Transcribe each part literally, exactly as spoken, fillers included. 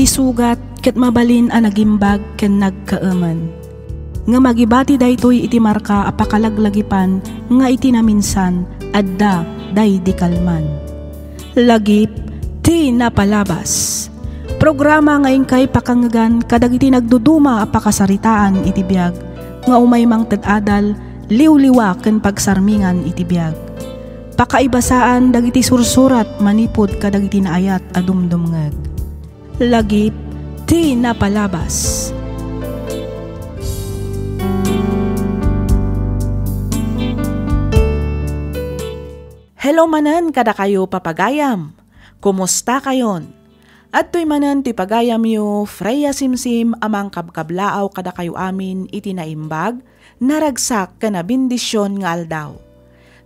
sugat ket mabalin a nagimbag ken nagkaemen. Ngem agibati daytoy iti marka a pakalaglagipan nga iti naminsan, adda daydi kalman. Lagip ti napalabas. Programa nga inkay pakangegan kadagiti nagduduma a pakasaritaan iti biag nga umay mangted adal, liwliwa ken pagsarmingan iti biag. Pakaibasaan dagiti sursurat manipud kadagiti naayat a dumdumngeg. Lagip ti napalabas. Hello manen kadakayo, papagayam. Kumusta kayon? Adtoy manen ti pagayamyo, Freya Simsim, a mangkabkablaaw kadakayo amin iti naimbag, naragsak ken a bendision nga aldaw.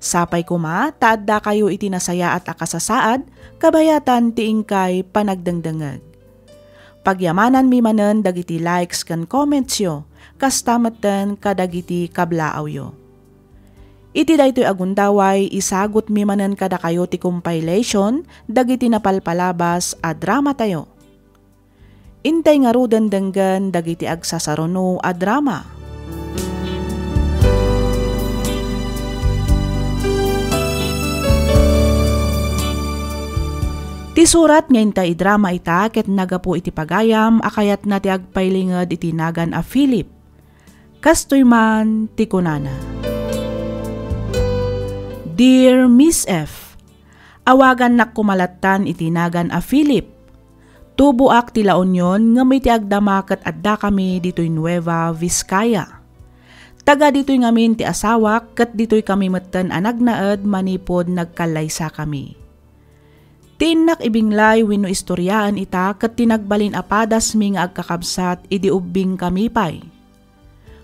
Sapay koma ta addakayo iti nasayaat a kasasaad, kabayatan ti inkay panagdengdengeg. Pagyamananmi manen dagiti likes ken commentsyo, kasta metten kadagiti kablaawyo. Iti daytoy a gundaway, isagutmi manen kadakayo ti compilation dagiti napalpalabas a dramatayo. Intay ngaruden denggen dagiti agsasaruno a drama. Ti surat nga intay idrama ita ket nagapu iti pagayam a kayatna ti agpailinged iti nagan a Philip. Kastoy man ti kunana, Dear Miss F, awagannak koma lattan iti nagan a Philip. Tuboak ti La Union ngem iti agdama ket addakami ditoy Nueva Vizcaya. Taga ditoy ngamin ti asawak ket ditoy kami metten a nagnaed manipud nagkallaysakami. Ti innak ibinglay wenno istoriaen ita ket ti nagbalin a padasmi nga agkakabsat idi ubbingkami pay.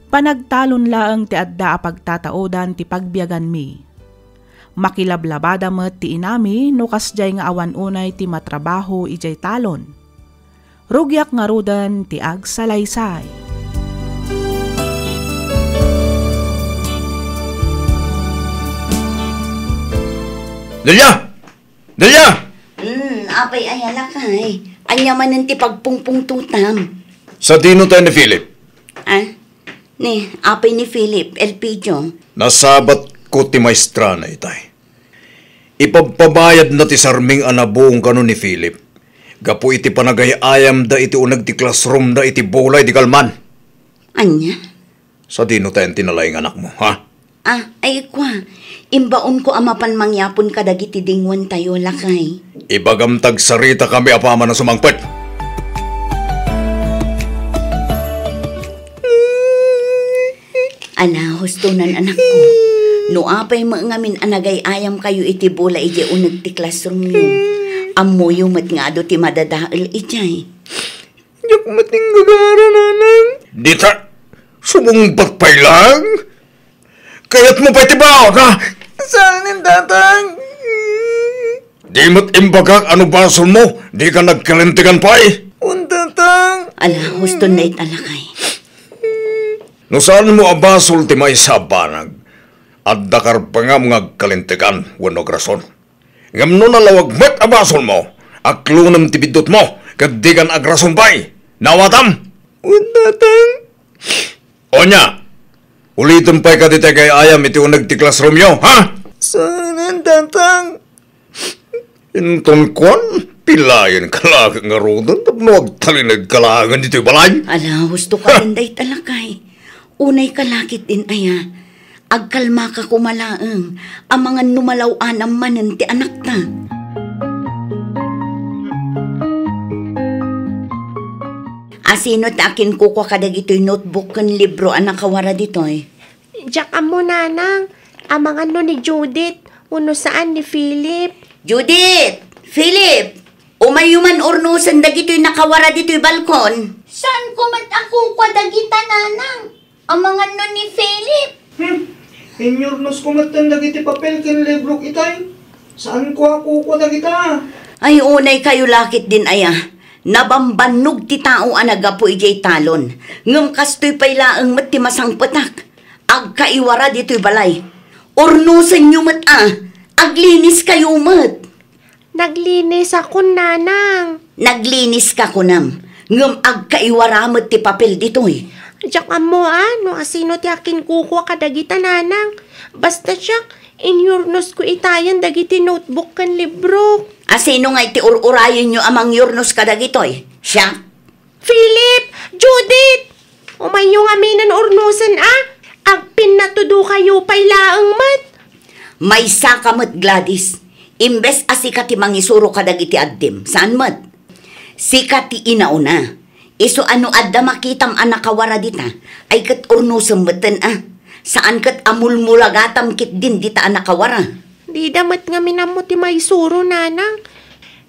Panagtalon laeng ti adda a pagtataodan ti pagbiaganmi. Makilablabada met ti inami no kasdiay nga awan unay ti matrabaho idiay talon. Rugiak ngaruden ti agsalaysay. Delia! Delia! Hmm, apay aya lakay? Ania manen ti pagpungpungtotam? Sadino tayo ni Philip? Ah? Ni, apay ni Philip, Elpidio? Nasabatko ti maestrana itay. Ipabpabayadna ti sarming a nabung kano ni Philip gapu iti panagay-ayamda iti uneg ti classroomda iti bulay di kalman. Ania? Sadino tayan ti nalaing anakmo, ha? Ah, ay, kua, imbaonko a mapan mangyapon kadagiti dinguantayo, lakay. Ibagam ta agsaritakami apaman a sumangpet. Ala, hustonan, anakko. No apay met ngamin a nagay-ayamkayo iti bola idiay uneg ti classroomyo, ammoyo met nga adu ti madadael idiay. Diak met inggagara, nanang. Dita, sumungbat pay lang? Kayatmo pay ti baawak, ha? Saan, tatang? Di met imbagak a no basolmo, dika nagkalintegan pay. Wen, tatang. Ala, huston na ita, lakay. No saanmo a basol ti maysa a banag, adda karbengam nga agkalintegan wenno agrason. Ngem no nalawag met a basolmo, aklonem ti biddutmo, ket dikan agrason pay. Naawatam? Wen, tatang. Onya, ulitem pay kadi ti agay-ayam iti uneg ti classroomyo, ha? Saan, tatang? Inton kuan, pilayen ka la ngaruden tapno agtalineg ka laengen ditoy balay. Ala, husto ka din dayta, lakay. Unay ka lakit din aya. Agkalmaka koma laeng, amangan no malaw-anam manen ti anakta. Asino ti akinkukua kadagitoy notebook ken libro a nakawara ditoy? Diak ammo, nanang. Amangan no ni Judith, wenno saan ni Philip. Judith! Philip! Umayyo man urnosen dagitoy nakawara ditoy balkon. Saanko met a kukua dagita, nanang. Amangan no ni Philip. Hmm, inyurnosko metten dagiti papel ken librok itay. Saanko a kukua dagita. Ay, unay kayo lakit din aya. Nabambannog ti tao a naggapu idiay talon. Ngem kastoy pay laeng met ti masangpetak. Agkaiwara ditoy balay. Urnosenyo met a. Aglinis kayo met. Naglinis akon, nanang. Naglinis ka kunam. Ngem agkaiwara met ti papel ditoy. Diak ammo a no asino ti akinkukua kadagita, nanang. Basta siak, inyurnosko itayen dagiti notebook ken libro. Asino ngay ti ur-urayenyo a mangyurnos kadagitoy? Siak? Philip! Judith! Umayyo ngaminen urnosen a! Agpinnatudokayo pay laeng met! Maysa ka met, Gladys. Imbes a sika ti mangisuro kadagiti addim, saan met? Sika ti inauna. Isu a no adda makitam a nakawara dita, ay ket urnosem metten a. Saan ket a mulmulagatam ketdin dita a nakawara. Dida met ngamin ammo ti maisuro, nanang.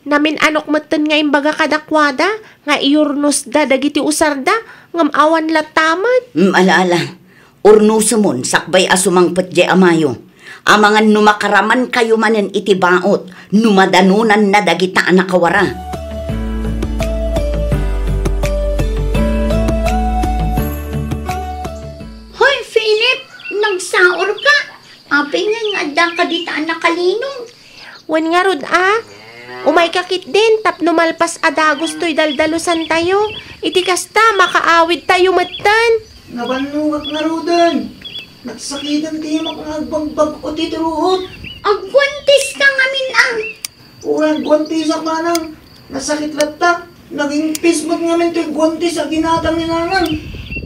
Namin-anok metten nga imbaga kadakuada nga iurnosda dagiti usarda, ngem awan latta met. Mm, ala, ala. Urnosemon sakbay a sumangpet diay amayo. Amangan no makaramankayo manen iti baot no madanonanna dagita a nakawara. Hoy, Philip, nagsaorka? Apay nga nga adda ka dita a nakalinong? Wen ngarud a, umayka ketdin tapno malpas a dagus toy daldalusantayo. Iti kasta, makaawidtayo metten. Nabannogak ngaruden. Nagsakiten ti imak nga agbagbag-o ti ruot. Agguantiska ngamin a. Uray agguantisak manang. Nasakit latta. Nagingpis met ngamin ti guantis a ginatang ni nanang.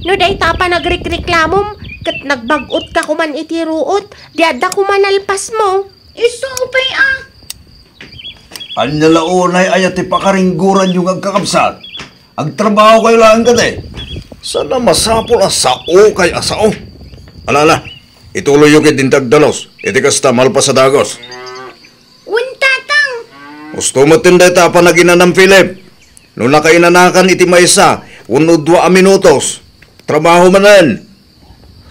No dayta a panagrikreklamom, ket nagbag-otka koman iti ruot, di adda koman nalpasmo. Isu pay a. Ania la unay aya ti pakaringgoranyo nga agkakabsat? Agtrabahokayo laeng kadi. Saan a masapul a saokay a sao. Ala, ala, ituloyyo ketdin ti agdalus. Iti kasta, malpas a dagus. Wen, Tatang. Husto metten dayta a panaginanam, Philip. No nakainanakan iti maysa wenno dua a minutos, trabaho manen.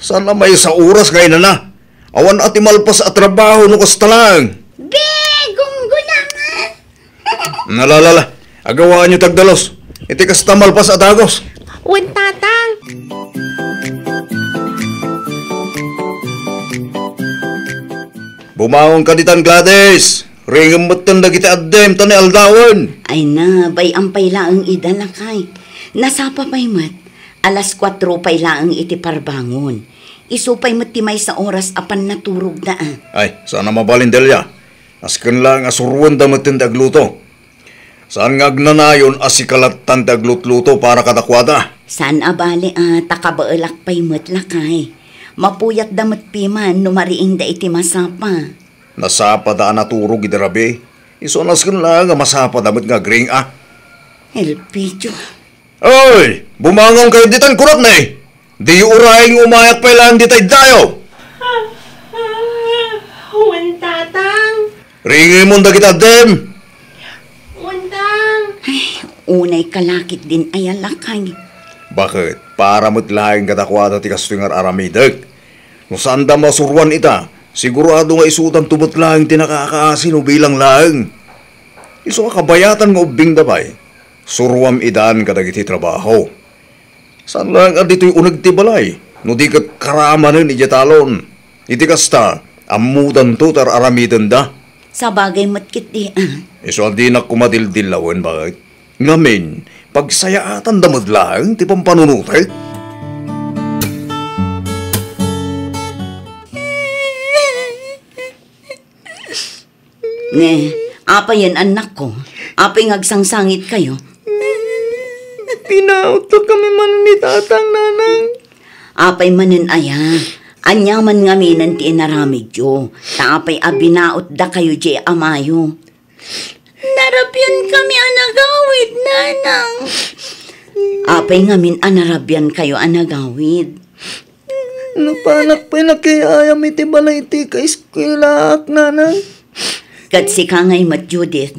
Saan a maysa oras nga inana. Awan a ti malpas a trabaho no kasta laeng. Be, gunggonangan. Ala, ala, ala. Agawaanyo ti agdalus. Iti kasta, malpas a dagus. Wen, Tatang. Bumangonka ditan, Gladys. Ringem metten dagiti addim ta ni aldawen. Ay na, bay-am pay laeng ida, lakay. Nasapa pay met. Alas kuatro pay laeng iti parbangon. Isu pay met ti maysa oras a pannaturogda a. Ay, saan a mabalin, Delia. Nasken laeng a suruenda metten ti agluto. Saan nga agnanayon a sika lattan ti aglutluto para kadakuada? Saan a bale a ta kabaelak pay met, lakay. Mapuyatda met piman no mariingda iti masapa. Nasapada a naturog idi rabii. Isu a nasken laeng a masapada met nga agring a. Elpidio. Oy! Bumangonkayo ditan, kunak ni! Diyo urayen nga umayak pay laeng dita iddayo! Wen, Tatang. Ringemon dagiti addim! Wen, Tang. Ay, unay kalakit din ay alakay. Baket, para met laeng kadakuada ti kastoy nga ar-aramidek. No saanda masuruan ita, sigurado nga isudanto met laeng ti nakaakaasi no bilang laeng. Isu a kabayatan nga ubbingda pay, suruam idan kadagiti trabaho. Saan laeng a ditoy uneg ti balay, no di ket karamanen idiay talon. Iti kasta, ammodanto ti ar-aramidenda. Sabagay met ketdi, a. Isu a dinak koma dildillawen, baket. Ngamin, pagsayaatanda met laeng ti pampanunotek. Ne, apayen, annakko? Apay nga agsangsangitkayo? Binaotta kami manen ni Tatang, Nanang. Apay manen aya? Ania man ngaminen ti inaramidyo? Ta apay a binaotdakayo diay amayo? Narabian kami a nagawid, Nanang. Apay ngamin a narabian kayo a nagawid? Napanak pay nakiayam iti balay ti kaeskwelaan, Nanang. Ket sika ngay met, Judith?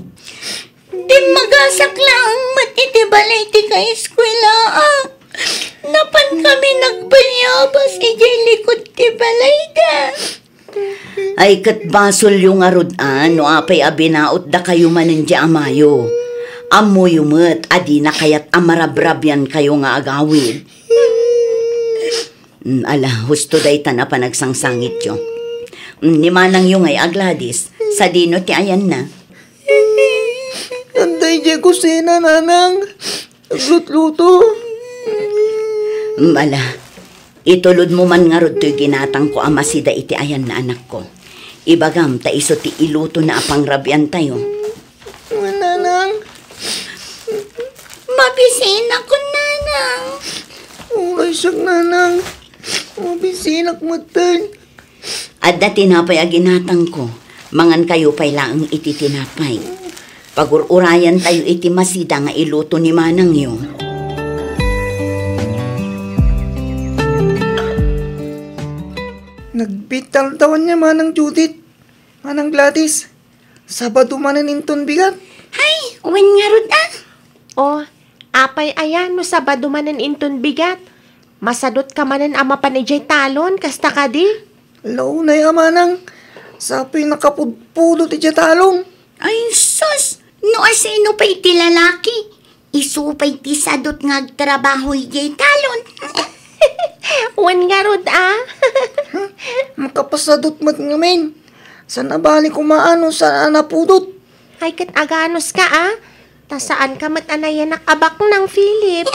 Dimmagasak laeng met iti balay ti kaeskwelaan. Napan kami nagbayabas idiay likud ti balayda. Ay, ket basolyo ngarud a no apay a binaotdakayo manen diay amayo. Ammoyo met a dina kayat a marabrabiankayo nga agawid. Mm, ala, husto daytan a panagsangsangityo. Mm, ni manangyo ngay a Gladys, sadino ti ayanna? Adda idiay kusina, Nanang. Lutluto. Mala, itulodmo man ngarud toy ginatangko a masida iti ayan na anakko. Ibagam ta isu ti ilutona a pangrabiantayo. Nanang. Mabisinak, Nanang. Uray siak, Nanang. Mabisinak metten. Adda tinapay a ginatangko. Mangankayo pay laeng iti tinapay. Pagur-urayantayo iti masida nga iluto ni manangyo. Nagbitaltawan niya, Manang Judith, Manang Gladys. Sabado manen inton bigat. Hay, wen ngarud a. O, apay aya no Sabado manen inton bigat? Masadutka manen a mapan idiay talon, kasta kadi? Launay a manang, sapay nakapudpudot idiay talon. Ay, sus! No asino pay ti lalaki, isu pay ti sadut nga agtrabaho idiay talon. Wen ngarud a. Makapasadut met ngamin. Saan a bali koma no saan a napudot. Ay, ket aganuska a. Ta saanka met a nayanak a baknang, Philip.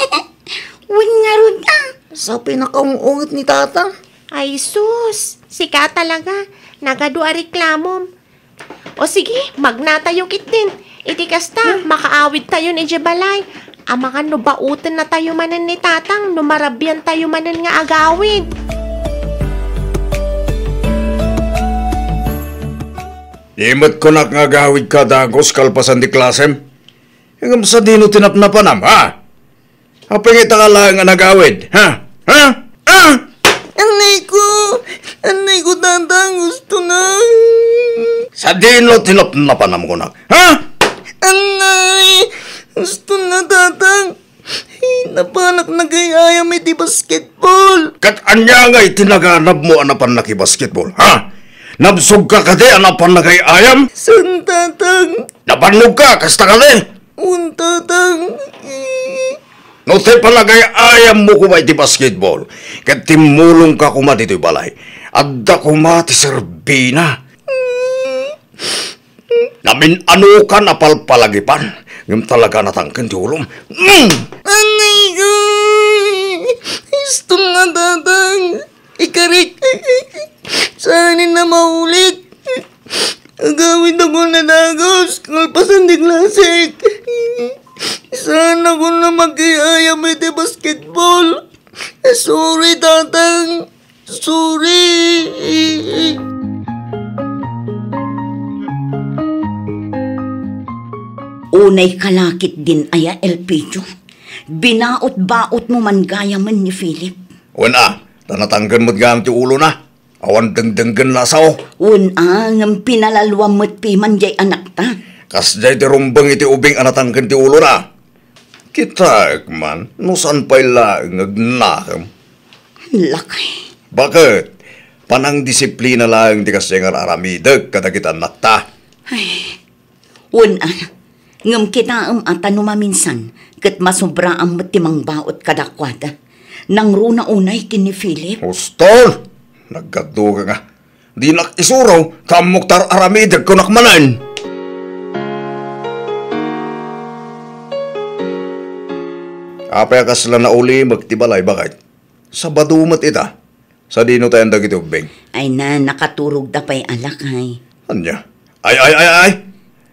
Wen ngarud a. Sapay nakaung-unget ni Tata. Ay sus, sika talaga. Nagadu a reklamom. O sige, magnatayo ketdin. Iti kasta, makaawidtayon idiay balay. Amangan no bautennatayo manen ni Tatang no marabiantayo manen nga agawid. Di met kunak nga agawidka dagus kalpasan ti klasem. Ngem sadino ti napnapanam, ha? Apay nga ita ka laeng a nagawid, ha? Ha? Ha? Annay ko! Annay ko, Tatang! Gusto na! Sadino ti napnapanam kunak, ha? Annay! Gusto na, Tatang! Napanak nagay-ayam iti basketball! Ket ania nga iti naganabmo a napan nakibasketball, ha? Nabsogka kadi a napan nagay-ayam? Saan, Tatang. Nabannogka, kasta kadi? Wen, Tatang. No ti panagay-ayammo koma iti basketball, ket timmulongka koma ditoy balay, adda koma ti serbina. Namin-anokan a palpalagipan, ngem talaga natangken ti ulom. Mm! Annay ko! Istom nga, Tatang! Ikarik! Saanen a maulit! Agawid ako na dagus, kalpasan ti klasek. Saan ako na mag-iayam iti basketball. Sorry, Tatang. Sorry. Unay kalakit din aya, Elpidio. Binaot-baot mo man gayam ni Philip. Wen a, ta natangken met gayam ti ulona. Awan dengdenggen la sao. Wen a, ngem pinalalwam met piman jay anakta. Kasjay ti rumbeng iti ubing a natangken ti ulona. Kitaek man, no saan pay laeng nga agnakem. Lakay. Baket, panangdisiplina laeng ti kasjay nga ar-aramidek kadagiti annakta. Ay, wen a, ngem kitaem a ta no maminsan, ket masubraam met ti mangbaot kadakuada. Nangruna unay ken ni Philip. Hustol! Nagkadduka nga. Dinak isuro, ta ammok ta ar-aramidek kunak manen. Apay a kasla naulimek ti balay, baket? Sabado met ita. Sadino tayan dagiti ubbing? Ay na, nakaturogda pay a, lakay. Ania? Ay, ay, ay, ay!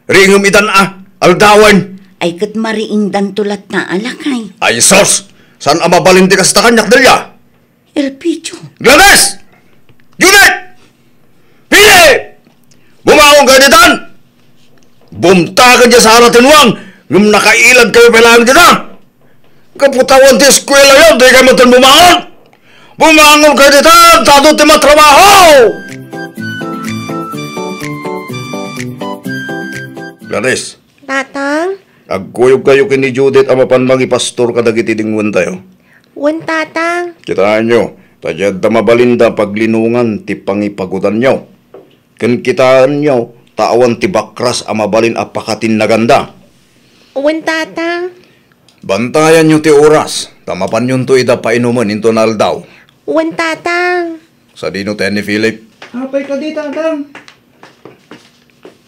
Riingem itan a! Aldawen! Ay, ket mariingdanto latta a, lakay. Ay, sus! Saan a mabalin ti kasta kaniak, Delia? Elpidio. Gladys! Judith! Philip! Bumangon kayo ditan! Bumtaken diay sala ti nuang, ngem nakailad kayo pay laeng dita! Gapu ta awan ti eskuelayo, di kayo met bumangon! Bumangon kayo ditan, ta adu ti matrabaho! Gladys. Tatang? Agkuyog kayo ken ni Judith a mapan mangipastor kadagiti dingoentayo. Wen, Tatang. Kitaenyo, ta diadda mabalinda paglinongan ti pangipagudanyo. Ken kitaenyo, ta awan ti bakras a mabalin a pakatinnaganda. Wen, Tatang. Bantayanyo ti oras, ta mapanyonto ida painumen inton aldaw. Wen, Tatang. Sadino tayan ni Philip? Apay kadi, Tatang?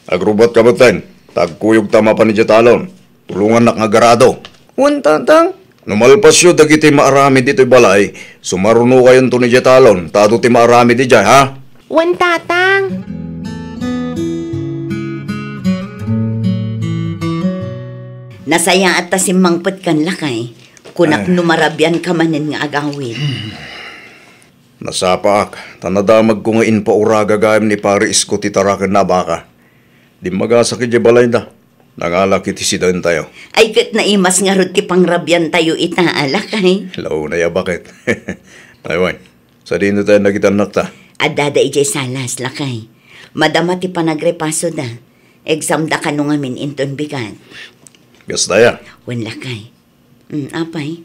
Agrubbuatka metten, ta agkuyogta a mapan idiay talon. Tulongannak nga agarado. Wen, Tatang. No malpasyo dagiti maaramid itoy balay, sumarunokayonto idiay talon, ta adu ti maaramid idiay, ha? Wen, Tatang. Nasayaat ta simmangpetkan, lakay. Kunak Ay. no marabianka manen nga agawid. Nasapaak, ta nadamagko nga impaura gagayyem ni Pare Isko ti tarakenna a baka. Dimmagasak idiay balayda. Nangalak iti sidaentayo. Ay, ket naimas ngarud ti pangrabiantayo ita, a, lakay. Launay a baket. Ay, wen, sadino tayo dagiti annakta? Addada idiay salas, lakay. Madama ti panagrepasoda. Examda kano ngamin inton bigat. Kasta ya? Wen, lakay. Mm, apay?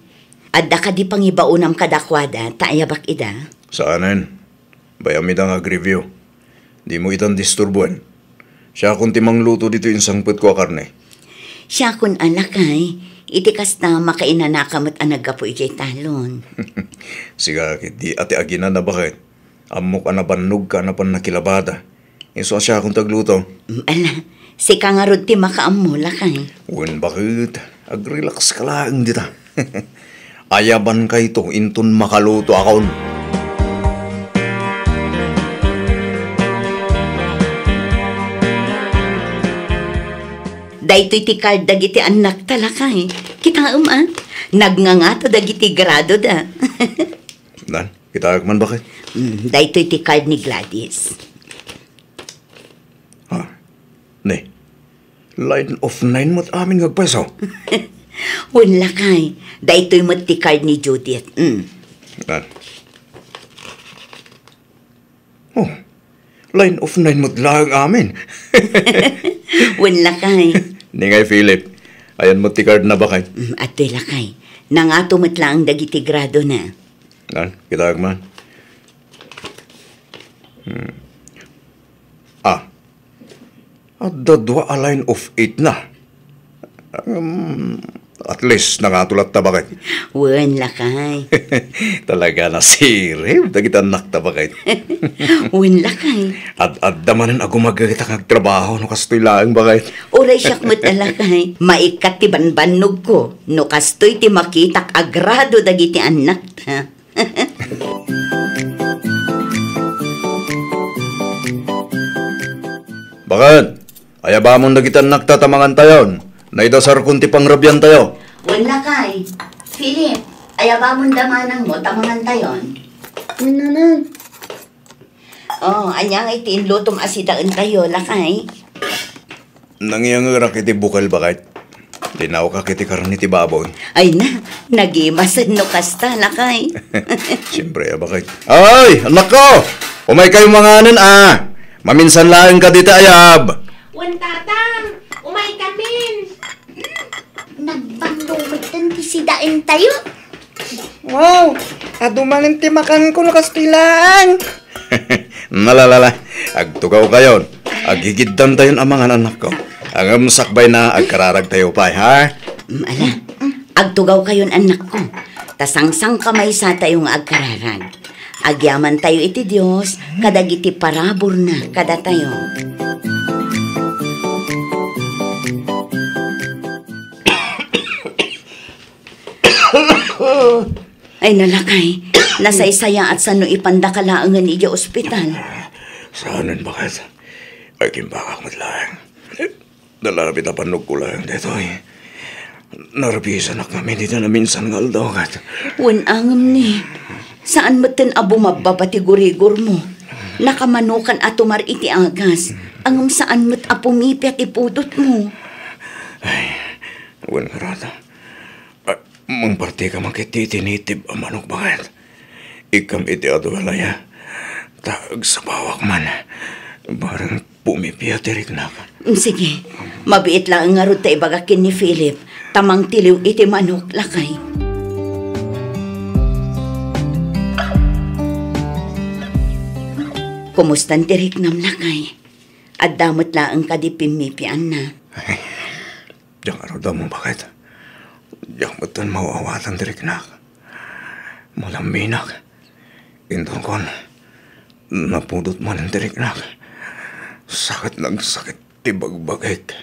Adda kadi pangibaonam kadakuada, ta ayabak ida? Saanen. Bay-am ida nga agreview. Dimo itan disturboen. Siakon ti mangluto ditoy insangpetko a karne. Siakon a, lakay, iti kasta, makainanaka met a naggapu idiay talon. Sika ketdi a ti aginan a baket. Ammok a nabannogka a napan nakilabada. Isu a siakon ti agluto. Mm, ala, sika ngarud ti makaammo, lakay. Wen, baket, agrelaxka laeng dita. Ayabankayto inton makalutoakon. Daytoy ti card dagiti annakta, lakay. Kitaem, a? Nagngangato dagiti gradoda. Nan, kitaek man, baket. Mm, daytoy ti card ni Gladys. Ha? Ne? Line of nine met amin nga agpayso? Wen, lakay. Daytoy met ti card ni Judith. Mm. Nan. Oh, line of nine met laeng amin. Wen, lakay. Ningay Philip, ayan met ti card na, baket. Mm, adtoy, lakay. Nangato met laeng dagiti gradona. Nan, kitaek man. Hmm. Ah. Adda dua a line of eight na. Um, at least, nangato latta, baket. Wen, lakay. Talaga nasirib dagiti annakta, baket. Wen, lakay. Ad-adda manen a gumagayta nga agtrabaho no kastoy laeng, baket. Uray siak met a, lakay. Maikkat ti banbannogko no kastoy ti makitak a grado dagiti annakta. Baket, ayabamon dagiti annakta ta mangantayon. Naidasarkon ti pangrabiantayo. Wen, lakay. Philip, ayabamon da manangmo ta mangantayon. Wen, nanang. Oh, ania ngay ti inlutom a sidaentayo, lakay? Nangiyangerak iti bukel, baket. Linawkak iti karne ti baboy. Ay na, nagimasen no kasta, lakay. Siyempre, a, baket. Ay, annakko! Umaykayo manganen, a. Maminsan laeng kadi ti ayab. Wen, Tatang, umaykamin. Nagbanglo metten ti sidaentayo. Wow! Adu manen ti makanko no kastoy laeng. Nalalala, agtugawkayon. Aggigiddantayon a mangan, annakko. Ngem sakbayna, agkararagtayo pay, ha? Mm, ala. Agtugawkayon, annakko. Ta sangsangkamaysatayo nga agkararag. Agyamantayo iti Dios kadagiti paraburna kadatayo. Ay, nalakay. Nasaysayaat sano ipandaka laengen idiay ospital. Saanen, baket. Agimbagak met laeng. Nalabit a bannogko laeng daytoy. Narbisanak ngamin iti naminsan nga aldaw ket. Wen, ngem ni, saan metten a bumabbaba ti gurigormo. Nakamanokan a tumar iti agas, ngem saan met a pumipia ti pudotmo. Ay, wen, ngarud. Ah, mangpartika man ketdi iti native a manok, baket. Ikkam iti adu a laya. Ta agsabawak man. Bareng pumipia ti riknak. Mm, sige. Mabiit laeng ngarud ta ibagak ken ni Philip, ta mangtiliw iti manok, lakay. Kumustan ti riknam, lakay? Adda met laeng kadi pimmipianna? Diak ngarud ammo, baket. Diak metten maaw-awatan ti riknak. Malamminak. Intonkon, napudot manen ti riknak. Sakit nga agsakit ti bagbagik.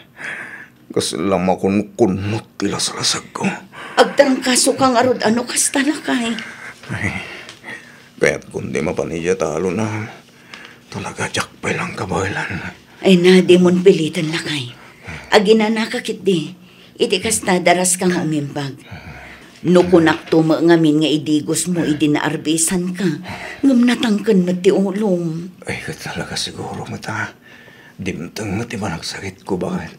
Kasla makunkunnot ti laslasagko. Agtarangkasoka ngarud a no kasta, lakay. Ay, kayatko ti mapan idiay talon a talaga diak pay lang kabaelan. Ay na, dimon piliten, lakay. Aginanaka ketdi. Iti kasta, daraska nga umimbag. No kunakto met ngamin nga idigosmo idi naarbisanka, ngem natangken met ti ulom. Ay, ket talaga siguro met a dimteng met ti panagsakitko, baket.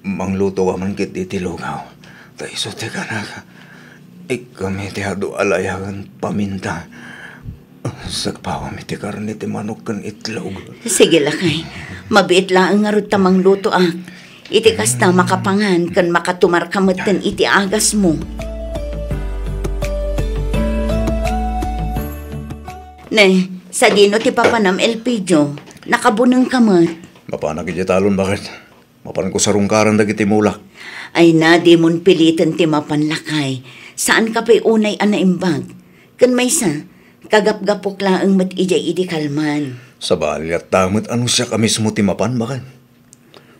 Mangluto ka man ketdi ti lugaw. Ta isu ti kanak, ikkami ti adu a layagen paminta. Sagpawam iti karne ti manok ken itlog. Sige, lakay. Mabiit laeng ngarud ta manglutoak. Iti kasta, makapangan ken makatumarka metten iti agasmo. Ne, sadino ti papanam, Elpidio? Nakabunengka met. Mapanak idiay talon, baket. Mapanko sarungkaran dagiti mulak. Ay na, dimon piliten ti mapan, lakay. Saanka pay unay a naimbag. Ken maysa, kagapgapok laeng met idiay idi kalman. Sabali latta met a no siak a mismo ti mapan, baket.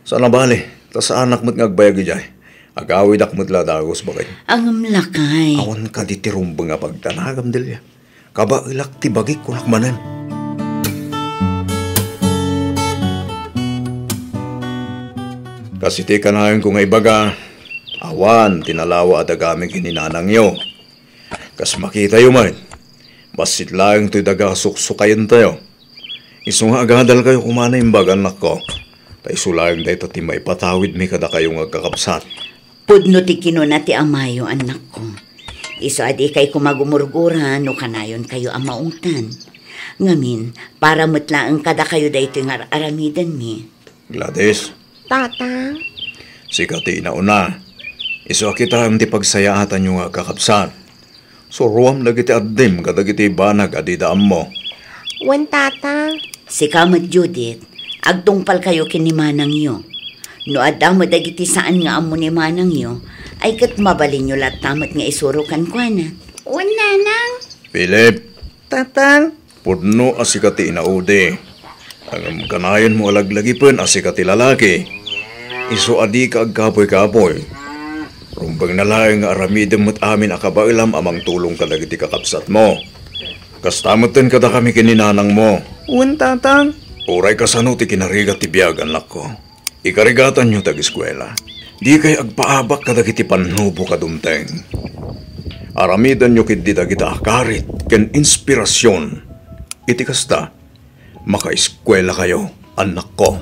Saan a bale, ta saanak met nga agbayag idiay. Agawidak met la dagus, baket. Ngem, lakay. Awan kadi ti rumbeng a pagdanagam, Delia. Kabaelak ti bagik, kunak manen. Kas iti kanayon ko nga ibaga, awan ti nalawa a dagami ken ni nanangyo. Kas makitayo met, bassit laeng toy daga a suksukayentayo. Isu nga agadalkayo koma a naimbag, annakko. Ta isu laeng dayta ti maipatawidmi kadakayo nga agkakabsat. Pudno ti kinuna ti amayo, annakko. Isu a dikay koma gumurgura no kanayonkayo a maungtan. Ngamin, para met laeng kadakayo daytoy nga ar-aramidenmi. Gladys. Tatang. Sika ti inauna. Isu a kitaem ti pagsayaatanyo nga agkakabsat. Suroam dagiti addim kadagiti banag a dida ammo. Wen, Tatang. Sika met, Judith, agtungpalkayo ken ni manangyo. No adda met dagiti saan nga ammo ni manangyo, ay ket mabalinyo latta met nga isuro kenkuana. Wen, Nanang. Philip. Tatang. Pudno a sika ti inaudi. Ngem kanayonmo a laglagipen a sika ti lalaki. Isu a dika agkapuy-kapuy. Rumbengna laeng nga aramidem met amin a kabaelam a mangtulong kadagiti kakabsatmo. Kasta metten kadakami ken ni nanangmo. Wen, Tatang. Uray kasano ti kinarigat ti biag, annakko. Ikarigatanyo ti ageskuela. Dikay agpaabak kadagiti pannubok a dumteng. Aramidenyo ketdi dagita a karit ken inspirasion. Iti kasta, makaeskuelakayo, annakko.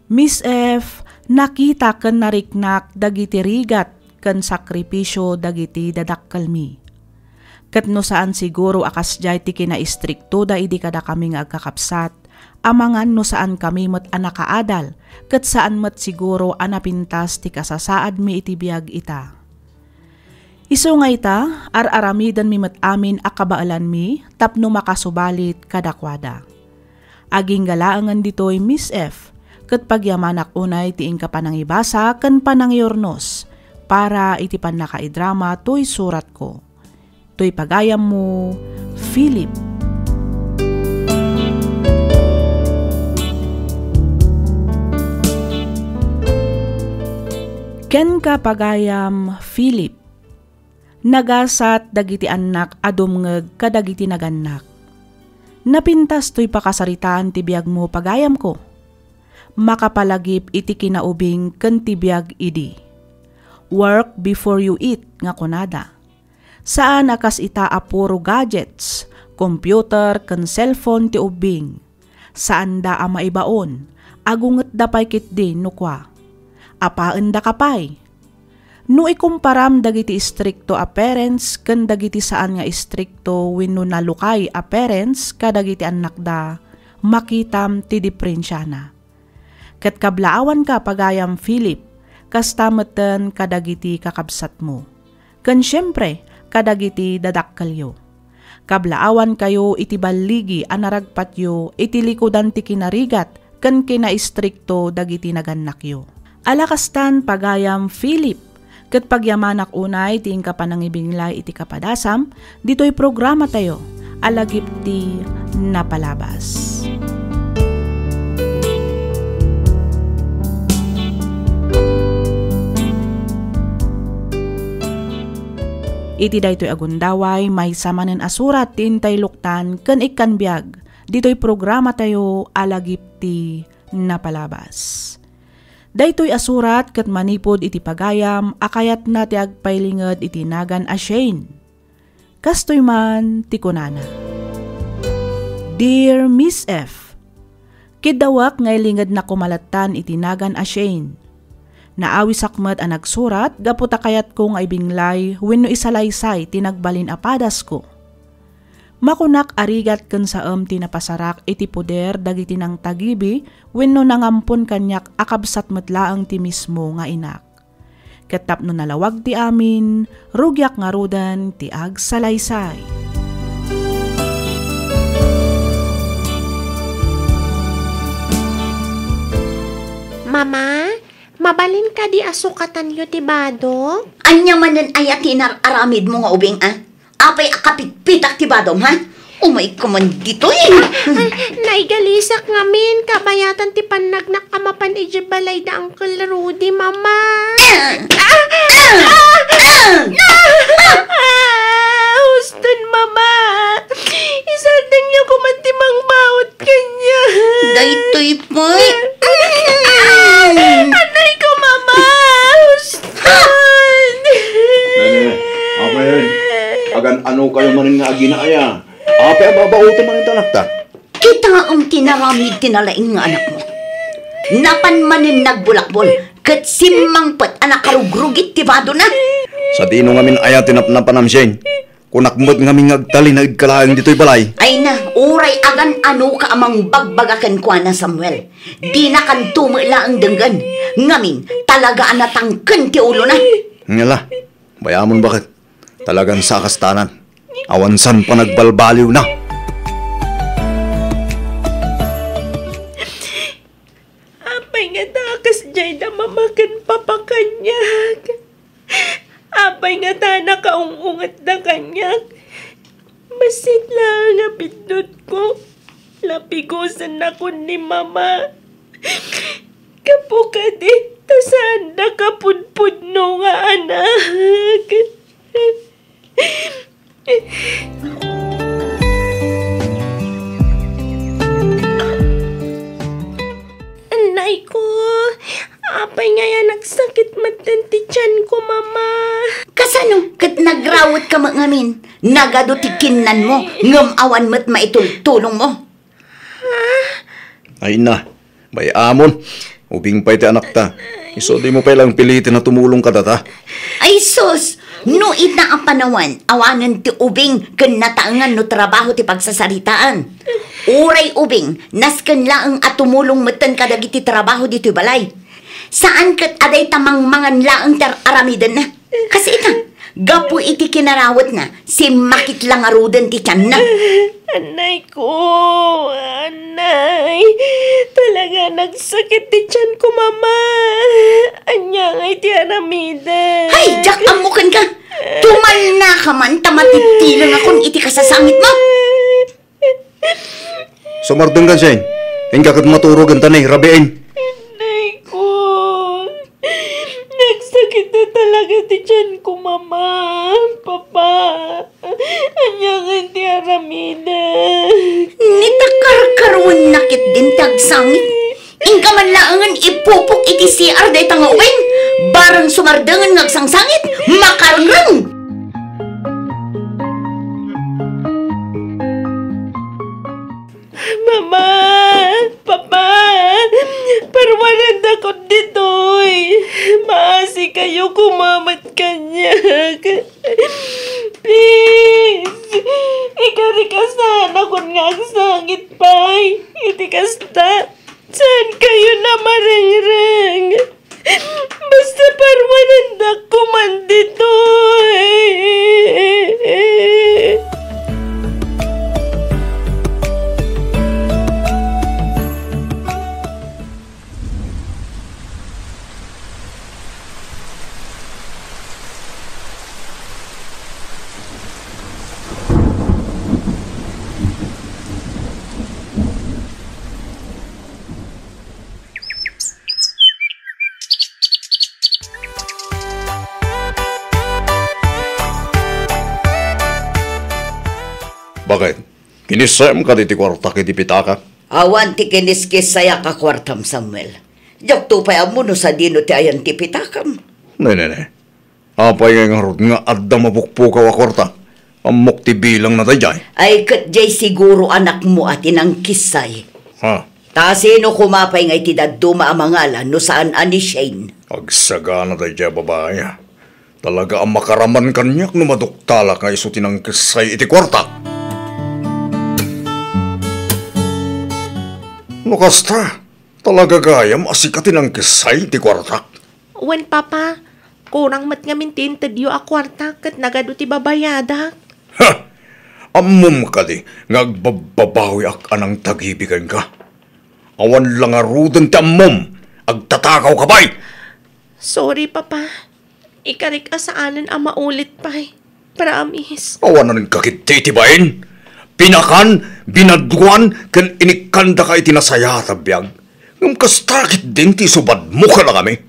Miss F, nakita ken nariknak dagiti rigat ken sakripisio dagiti dadakkelmi. Ket no saan siguro a kasdiay ti kinaistriktoda idi kadakami nga agkakabsat, amangan no saankami met a nakaadal, ket saan met siguro a napintas ti kasasaadmi iti biag ita. Isu nga ita, ar-aramidenmi met amin a kabaelanmi tapno makasubalit kadakuada. Agingga laengen ditoy, Miss F, ket pagyamanak unay ti inka panangibasa ken panangiurnos para iti pannakaidrama toy suratko. Toy pagayammo, Philip. Kenka, pagayam Philip. Nagasat dagiti annak a dumngeg kadagiti nagannak. Napintas toy pakasaritaan ti biagmo, pagayamko. Makapalagip iti kinaubing ken ti biag idi. Work before you eat, nga kunada. Saan a kas ita a puro gadgets, computer, ken cellphone ti ubbing. Saanda a maibaon, agungetda pay ketdi no kua, "Apaendaka pay?" No ikumparam dagiti istrikto a parents ken dagiti saan nga istrikto wenno nalukay a parents kadagiti annakda, makitam ti diprensiana. Ket kablaawanka, pagayam Philip, kasta metten kadagiti kakabsatmo. Ken siempre, kadagiti dadakkelyo. Kablaawankayo iti balligi a naragpatyo iti likudan ti kinarigat ken kinaistrikto dagiti nagannakyo. Ala kastan, pagayam Philip, ket pagyamanak unay ti inka panangibinglay iti kapadasam ditoy programatayo Alagip ti napalabas. Iti daytoy a gundaway, maysa manen a surat ti intay luktan ken ikkan biag ditoy programatayo a Lagip ti Napalabas. Daytoy a surat ket manipud iti pagayam a kayatna ti agpailinged iti nagan a Shane. Kastoy man ti kunana, "Dear Miss F, kiddawek nga ilingednak koma lattan iti nagan a Shane. Naawisak met a nagsurat gapu ta kayatko nga ibinglay wenno isalaysay ti nagbalin a padasko. Makunak a rigat ken saem ti napasarak iti poder dagiti nangtagibi wenno nangampon kaniak a kabsat met laeng ti mismo nga inak. Ket tapno nalawag ti amin, rugiak ngaruden ti agsalaysay." Mama, mabalin kadi a sukatanyo ti bado? Ania manen aya ti inar-aramidmo nga ubing, a? Apay a kapitpitak ti badom, ha? Umayka man ditoy. Ay, naigalisak ngamin, kabayatan ti pannagnak a mapan idiay balay da Uncle Rudy, Mama. Ah! Ah! Ah! Ah! Ah! Huston, Mama. Isardengyo koma ti mangbaut kaniak. Daytoy pay. Anay ko, Mama. Huston. Nene, apay, agan-ano kayo manen nga aginaaya? Apay a babaoten manen ti anakta? Kitaem ti naramid ti nalaing nga anakmo. Napan manen nagbulakbol, ket simmangpet a nakarugrugit ti badona. Sadino ngamin aya ti napnapanam, Shane? Kunak met ngamin nga agtalinaedka laeng ditoy balay. Ay na, uray agan-anoka a mangbagbaga kenkuana, Samuel. Dinakanto met laeng denggen. Ngamin, talaga a natangken ti ulona. Ngala, bayamon baket. Talagan sa kastanan. Awan san panagbalbaliwna. Apay nga ta kasdiay da Mama ken Papa kaniak? Apay nga ta nakaung-ungetda kaniak? Bassit laeng a biddutko, lapigosennakon ni Mama. Gapu kadi ta saanda kapudpudno nga anak. Anay ko, apay nga aya nagsakit metten ti tianko, Mama? Kasano ket nagrawetka met ngamin? Nagadu ti kinnanmo, ngem awan met maitultulongmo. Ha? Ay na, bay-amon. Ubing pay ti anakta. Isu dimo pay lang piliten a tumulong kadata. Ay sus! No ita a panawen, awanen ti ubing ken nataengan no trabaho ti pagsasaritaan. Uray ubing, nasken laeng a tumulong metten kadagiti trabaho ditoy balay. Saan ket a dayta mangmangan laeng ti ar-aramidenna. Kas ita, gapu iti kinarawetna, simmakit la ngaruden ti tianna. Anay ko, anay. Talaga nagsakit ti tianko, Mama. Ania ngay ti aramidek? Hay, diak ammo kenka. Tumalnaka man ta matittilengakon iti kasasangitmo. Sumardengkan, Shane. Inka ket maturogen ta ni rabiin. Nay ko. Nagsakit na talaga ti tianko, Mama. Papa. Ania ngay ti aramidek? Ni ta karkaruenna ketdin ti agsangit. Inka man laengen ipupok iti C R dayta nga ubing. Bareng sumardengen nga agsangsangit, makarengreng. Mama! Papa! Parwanendakon ditoy! Maasikayo koma met kaniak! Please! Ikarikasanakon nga agsangit pay! Iti kasta, saan kayo na marengreng? Basta parwanendak koman ditoy. Bakit? Kinissem kadi ti kuartak iti pitaka? Awan ti kiniskissayak a kuartam, Samuel. Diakto pay ammo no sadino ti ayan ti pitakam. Ne, ne, ne. Apay ngay ngarud nga adda mapukpukaw a kuarta? Ammok ti bilangna daydiay. Ay, ket diay siguro anakmo a ti nangkissay. Ha? Ta sino koma pay ngay ti dadduma a mangalan no saan a ni Shane? Agsagana daydiay a babai. Talaga a makaraman kaniak no maduktalak nga isu ti nangkissay iti kuarta. No kasta, talaga gayam a sika ti nangkissay iti kuartak? Wen, Papa, kurang met ngamin ti intedyo a kuarta ket nagadu ti babayadak. Ha! Ammom kadi nga agbabbabawiak a nangtagibi kenka? Awan la ngaruden ti ammom, agtatakaw ka pay! Sorry, Papa. Ikarik a saanen a maulit pay. Promise. Awanan ka ketdi iti bain. Pinakan, binadwan, ken inikkandaka iti nasayaat a biag. Ngem kasta ketdin ti isubadmo kadakami.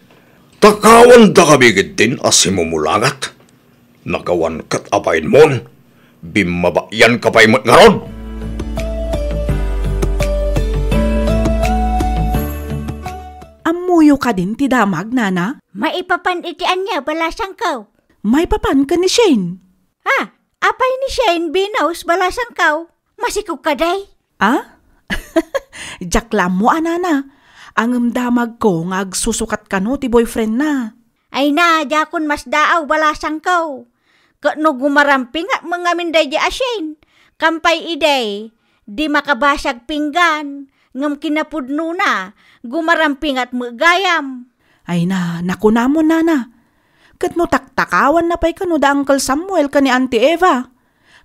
Takawandakami ketdin a simumulagat. Nakawan ket a bainmon. Bimmabayan ka pay met ngarud. Ammoyo kadin ti damag, Nana? Maipapan iti ania, balasangko? Maipapan ken ni Shane. Ha? Apay ni Shane, Venus, balasangko? Masikog kadi? Ah? Diak la ammo a, Nana. Ngem damagko nga agsusukat kano ti boyfriendna. Ay na, diakon masdaaw, balasangko. Ket no gumarampingat met ngamin daydi a Shane, kampay idi, di makabasi agpinggan, ngem kinapudnona, gumarampingat met gayam. Ay na, nakunamon, Nana. Ket no taktakawanna pay kano da Uncle Samuel ken ni Auntie Eva,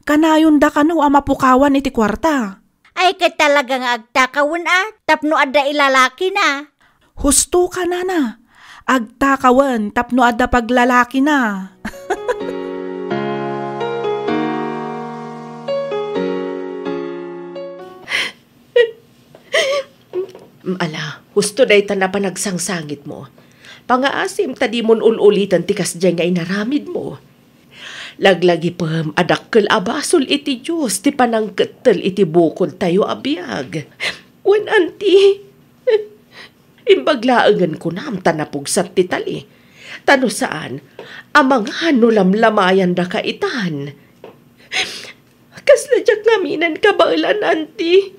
kanayonda kano a mapukawan iti kuarta. Ay, ket talaga nga agtakawen a tapno adda ilalakina. Husto ka, Nana. Agtakawen tapno adda paglalakina. Ala, husto dayta a panagsangsangitmo. Pangaasim ta dimon ul-uliten ti kasdiay nga inaramidmo. Laglagipem a dakkel a basol iti Dios ti panangkettel iti bukodtayo a biag. Wen, Auntie, imbag laengen kunam ta napugsat ti tali. Ta no saan, amangan no lamlamayandaka itan. Kasla diak ngaminen kabaelan, Auntie.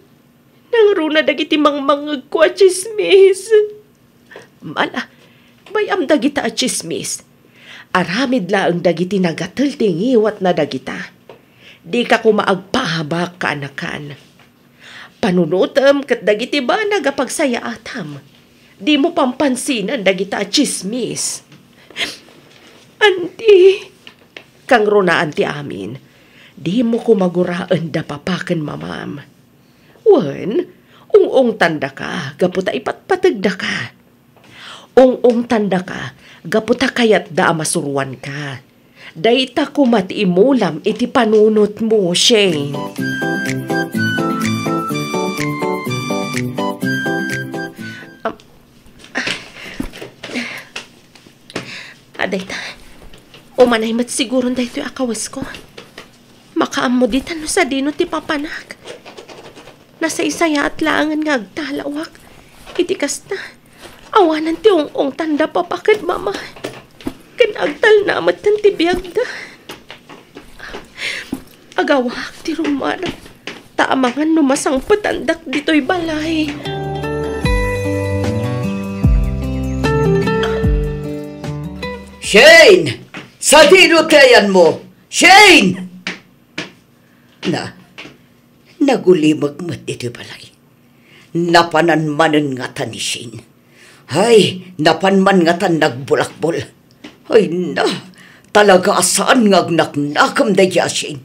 Nangruna dagiti mangmangngegko a tsismis. Ala, bay-am dagita a tsismis. Aramid laeng dagiti nagatel ti ngiwatna dagita. Dika koma agpaabak, kaanakan. Panunotem ket dagiti banag a pagsayaatam. Dimo pampansinan dagita a tsismis. Auntie, kangrunaan ti amin. Dimo koma guraen da papa ken mamam. Wen, ung-ungtandaka gapu ta ipatpategdaka. Ung-ungtandaka gapu ta kayatda a masuroanka. Dayta koma ti imulam iti panunotmo, Shane. Am-, ah, dayta. Umanay met siguron daytoy a kawesko. Makaammo ditan no sadino ti papanak. Nasaysayaat laengen nga agtalawak. Iti kasta, awanan ti ung-ungtanda papa ken mama. Ken agtalna metten ti biagda. Agawak ti rummuar. Ta amangan no masangpetandak ditoy balay. Shane! Sadino ti ayanmo? Shane! Na, nagulimek met ditoy balay. Napanan manen ngata ni Shane. Ay, napan man ngatan nagbulakbol. Ay na, talaga a saan nga agnaknakem daydi a Shane.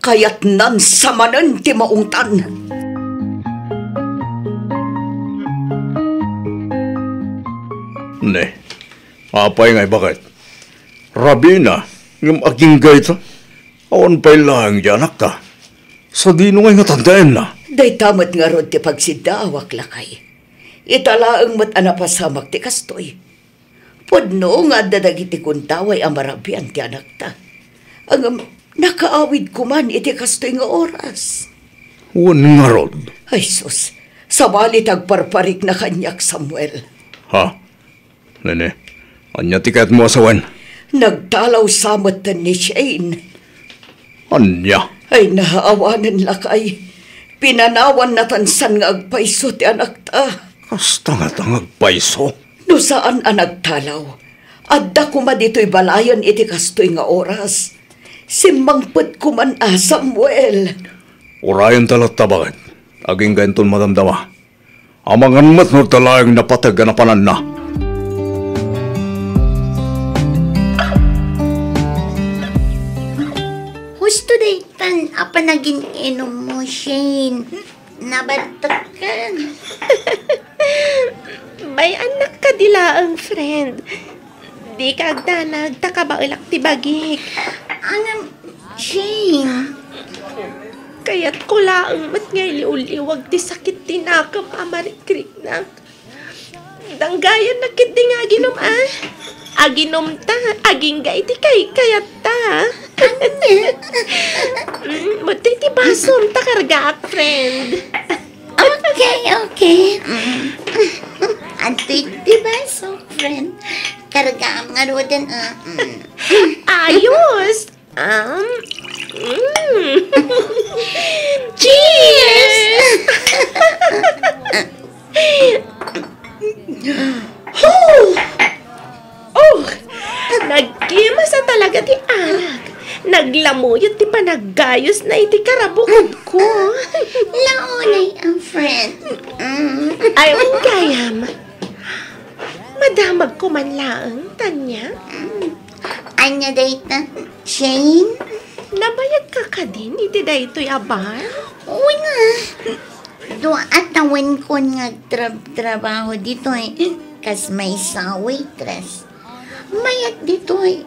Kayatnan sa manen ti maungtan. Ne, apay nga ibaket? Rabina, ngem agingga ita. Awan pay laeng di anakta. Sadino ngay nga tandaenna? Dayta met ngarud ti pagsiddaawak, lakay. Ita laeng met a napasamak ti kastoy. Pudno nga adda dagiti gundaway a marabian ti anakta. Ngem, Nakaawidko man iti kastoy nga oras. Wen ngarud. Ay sus, sabali ti agparparikna kaniak, Samuel. Ha? Nene, ania ti kayatmo a sawen? Nagtalaw sa metten ni Shane. Ania? Ay, naawanen lakay. Pinanawanna tan saan nga agpayso ti anakta. Kasta ngata nga agpayso? No saan a nagtalaw, adda koma ditoy balayen iti kastoy nga oras. Simmangpet koman a, Samuel. Urayenta latta, baket. Agingga inton madamdama. Amangan met no adda laeng napateg a napananna. Husto daytan a panagin-inummo, Shane. Nabantakan. Bay-annak kadi laeng, friend. Dika agdanag, ta kabaelak ti bagik. Ngem, Shane. Kayatko laeng met nga iliwliwag ti sakit ti nakem a marikriknak. Danggayannak ketdi nga aginum, a. Aginumta, agingga iti kaykayatta. Mm, adtoy ti basom, ta kargaak, friend. Okay, okay. Mm. Adtoy ti baso, friend. Kargaam ngaruden, a. Mm. Ayos! Um, mm. Cheers! Oh! Oh! Nagkimasa talaga ti arak. Naglamuyot ti panaggayosna iti karabukodko. Launay a, friend. Mm. Ay, wen gayam. Madamagko man laeng, Tanya. Mm. Ania dayta, Shane? Nabayagka kadin iti daytoy a bar? Wen a. Dua a tawenkon nga agtrab-trabaho ditoy, kas maysa a waitress. Mayat ditoy,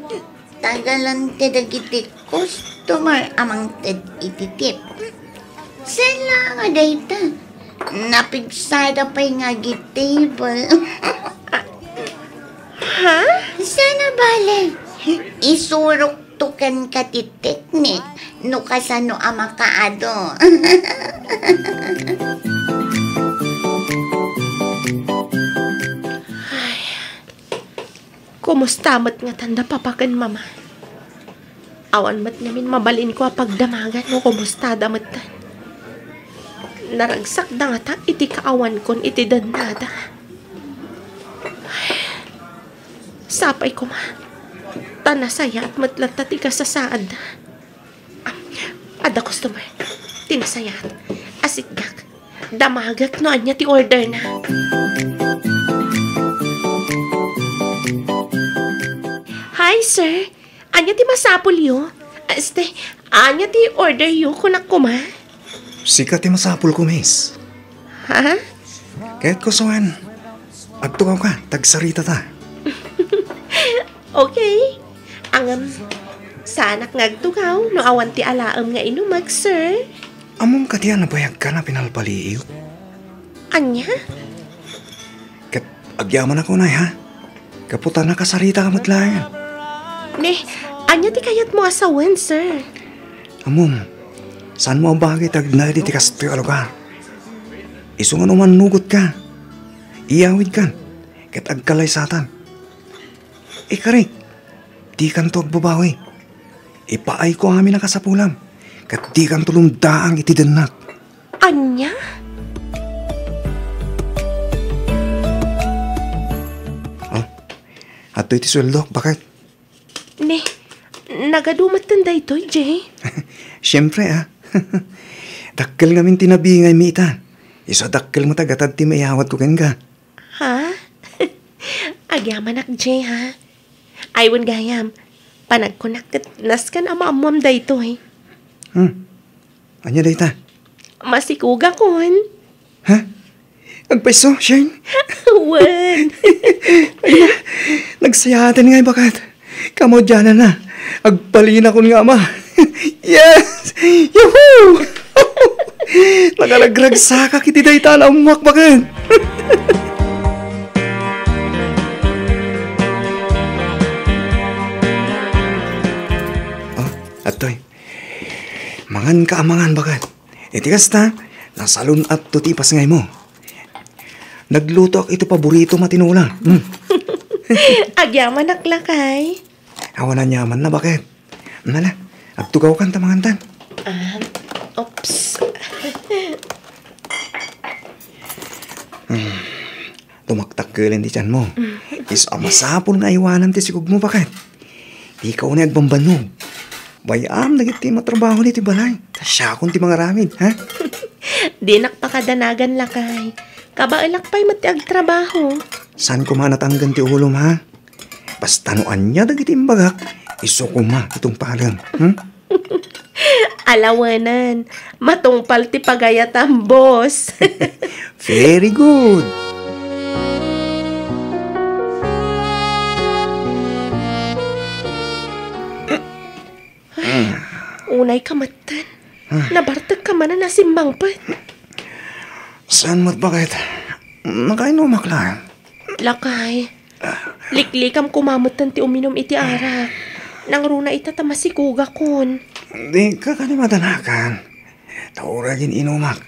tagalan ti dagiti customer a mangted iti tip. Saan la nga dayta, napigsada pay nga agi table. Ha? Saan a bale, isurok to kenka ti teknik no kasano a makaado. Ay, kumusta met ngatan da papa ken mama? Awan met ngamin mabalinko a pagdamagan no kumustada metten. Naragsakda ngata iti kaawankon iti dennada. Sapay koma, ta nasayaat met latta ti kasasaadda. Adda customer. Ti nasayaat. Asitgak. Damagek no ania ti orderna. Hi, sir. Ania ti masapulyo? Este, ania ti orderyo, kunak koma? Sika ti masapulko, miss. Ha? Kayatko sawen, agtugawka, ta agsaritata. Okay. Ngem, saanak nga agtugaw no awan ti alaem nga inumek, sir. Ammom kadi a nabayagkan a pinalpaliiw? Ania? Ket agyamanak unay, ha? Gapu ta nakasaritaka met laeng. Ne, ania ti kayatmo a sawen, sir? Ammom, saanmo a bagay ti agnaed iti kastoy a lugar. Isu nga no mannugotka, iyawidkan, ket agkalaysatan. Ikarik, dikanto agbabawi. Ipaayko amin a kasapulam, ket dikanto lumdaang iti dennak. Ania? Oh, adtoy ti sueldok, baket. Ne, nagadu metten daytoy, Jay? Siempre, a. Dakkel ngamin ti nabingaymi ita. Isu a dakkel met a gatad ti maiyawatko kenka. Ha? Agyamanak, Jay, ha? Ay, wen gayam, panagkunak ket nasken a maammoam daytoy. Hmm. Ania dayta? Masikugakon. Ha? Agpayso, Shane? Wen. Ania, nagsayaatan ngay, baket. Kamaudiananna, agbalinakon nga ama. Yes! Yahoo! Nakaragragsakak iti dayta a naammoak, baket. Oh, adtoy. Saan ka amangan, baket? Iti kasta, nasalun-atto ti ipasngaymo. Naglutoak iti paborito a tinola. Hmm. Agyamanak, lakay. Awan aniamanna, baket. Nala, agtugawkan ta mangantan. Ah, oops. Hmm. Tumaktakkelen ti tianmo. Isu a masapul nga aywanam ti sigogmo, baket. Dika unay agbambannog. Bay-am dagiti matrabaho iti balay. Ta siakon ti mangaramid, ha? Dinak pakadanagan, lakay. Kabaelak pay met ti agtrabaho. Saan koma natanggan ti ulom, ha? Basta no ania dagiti imbagak, isu koma ti tungpalem. Hmm? Ala wen, matungpal ti pagayatam, boss. Very good. Unay ka metten. Nabartek ka manen a simmangpet. Saan met, baket? Nakainumak laeng. Lakay, liklikam koma metten ti uminum iti arak. Nangruna ita ta masigogakon. Dika kadi madanagan. Ta uray gin-inumak,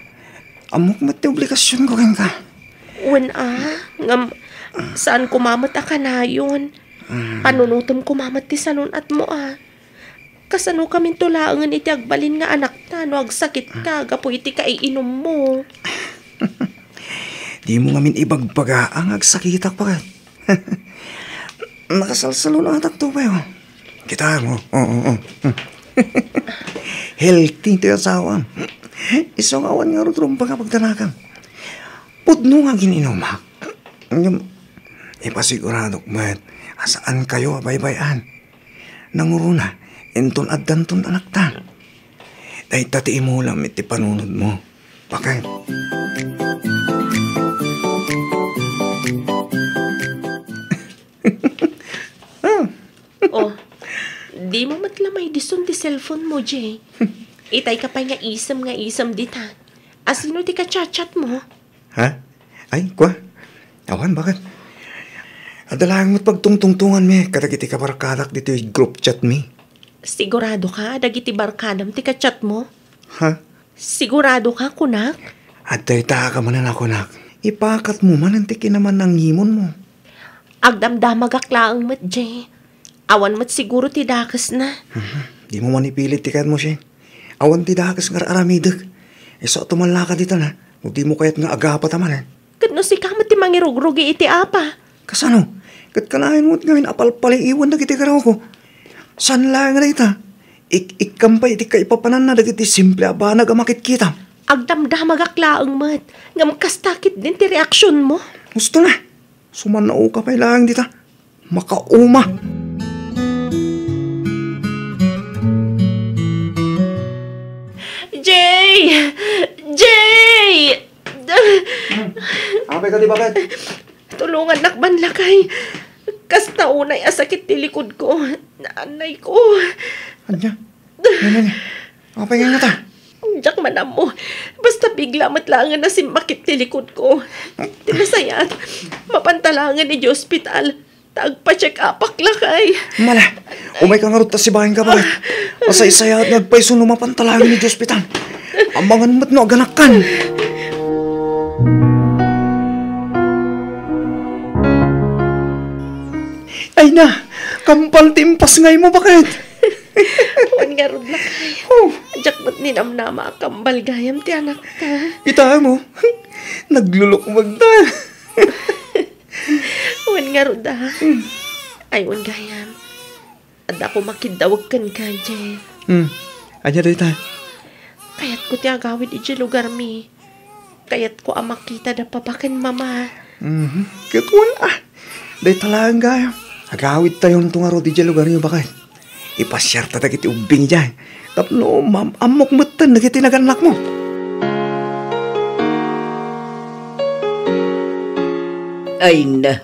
ammok met ti obligasionko kenka. Wen a, ngem saan koma met a kanayon. Mm. Panunotem koma met ti salun-atmo a. Kasano kaminto laengen iti agbalin nga anakta no agsakitka gapu iti kaiinummo? Dimo ngamin ibagbaga nga agsakitak, baket. Nakasalsalun-atak to, bay, o. Kitaem, o. O, o, o. Healthy ti asawam. Isu nga awan ngarud rumbeng a pagdanakam. Pudno nga gin-inumak. Ngem, ipasiguradok met a saankayo a baybay-an. Nanguruna, inton addanton anakta. Dayta ti imulam iti panunotmo. Baket. Ah. Oh, dimo met la maidison ti cellphone mo, Jay. Itay ka pay nga isem nga isem dita. Asino ti kachatchat mo? Ha? Ay, kua? Awan, baket? Adda laeng met pagtungtungtonganmi kadagiti kabarkadak ditoy group chat mi. Sigurado ka, dagiti barkadam ti kachat mo? Ha? Sigurado ka, kunak? Adda ita ka manen a kunak. Ipakatmo manen ti kinamannangimonmo. Agdamdamagak laeng met, Jay. Awan met siguro ti dakesna. Mhm. Dimo man ipilit ti kayatmo, Shane. Awan ti dakes nga ar-aramidek. Isu a tumallaka ditan, no dimo kayat nga agapata manen. Ket no sika met ti mangirugrugi iti apa? Kasano? Ket kanayon met ngamin a palpaliiwan dagiti garruko. Saan laeng a dayta? Ik-ikkam pay iti kaipapananna dagiti simple a banag a makitkitam. Agdamdamagak laeng met, ngem kasta ketdin ti reaksionmo. Husto na. Sumannao ka pay laeng dita. Makauma. Jay! Jay! Hmm. Apay kadi, baket? Tulongannak man, lakay. Kasta unay a sakit ti likodko. Naanayko. Ania? Ania, ania? Apay nga ngata? Diak man ammo. Basta bigla met laengen a simmakit ti likodko. Ti nasayaat, mapanta laengen idiay ospital. Ta agpa-check-upak, lakay. Mala, umayka ngarud ta sibaenka, baket. Masaysayaat nga agpayso no mapanta laengen idiay ospital. Amangan met no aganakkan. Ay na, kampal ti impasngaymo, baket. Wen ngarud, lakay. Oh. Diak met ninamnama a kambal gayam ti anakta. Ita mo, naglulukmeg ta. Wen ngarud, ah. Hmm. Ay, wen gayam. Adda koma kiddaweg kenka, Jay. Hmm. Ania dayta? Kayatko ti agawid idiay lugarmi. Kayatko a makita da papa ken mama. Mhm. Ket wen, ah. Dayta laeng gayam. Agawidtayonto ngarud idiay lugaryo, baket. Ipasiarta dagiti ubbing idiay. Tapno maam-ammok metten dagiti nagannakmo. Ay na.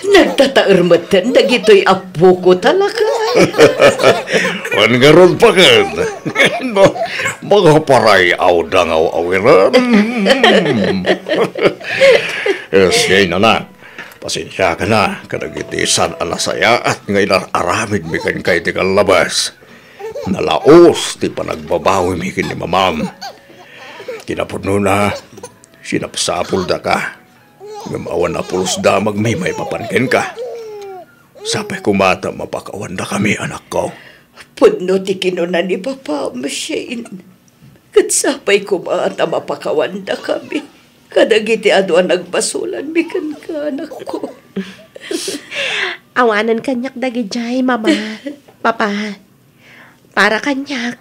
Nagtataer metten dagitoy appoko, talakay. Wen ngarud, baket. Ma-, makaparay-aw da nga aw-awiren. Yes, yay, nana. Pasensiakan a kadagiti saan a nasayaat nga inar-aramidmi kenka iti kallabas. Nalaos ti panagbabawimi ken ni Mamam. Kinapudnona, sinapsapoldaka. Ngem awan a pulos damagmi maipapan kenka. Sapay koma ta mapakawandakami, anakko. Pudno ti kinuna ni Papa, Shane. Ket sapay koma ta mapakawandakami kadagiti adu a nagbasolanmi kenka, anakko. Awanen kaniak dagidiay, Mama, Papa. Para kaniak,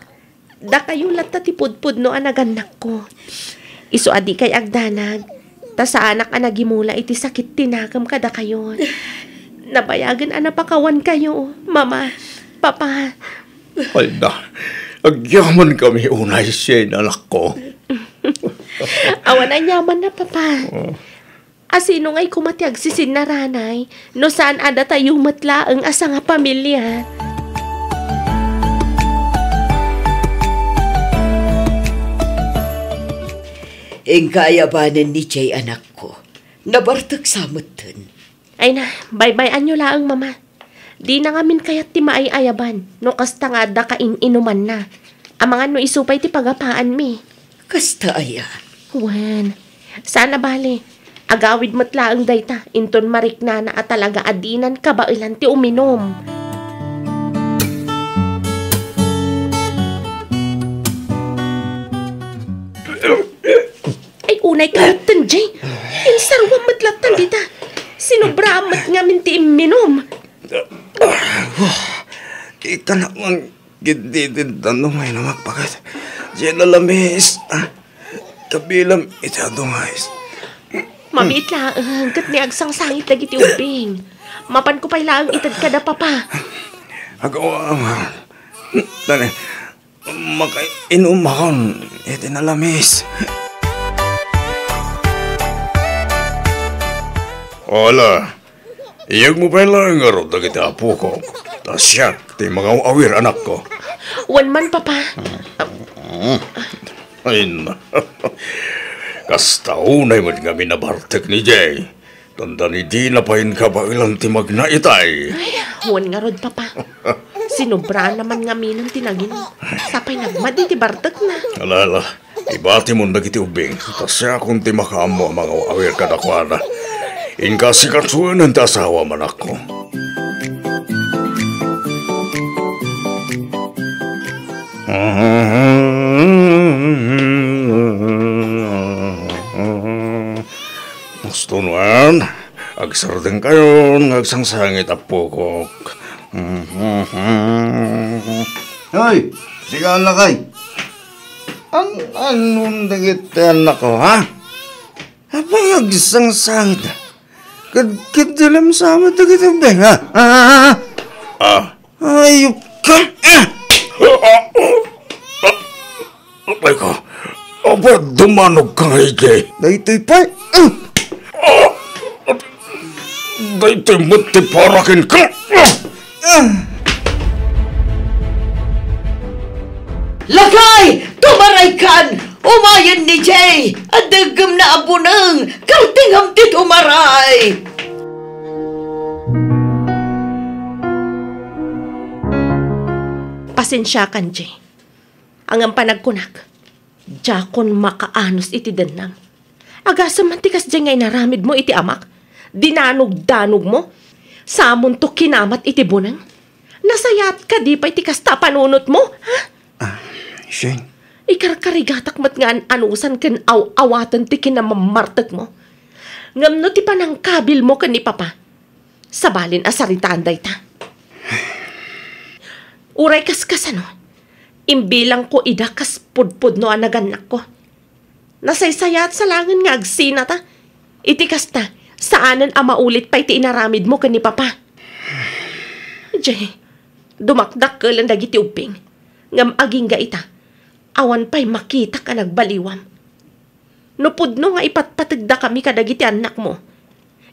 dakayo latta ti pudpudno a nagannakko. Isu a dikay agdanag, ta saanak a nagimula iti sakit ti nakem kadakayo. Nabayagen a napakawankayo, Mama, Papa. Ay na, agyamankami unay, Shane, anakko. Awan aniamanna, Papa. Oh. A sino ngay koma ti agsisinnaranay no saan a datayo met laeng a sangapamilia? Inka ayabanen ni Jay, anakko. Nabartek sa metten. Ay na, baybay-anyo laeng, Mama. Dina ngamin kayat ti maay-ayaban no kasta nga adda kain-inumanna. Amangan no isu pay ti pagapaanmi. Kasta aya? Wen, saan a bale. Agawid met laeng dayta inton mariknana a talaga a dinan kabaelan ti uminum. Ay, unay ka metten, Jay. Insaruam met latta dita. Sinubram met ngamin ti imminum. Kita na man, gididin tanong ay namakpakat. Diyan alamis. Ah, kabilam iti adungais. Mamiit laeng, ket ni agsangsangit dagiti ubbing. Mapanko pay laeng ited kada, Papa. Agawa, ama. Dali. Makainumakon iti nalamis. Ala, iyegmo pay laeng ngarud dagiti apokok, ta siak ti mangaw-awir, anakko. Wen man, Papa. Ay, na. Kasta unay met ngamin a bartek ni Jay. Tandaan, dina pay kabaelan ti magna itay. Ay, wen ngarud, Papa. Sinubraan man ngamin ti nagin. Sapay nagmadi ti bartekna. Ala, ala. Ibatimon dagiti ubbing. Ta siakon ti makaammo a mangaw-awir kadakuada. Inka sikasuenen ti asawam, anakko. Gusto nuan, agsardengkayon nga agsangsangit a pukok. Hoy, sika lakay. An-, annon dagiti annakko, ha? Apay agsangsangit? Kad-, kaddilam sa met dagiti ubbing, ha? Ah, ah, ah. Ah. Ayupka! Ah! Apay ka? Apay dummanog ka nga idiay? Daytoy pay. Ah! Ah! Daytoy met ti para kenka. Ah! Ah! Lakay! Tumaraykan! Umayen ni Jay! Adda gem na a buneng! Kartingam ti tumaray! Pasensiakan, Jay. Ngem panagkunak, diakon makaanus iti dennam. Agasem man ti kasdiay nga inaramidmo iti amak, dinanogdanogmo, samonto kinamat iti buneng. Nasayaat kadi pay ti kasta a panunotmo, ha? Ah, Shane. Ikarkarigatak met nga an-anusan ken aw-awaten ti kinamammartekmo. Ngem no ti panangkabilmo ken ni Papa, sabalin a saritaan dayta. Uray kas kasano, imbilangko ida kas pudpudno a nagannakko. Nasaysayaat sa laengen nga agsinata. Iti kasta, saanen a maulit pay ti inaramidmo ken ni Papa. Jay, dumakdakkelen dagiti ubbing, ngem agingga ita, awan pay makitak a nagbaliwam. No pudno nga ipatpategdakami kadagiti annakmo,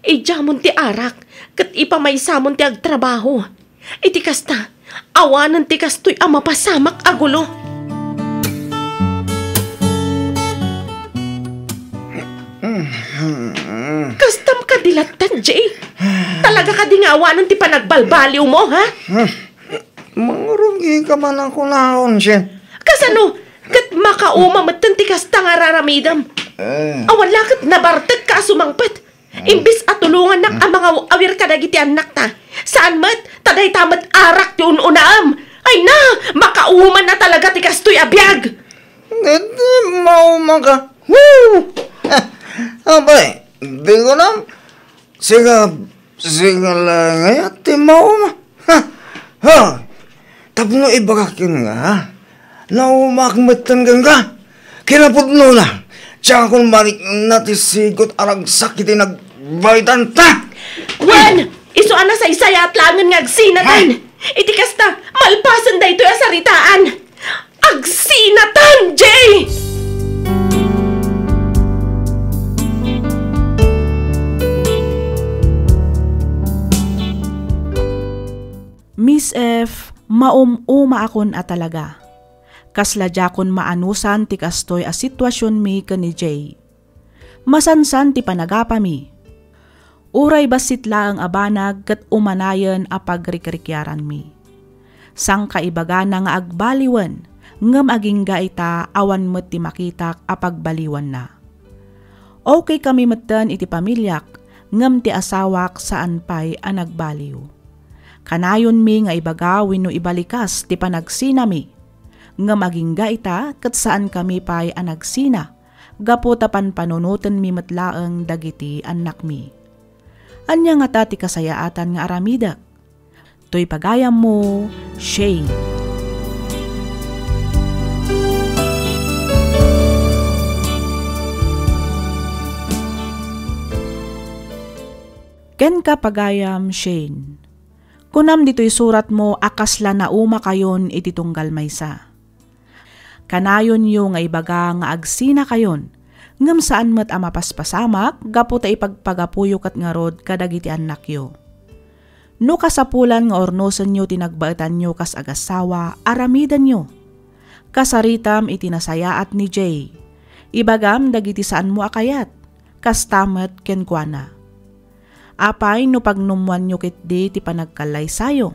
idiamon ti arak, ket ipamaysamon ti agtrabaho. Iti kasta, awanen ti kastoy a mapasamak a gulo. Kastam kadi lattan, Jay? Talaga kadi nga awanen ti panagbalbaliwmo, ha? Mangurog Di ka man a kunaon, Shen. Kasano? Ket makauma metten ti kasta nga ar-aramidem. Eh. Awan la ket nabartekka a sumangpet. Imbes a tulongannak a mangaw-awir kadagiti annakta, saan met ta dayta met arak ti un-unaem. Ay na, makauma na talaga ti kastoy a biag. Didi mauma ka. Woo! Apay, di ko na, siga, siga la ngay ti mauma. Ha! Ha! Tapno ibagak kenka, ha? Naumaak metten kenka. Kinapudnona, diakon marikna ti sigot a ragsak iti nagbaitanta. Wen, isu a nasaysayaat laengen nga agsinatan. Ha? Iti kasta, malpasen daytoy a saritaan. Agsinatan, Jay! Miss F, maum-umaakon a talaga. Kasla diakon maanusan ti kastoy a situasionmi ken ni Jay. Masansan ti panagapami. Uray bassit laeng a banag ket umanayen a pagrikrikiaranmi. Sangkaibagana nga agbaliwen, ngem agingga ita awan met ti makitak a pagbaliwanna. Okay kami metten iti pamiliak, ngem ti asawak saan pay a nagbaliw. Kanayonmi nga ibaga wenno ibalikas ti panagsinami. Ngem agingga ita ket saankami pay a nagsina, gapu ta panpanunotenmi met laeng dagiti annakmi. Ania ngata ti kasayaatan nga aramidek? Toy pagayammo, Shane. Kenka, pagayam Shane, kunam ditoy suratmo a kasla naumakayon iti tunggal maysa. Kanayonyo nga ibaga nga agsinakayon, ngem saan met a mapaspasamak gapu ta ipagpagapuyo ket ngarud kadagiti annakyo. No kasapulan nga urnosenyo ti nagbaetanyo kas agassawa, aramidenyo. Kasaritam iti nasayaat ni Jay. Ibagam dagiti saanmo a kayat. Kasta met kenkuana. Apay no pagnummoanyo ketdi ti panagkallaysayo,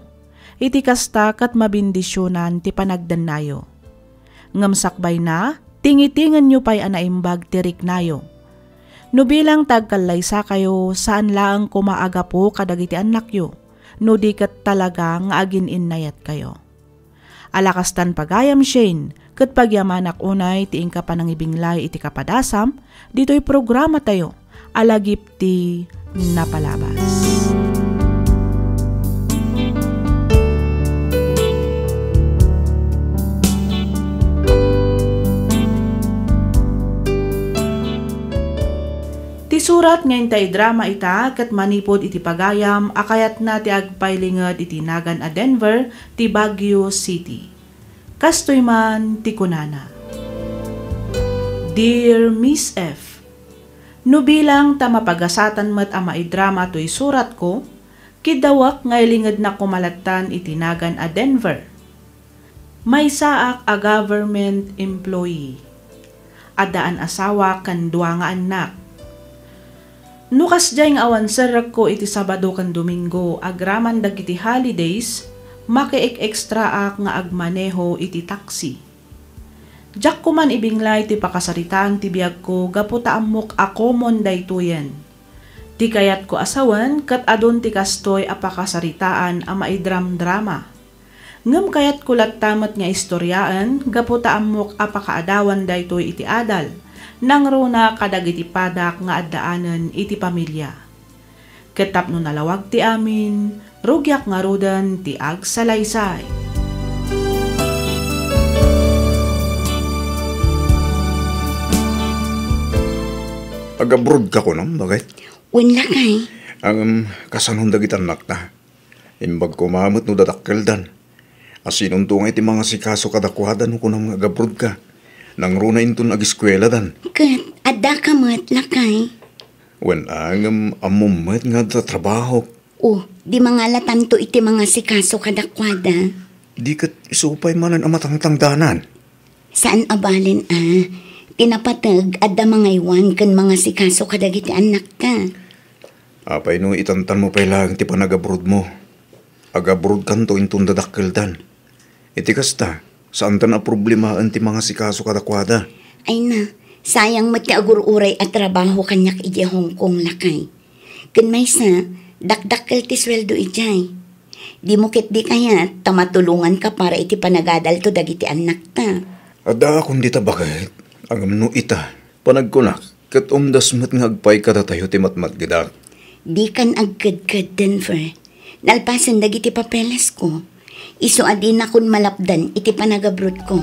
iti kasta ket mabendisionan ti panagdennayo. Ngem sakbayna, tingitingenyo pay a naimbag ti riknayo. No bilang ta agkallaysakayo, saan laeng koma a gapu kadagiti annakyo, no di ket talaga nga agin-innayatkayo. Ala kastan, pagayam Shane, ket pagyamanak unay ti inka panangibinglay iti kapadasam ditoy programatayo a Lagip ti Napalabas. Ti surat nga inta idrama ita ket manipud iti pagayam a kayatna ti agpailinged iti nagan a Denver ti Baguio City. Kastoy man ti kunana, Dear Miss F, no bilang ta mapagasatan met a maidrama toy suratko, kiddawek nga ilingednak koma lattan iti nagan a Denver. Maysaak a government employee. Addaan asawa ken dua nga annak. No kasdiay nga awan serrekko iti Sabado ken Domingo agraman dagiti holidays, makiek-ekstraak nga agmaneho iti taxi. Diak koman ibinglay ti pakasaritaan ti biagko gapu ta ammok a common daytoyen. Ti kayatko a sawen ket adun ti kastoy a pakasaritaan a maidramdrama. Ngem kayatko latta met nga istoriaen gapu ta ammok a pakaadawan daytoy iti adal, nangruna kadagiti padak nga addaanen iti pamilia. Ket tapno nalawag ti amin, rugiak ngaruden ti agsalaysay. Agabroad ka kunam, bagay? Wen, lakay. Ang, um, kasanon dagiti annakta? Imbag koma met no dadakkeldan. Asinonto nga iti mangasikaso kadakuada no kunam nga agabroad ka? Nangruna inton agiskueladan. Ket adda ka met, lakay? Wen, ngem ammom met nga adda trabahok. O, di mangalatanto iti mangasikaso kadakuada. Di ket isu pay manen a matangtangdanan. Saan a balen a, ti napateg adda mangaywan ken mangasikaso kadagiti annakta. Apay no itantanmo pay laeng ti panagabrodmo? Agabrodkanto inton dadakkeldan. Iti kasta, saantan a problemaen ti mangasikaso kadakuada. Ay na, sayang met ti agur-uray a trabaho kaniak idiay Hong Kong, lakay. Ken maysa, dakdakkel ti sueldo idiay. Dimo ketdi kayat ta matulonganka para iti panagadalto dagiti annakta. Addaakon dita baket, ngem no ita, panagkunak, ket umdas met nga agpay kadatayo ti matmatgedak. Dikan agkedked, Denver. Nalpasen dagiti papelesko. Isu a dinakon malapdan iti panagabrodko.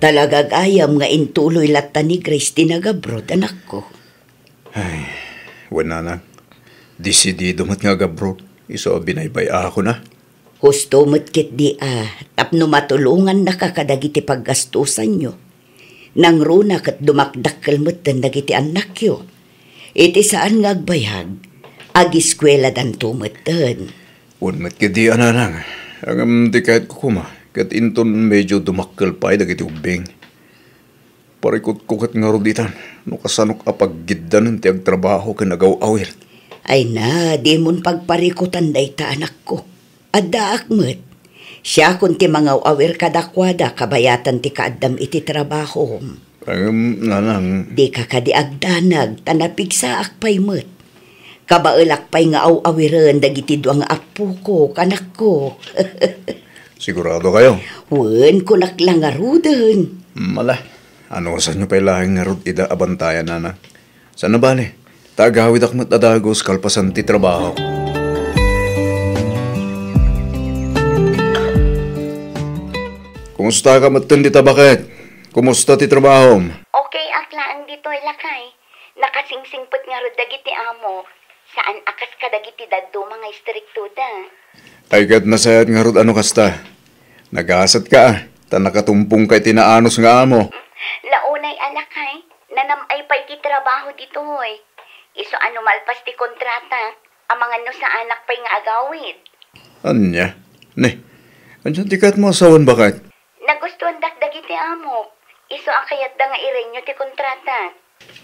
Talaga gayam nga intuloy latta ni Grace ti nagabroad, anakko. Ay, wen, nanang. Desidido met nga agabroad. Isu a binaybay-akon a. Husto met ketdi a tapno matulongannaka kadagiti paggastosanyo. Nangruna ket dumakdakkel metten dagiti annakyo. Iti saan nga agbayag, agiskueladanto metten. Wen met ketdi a, nanang. Ngem ti kayatko koma, ket inton medyo dumakkel pay dagiti ubbing. Parikutko ket ngarud itan, no kasanok a paggiddanen ti agtrabaho ken agaw-awir. Ay na, dimon pagparikutan dayta, anakko. Addaak met. Siakon ti mangaw-awir kadakuada kabayatan ti kaaddam iti trabahom. Ngem, nanang. Dika kadi agdanag, ta napigsaak pay met. Kabaelak pay nga aw-awiren dagiti dua nga appoko, kanakko. Sigurado kayo? Wen, kunak la ngaruden. Mala, anusanyo pay laeng ngarud ida a bantayan, nanang? Saan a bale, ta agawidak met a dagus kalpasan ti trabaho. Kumusta ka met dita baket? Kumusta ti trabahom? Okay ak laeng ditoy, lakay. Nakasingsingpet ngarud dagiti amo. Saan a kas kadagiti dadduma nga istriktoda. Ay, ket nasayaat ngarud a no kasta. Nagasatka a, ta nakatumpongka iti naanus nga amo. Launay a, lakay, nanam-ay pay ti trabaho ditoy. Isu a no malpas ti kontrata, amangan no saanak pay nga agawid. Ania? Ne, ania ti kayatmo a sawen, baket? Nagustuandak dagiti amok. Isu a kayatda nga irenyo ti kontrata.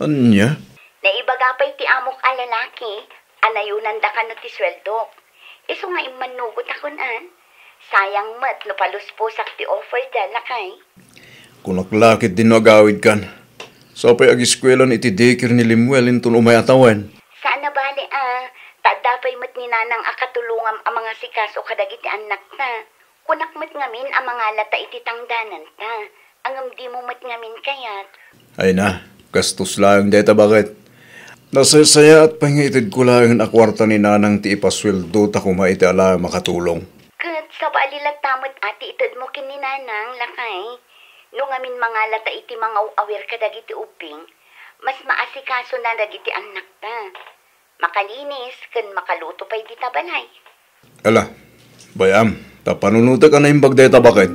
Ania? Naibaga pay ti amok a lalaki a nayunanda kano ti sueldok. Isu nga immannugotakon, an. Sayang met no palusposak ti offer da, lakay. Kunak la ketdi no agawidkan. Sapay agiskuelan iti daycare ni Lemuel inton umay a tawen. Saan a bale a, ta adda pay met ni nanang a katulongam a mangasikaso kadagiti annakta. Kunak met ngamin a mangalata iti tangdananta, ngem dimo met ngamin kayat. Ay na, gastos laeng dayta, baket. Nasaysayaat pay nga itedko laeng a kuarta ni nanang ti ipasueldota koma iti alaem a katulong. Ket sabali latta met a ti itedmo ken ni nanang, lakay. No ngamin mangalata iti mangaw-awir kadagiti ubbing, mas maasikasona dagiti annakta. Makalinis ken makaluto pay dita balay. Ala, bay-am, ta panunotek a naimbag dayta baket.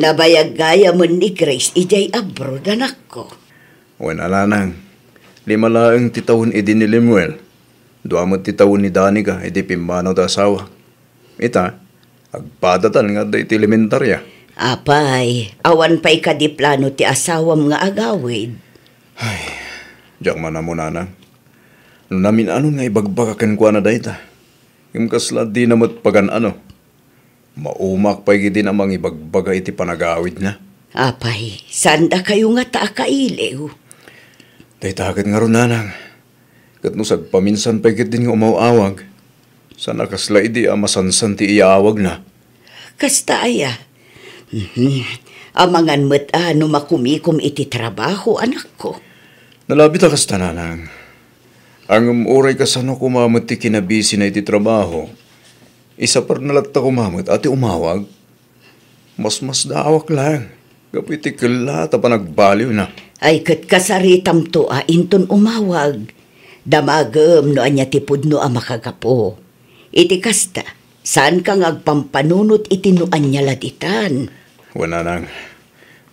Nabayag gayamen ni Grace idiay abroad, anakko. Wen a, nanang, lima laeng ti tawen idi ni Lemuel. Dua met ti tawen ni Danica idi pimmanaw ti asawa. Ita, agpadatan nga adda iti elementaria. Apay, awan pay kadi plano ti asawam nga agawid? Ay, diak man ammo, nanang. No namin-anon nga ibagbaga kenkuana dayta, ngem kasla dina met pagan-ano. Maumak pay ketdin a mangibagbaga iti panagawidna. Apay, saan dakayo ngata a kailiw? Dayta ket ngarud, nanang. Ket no sagpaminsan pay ketdin nga umaw-awag, saan a kasla idi a masansan ti iyaawagna. Kasta aya? Mhm. Amangan met a no makumikom iti trabaho, anakko. Nalabit a kasta, nanang. Ngem uray kasano koma met ti kinabisina iti trabaho, isaperna latta koma met a ti umawag. Masmasdaawak laeng gapu iti kellaat a panagbaliwna. Ay, ket kasaritamto a inton umawag, damagem no ania ti pudno a makagapu. Iti kasta, Saanka nga agpampanunot iti no ania la ditan. Wen, nanang.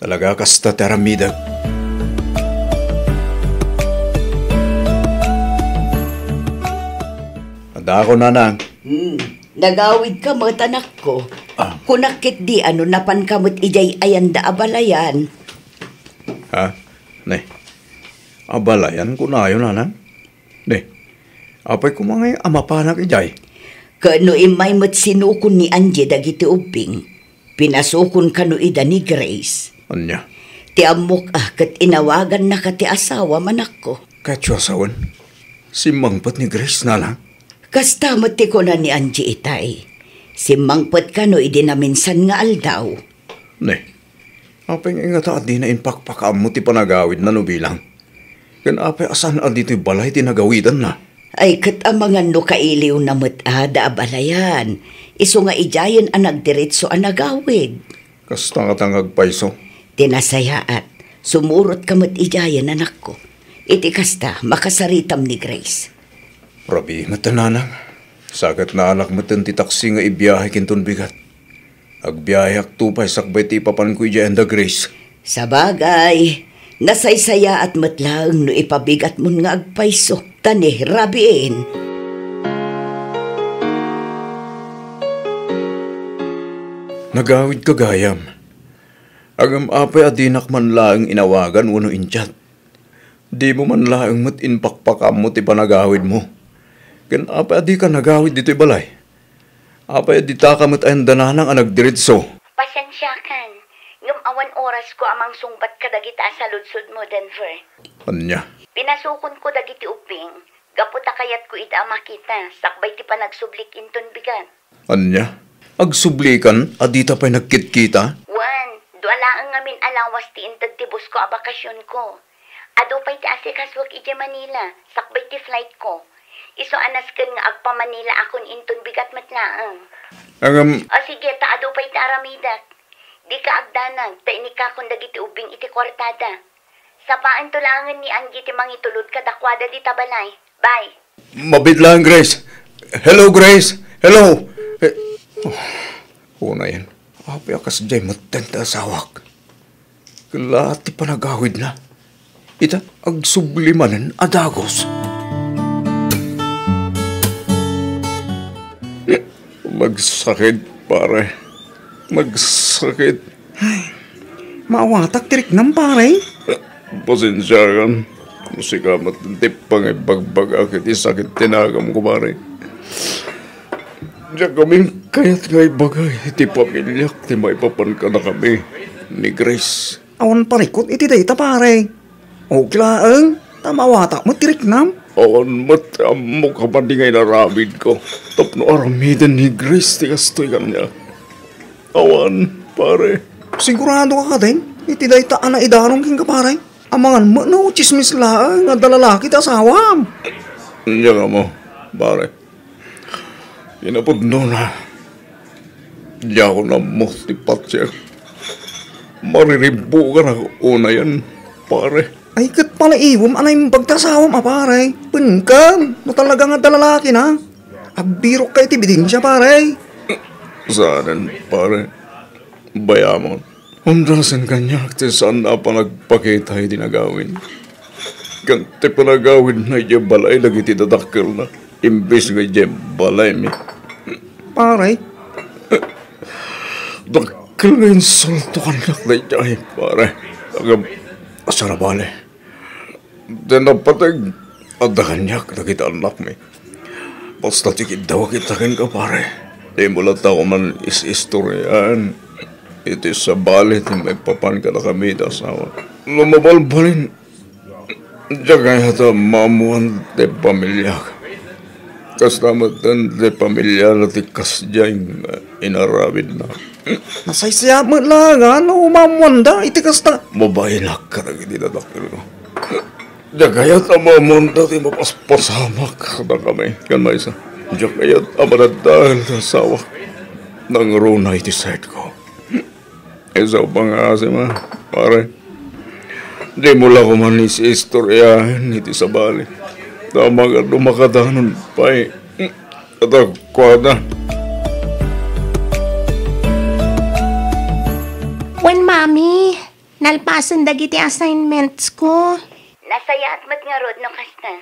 Talaga, kasta ti aramidek. Adda ako, nanang. Hmm. Nagawidka met, anakko. Ah. Kunak ketdi a no napanka met idiay ayanda a balayan. Ha? Ne. A balayan, kunayo, nanang? Ne. Apay koma ngay a mapanak idiay? Ket no immay met sinukon ni Angie dagiti ubbing, pinasukon kano ida ni Grace. Ania? Ti ammok a ket inawagannaka ti asawam, anakko. Ket siasawem? Simmangpet ni Grace, nanang? Kasta met ti kuna ni Angie itay. Simmangpet kano idi naminsan nga aldaw. Ne, apay nga ingata a dina impakpakaammo ti panagawidna no bilang? Ken apay a saan a ditoy balay ti nagawidanna? Ay, ket amangan no kailiwna met a da a balayan, isu nga idiayen a nagdiretso a nagawid. Kasta ngata nga agpayso. Ti nasayaat, sumurotka met idiayen, anakko. Iti kasta, makasaritam ni Grace. Rabii met, nanang. Sakit naanak met ti taksi nga ibiyahe kinton bigat. Agbiyaheakto pay sakbay ti ipapanko idiay anda Grace. Sabagay, nasaysayaat met laeng no ipabigatmon nga agpayso. Ta ni rabiin. Nagawidka gayam. Ngem apay a dinak man laeng inawagan wenno in-chat? Dimo man laeng met impakpakaammo ti panagawidmo. Ken apay a dika nagawid ditoy balay? Apay a ditaka met ayanda nanang a nagdiretso? Pasensiakan, ngem awan orasko a mangsungbat kadagiti a saludsodmo, Denver. Ania? Pinasukonko dagiti ubbing, gapu ta kayatko ida a makita sakbay ti panagsublik inton bigat. Ania? Agsublikan a dita pay nagkitkita? Wen, dua laeng ngamin a lawas ti inted ti boss-ko a bakasionko. Adu pay ti asikasuek idiay Manila, sakbay ti flight-ko. Isu a nasken nga agpa-Manila-akon inton bigat met laeng. Ngem— O sige, ta adu pay ti aramidek. Dika agdanag, ta inikakon dagiti ubbing iti kuartada. Sapaento laengen ni Angie ti mangitulod kadakuada dita balay. Bye. Mabiit laeng, Grace. Hello, Grace. Hello. Eh, oh, unayen. Apay a kasdiay metten ti asawak? Kella ti panagawidna. Ita, agsubli manen a dagus. Magsakit, pare. Magsakit. Ay, maawatak ti riknam, pare. Pasensiakan. No sika met ti pangibagbaga iti sakit ti nagamko, pare. Diak ngamin kayat nga ibaga iti pamiliak ti maipapan kadakami ni Grace. Awan parikut iti dayta, pare. Okay laeng, ta maawatak met ti riknam. Awan met ti ammok a madi nga inaramidko tapno aramiden ni Grace ti kastoy kaniak. Awan, pare. Sigurado ka kadin iti dayta a naidaron kenka, pare? Amangan met no tsismis laeng nga adda lalaki ti asawam. Diak ammo, pare. Kinapudnona, diakon ammo ti patiek. Mariribbukanak unayen, pare. Ay, ket palaibem a naimbag ti asawam a, pare. Penka, no talaga nga adda lalakina. Agbirokka iti bidensia, pare. Saanen, pare. Bayamon. Umdasen kaniak ti saan a panagpakita iti nagawid. Ken ti panagawidna idiay balay dagiti dadakkelna, imbes nga idiay balaymi. Pare? Dakkel nga insulto kaniak daydiay, pare. Agam, asarabali. Ti napateg, adda kaniak dagiti annakmi. Basta ti kiddawak ita kenka, pare. Dimo latta koma is-istoriaan iti sabali ti maipapan kadakami ti asawa. No mabalbalin, diak kayat a maammuan ti pamiliak. Kasta met ti pamiliana ti kasdiay nga inaramidna. Nasaysayaat met laeng no maammuanda iti kasta. Mabainak kadagiti dadakkelko. Diak kayat a maammuanda ti mapaspasamak kadakami. Ken maysa, diak kayat a madadael ti asawak. Nangruna iti side ko. Isu pay nga asima, pare. Dimo la koma is-istoriaen iti sabali. Ta amangan no makadanon pay kadakuada. Wen, Mami, nalpasen dagiti assignments ko. Nasayaat met ngarud no kasta.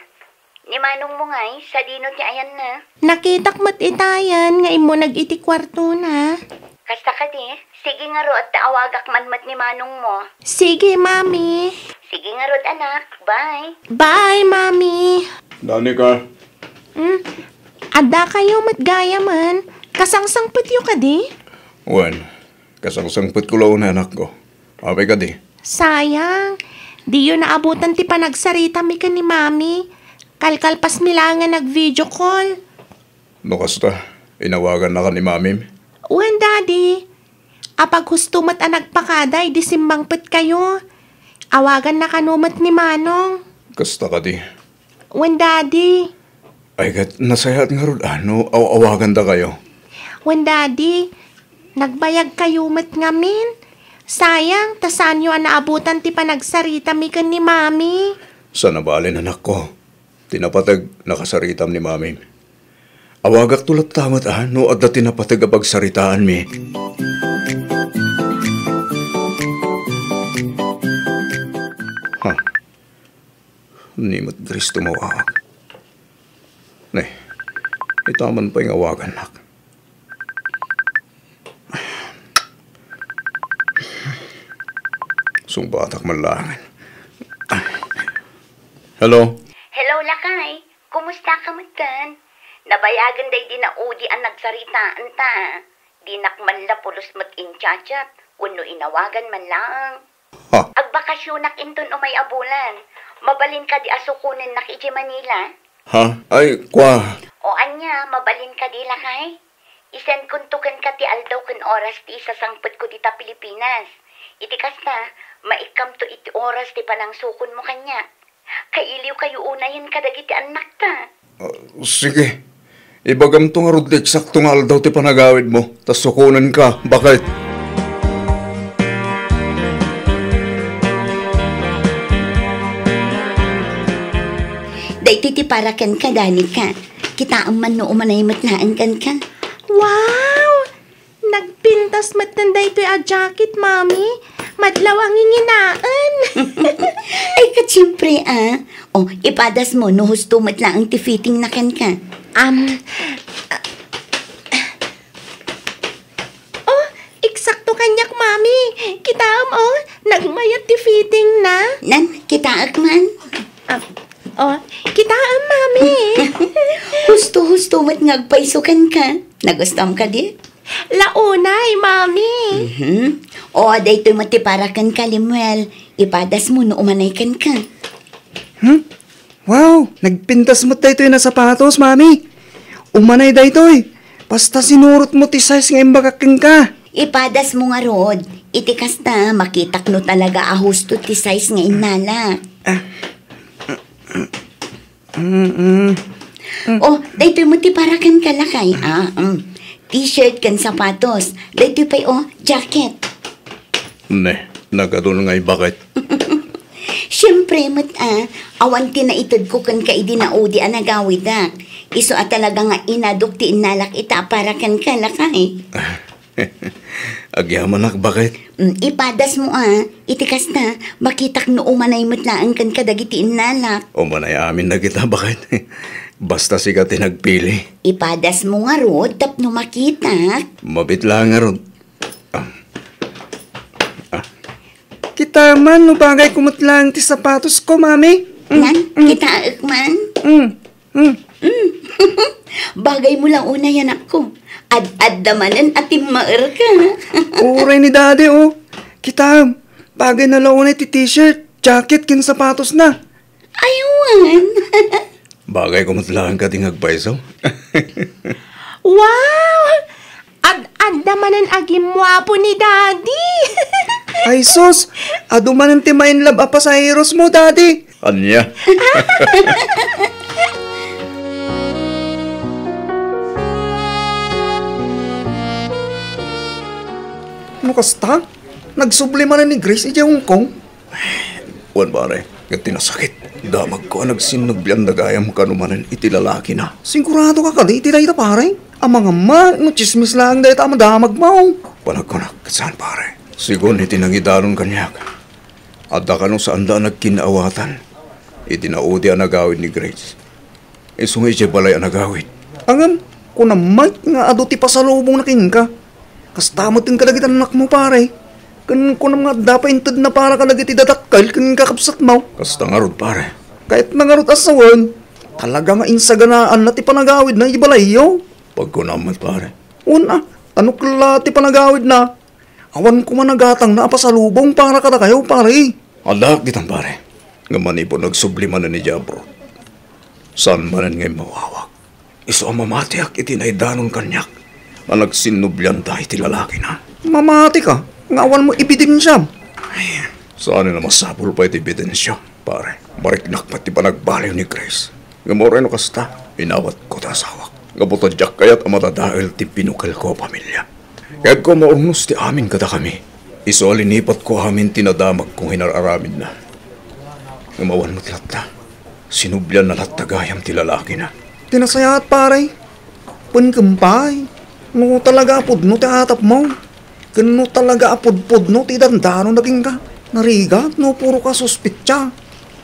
Ni manongmo ngay, sadino ti ayanna? Nakitak met itayan nga immuneg iti kuartona. Kasta kadi? Sige ngarud, ta awagak man met ni manongmo. Sige, Mami. Sige ngarud, anak. Bye. Bye, Mami. Danica. Hmm? Adda kayo met gayamen. Kasangsangpetyo kadi? Wen, kasangsangpetko la unay, anakko. Apay kadi? Sayang. Diyo naabutan ti panagsaritami ken ni Mami. Kalkalpasmi laeng nga nag-video call. No kasta, inawagannaka ni Mamim? Wen, Daddy. Apaghusto met a nagpakada idi simmangpetkayo. Awaganna kano met ni Manong. Kasta kadi? Wen, Daddy. Ay, ket nasayaat ngarud a no aw-awagandakayo. Wen, Daddy, nagbayagkayo met ngamin. Sayang, ta saanyo a naabutan ti panagsaritami ken ni Mami. Saan a bale, anakko. Ti napateg, nakasaritam ni Mamim. Awagakto latta met a no adda ti napateg a pagsaritaanmi. Ha? Ni met Grace tumawaak. Ne, ita man pay nga awagannak. Sungbatak man laengen. Hello? Hello, lakay. Kumusta ka met ken? Nabayagen daydi naudi a nagsaritaanta. Dinak man la pulos met in-chat-chat wenno inawagan man laeng. Ha? Agbakasionak inton umay a bulan. Mabalin kadi a sukonennak idiay Manila? Ha? Ay, kua. O ania, mabalin kadi, lakay? I-send konto kenka ti aldaw ken oras ti isasangpetko dita Pilipinas. Iti kasta, maikkamto iti oras ti panangsukonmo kaniak. Kailiwkayo unayen kadagiti annakta. Ah, sige. Ibagamto ngarud ti eksakto nga aldaw ti panagawidmo, ta sukonenka, baket. Daytoy ti para kenka, Danica. Kitaem man no umanay met laeng kenka. Wow! Nagpintas metten daytoy a jacket, Mami. Madlaw a nginginaen. Ay, ket siempre, a. O, ipadasmo no husto met laeng ti fittingna kenka. Am, o, eksakto kaniak, Mami. Kitaem, o, nagmayat ti fittingna. Nan, kitaek man. Am, o, kitaem, Mami. Husto-husto met nga agpayso kenka. Nagustom kadi? La unay, Mami. Mhm. O, daytoy met ti para kenka, Lemuel. Ipadasmo no umanay kenka. Hmm? Wow! Nagpintas met daytoy a sapatos, Mami. Umanay daytoy. Basta sinurotmo ti size nga imbagak kenka. Ipadasmo ngarud. Iti kasta, makitak no talaga a husto ti size nga innalak. Ah. Mm-mm. O, daytoy met ti para kenka, lakay. Ah, mm. T-shirt ken sapatos. Daytoy pay, o, jacket. Ne, nagadun nga ibaket. Siempre met, a, awan ti naitedko kenka idi naudi a nagawidak. Isu a talaga nga inadok ti innalak ita a para kenka, lakay. Agyamanak, baket. Mm, ipadasmo, a. Iti kasta, makitak no umanay met laeng ken kadagiti innalak. Umanay amin dagita, baket. Basta sika ti nagpili. Ipadasmo ngarud tapno makitak. Mabit laeng ngarud. Ah. Ah. Kita man no bagayko met laeng ti sapatosko, Mami. Mm, Nan, mm. Kitaek man. Mm. Hmm. Hmm. Bagaymo la unay, anakko. Ad-adda manen a timmaerka. Uray ni Daddy, o. Kitaem, bagayna la unay ti t-shirt, jacket, ken sapatosna. Ay, wen. Bagayko met laeng kadi nga agpayso. Wow! Ad-adda manen a gimmuapo ni Daddy! Ay sus! Adu manen ti ma-inlove a pasaherosmo, Daddy! Ania? No kasta, nagsubli manen ni Grace idiay Hong Kong. Wen, pare, ket ti nasakit, damagko a nagsinnublian da gayam kano manen iti lalakina. Siguradoka kadi iti dayta, pare? Amangan man no tsismis laeng dayta a madamagmo. Panagkunak, ket saan, pare? Sigun iti nangidanon kaniak, adda kano saanda a nagkinnaawatan iti naudi a nagawid ni Grace. Isu nga idiay balay a nagawid. Ngem, kunam met nga adu ti pasalubongna kenka. Kasta met ken kadagiti annakmo, pare. Ken kunam nga adda pay intedna para kadagiti dadakkel ken kakabsatmo. Kasta ngarud, pare. Kayatna ngarud a sawen, talaga nga insaganaanna ti panagawidna iti balayyo. Pagkunam met, pare. Wen a, ta no kella ti panagawidna, awan koma nagatangna a pasalubong para kadakayo, pare. Addaak ditan, pare. Ngem manipud nagsubli manen idiay abroad, saan manen nga immawawag. Isu a mamatiak iti naidanon kaniak nga nagsinnublianta iti lalakina. Mamatika nga awanmo ebidensiam? Ay, saanen a masapul pay ti ebidensia, pare. Mariknak met ti panagbaliw ni Grace. Ngem uray no kasta, inawatko ti asawak. Gapu ta diak kayat a madadael ti binukelko a pamilia. Kayatko a maurnos ti amin kadakami. Isu a linipatko amin ti nadamagko nga inar-aramidna. Ngem awan met latta. Sinublianna latta gayam ti lalakina. Ti nasayaat, pare. Wen ken pay, no talaga a pudno ti atapmo, ken no talaga a pudpudno ti dandanonna kenka, narigat no puro ka suspetsa.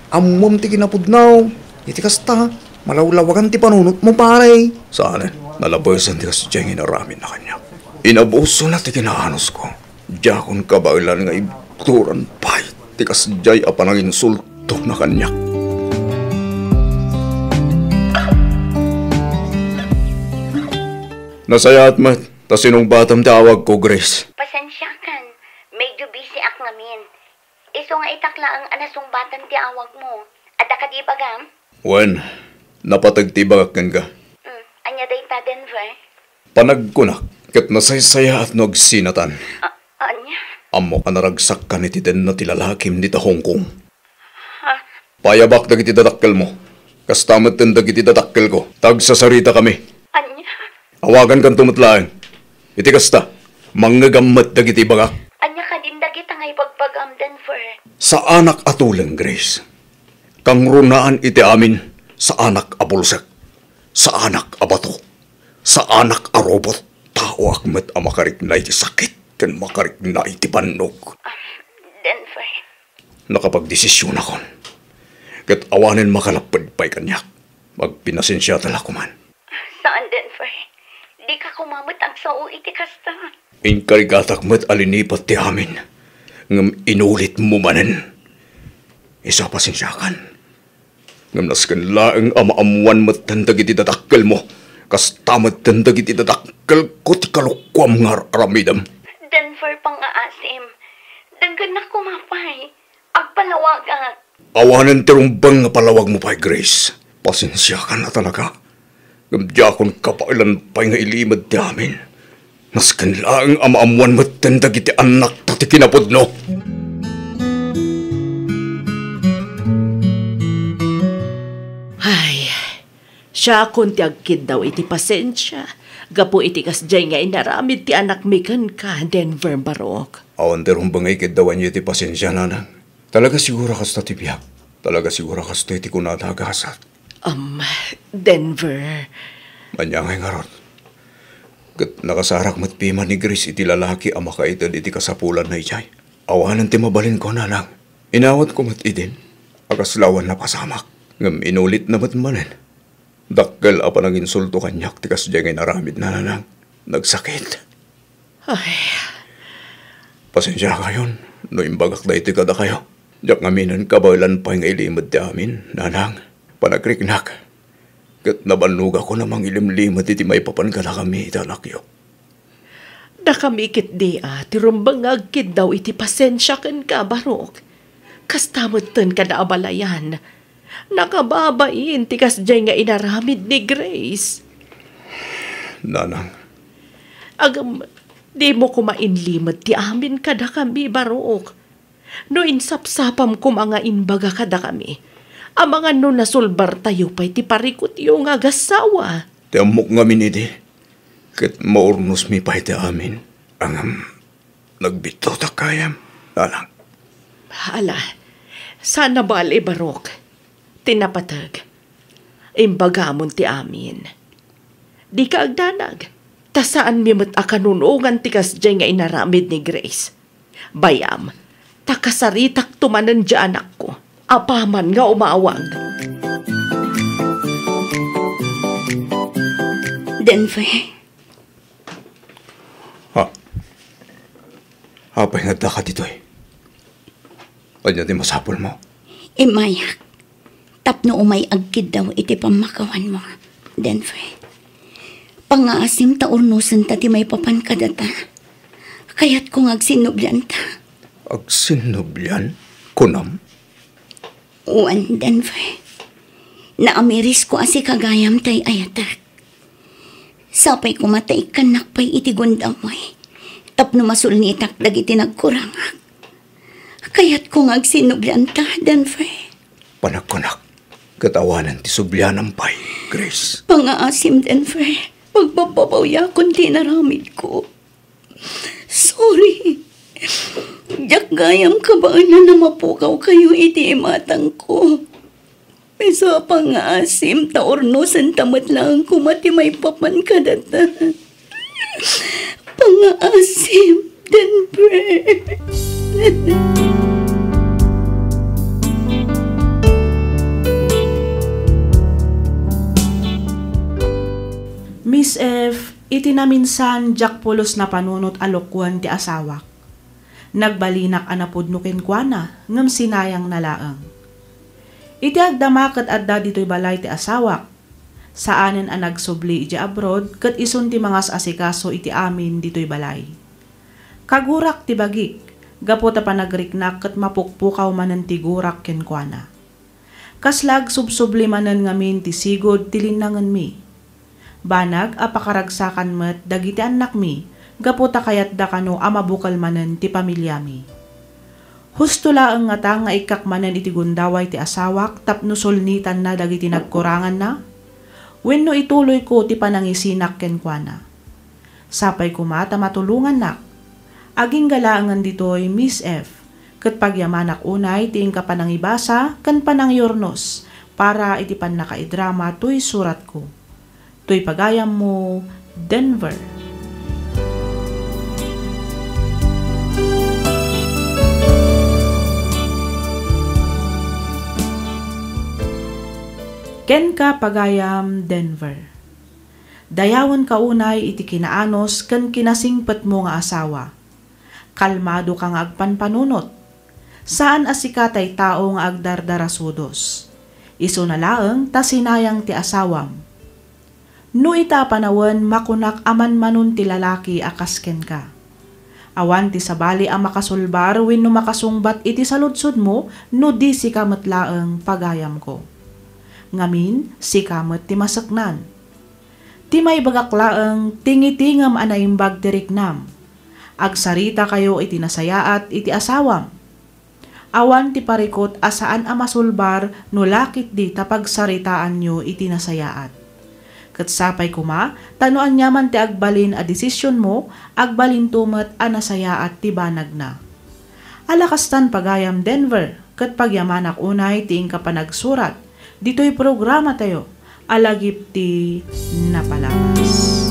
Ammoam ti kinapudno. Iti kasta, malawlawagan ti panunotmo, pare. Saanen, nalabesen ti kasdiay nga inaramidna kaniak. Inabusona ti kinaanosko. Diakon kabaelan nga ibturan pay ti kasdiay a pananginsultona kaniak. Nasayaat met ta sinungbatam ti awagko, Grace. Pasensiakan, medyo busy ak ngamin. Isu nga itak laeng a nasungbatam ti awagmo. Adda kadi ibagam? Wen, napateg ti ibagak kenka. Mm, ania dayta, Denver? Panagkunak, ket nasaysayaat no agsinatan. A-, ania? Ammok a naragsakkan iti tenno ti lalakim dita Hong Kong. Ha? Payabak dagiti dadakkelmo. Kasta metten dagiti dadakkelko. Tagsasaritakami. Ania? Awagankanto met laeng. Iti kasta, mangngegam met dagiti ibagak. Ania kadin dagita nga ibagbagam, Denver? Saanak a tuleng, Grace. Kangrunaan iti amin, saanak a bulsek, saanak a bato, saanak a robot. Taoak met a makarikna iti sakit ken makarikna iti bannog. Ah, Denver. Nakapagdesisionakon. Ket awanen makalapped pay kaniak. Agpinasensiata la koman. Saan, Denver. Dika koma met agsao iti kasta. Inkarigatak met a linipat ti amin, ngem inulitmo manen. Isu a pasensiakan. Ngem nasken laeng a maammoan metten dagiti dadakkelmo, kasta metten dagiti dadakkelko ti kalokuam nga ar-aramidem. Denver, pangngaasim. Denggennak koma pay. Agpalawagak. Awanen ti rumbeng nga palawagmo pay, Grace. Pasensiakan a talaga. Ngem diakon kabaelan pay nga ilimed ti amin. Nasken laeng a maammoan metten dagiti annakta ti kinapudno. Ay, siakon ti agkiddaw iti pasensia gapu iti kasdiay nga inaramid ti anakmi kenka, Denver Barok. Awan ti rumbeng nga ikiddawanyo iti pasensia, nanang. Talaga siguro kasta ti biag. Talaga siguro kastoy ti kunada a gasat. Um, Denver. Ania ngay ngarud? Ket nakasarak met piman ni Grace iti lalaki a makaited iti kasapulanna idiay. Awanen ti mabalinko, nanang. Inawatko met idin a kasla awan napasamak. Ngem inulitna met manen. Dakkel a pananginsulto kaniak ti kasdiay nga inaramidna, nanang. Nagsakit. Ay. Pasensiakayon no imbagak daytoy kadakayo. Diak ngaminen kabaelan pay nga ilimed ti amin, nanang. Panagriknak. Ket nabannogakon a mangilimlimed iti maipapan kadakami iti anakyo. Dakami ketdi a ti rumbeng nga agkiddaw iti pasensia kenka, Barok. Kasta metten kada abalayan. Nakababain ti kasdiay nga inaramid ni Grace. Nanang. Agam, dimo koma inlimed ti amin kadakami, Barok. No insapsapam koma nga imbaga kadakami, amangan no nasulbartayo pay ti parikutyo nga agassawa. Ti ammok ngamin idi, ket maurnosmi pay ti amin. Ngem, nagbittotak gayam, nanang. Ala, saan a bale, Barok. Ti napateg, imbagamon ti amin. Dika agdanag, ta saanmi met a kanunongan ti kasdiay nga inaramid ni Grace. Bay-am, ta kasaritakto manen diay anakko apaman nga umawag. Denver. Ha? Apay nga addaka ditoy? Ania ti masapulmo? Immayak, tapno umay agkiddaw iti pammakawanmo, Denver. Pangngaasim ta urnosenta ti maipapan kadata. Kayatko nga agsinnublianta. Agsinnublian? Kunam? Wen, Denver. Naamirisko a sika gayam ti ay-ayatek. Sapay koma ta ikkannak pay iti gundaway tapno masulnitak dagiti nagkurangak. Kayatko nga agsinnublianta, Denver. Panagkunak, ket awanen ti sublianam pay, Grace. Pangngaasim, Denver. Pagbabbabawiakon ti inaramidko. Sorry. Diak gayam kabaelan a mapukawkayo iti imatangko. Maysa a pangngaasim ta urnosenta met laeng koma ti maipapan kadata. Pangngaasim, Denver. Miss F, iti naminsan, diak pulos napanunot a lokoen ti asawak. Nagbalinak a napudno kenkuana, ngem sinayangna laeng. Iti agdama ket adda ditoy balay ti asawak. Saanen a nagsubli idiay abroad ket isun ti mangas-asikaso iti amin ditoy balay. Kagurak ti bagik, gapu ta panagriknak ket mapukpukaw manen ti gurak kenkuana. Kasla agsubsubli manen ngamin ti sigud ti linnangenmi. Banag a pakaragsakan met dagiti annakmi gapu ta kayatda kano a mabukel manen ti pamiliami. Husto laeng ngata nga ikkak manen iti gundaway ti asawak tapno sulnitanna dagiti nagkuranganna? Wenno ituloyko ti panangisinak kenkuana? Sapay koma ta matulongannak. Agingga laengen ditoy, Miss F, ket pagyamanak unay ti inka panangibasa ken panangiurnos para iti pannakaidrama toy suratko. Toy pagayammo, Denver. Kenka, pagayam Denver. Dayawenka unay iti kinaanus ken kinasingpetmo nga asawa. Kalmadoka nga agpanpanunot. Saan a sika tay tao nga agdardarasudos. Isuna laeng ta sinayang ti asawam. No ita a panawen, makunak a manmanon ti lalaki a kas kenka. Awan ti sabali a makasulbar wenno makasungbat iti saludsodmo no di sika met laeng, pagayamko. Ngamin, sika met ti maseknan. Ti maibagak laeng, tingitingem a naimbag ti riknam. Agsaritakayo iti nasayaat iti asawam. Awan ti parikut a saan a masulbar no la ketdi ta pagsaritaanyo iti nasayaat. Ket sapay koma ta no aniaman ti agbalin a desisionmo, agbalinto met a nasayaat ti banagna. Ala kastan, pagayam Denver, ket pagyamanak unay ti inka panagsurat ditoy programatayo a lagip ti napalabas.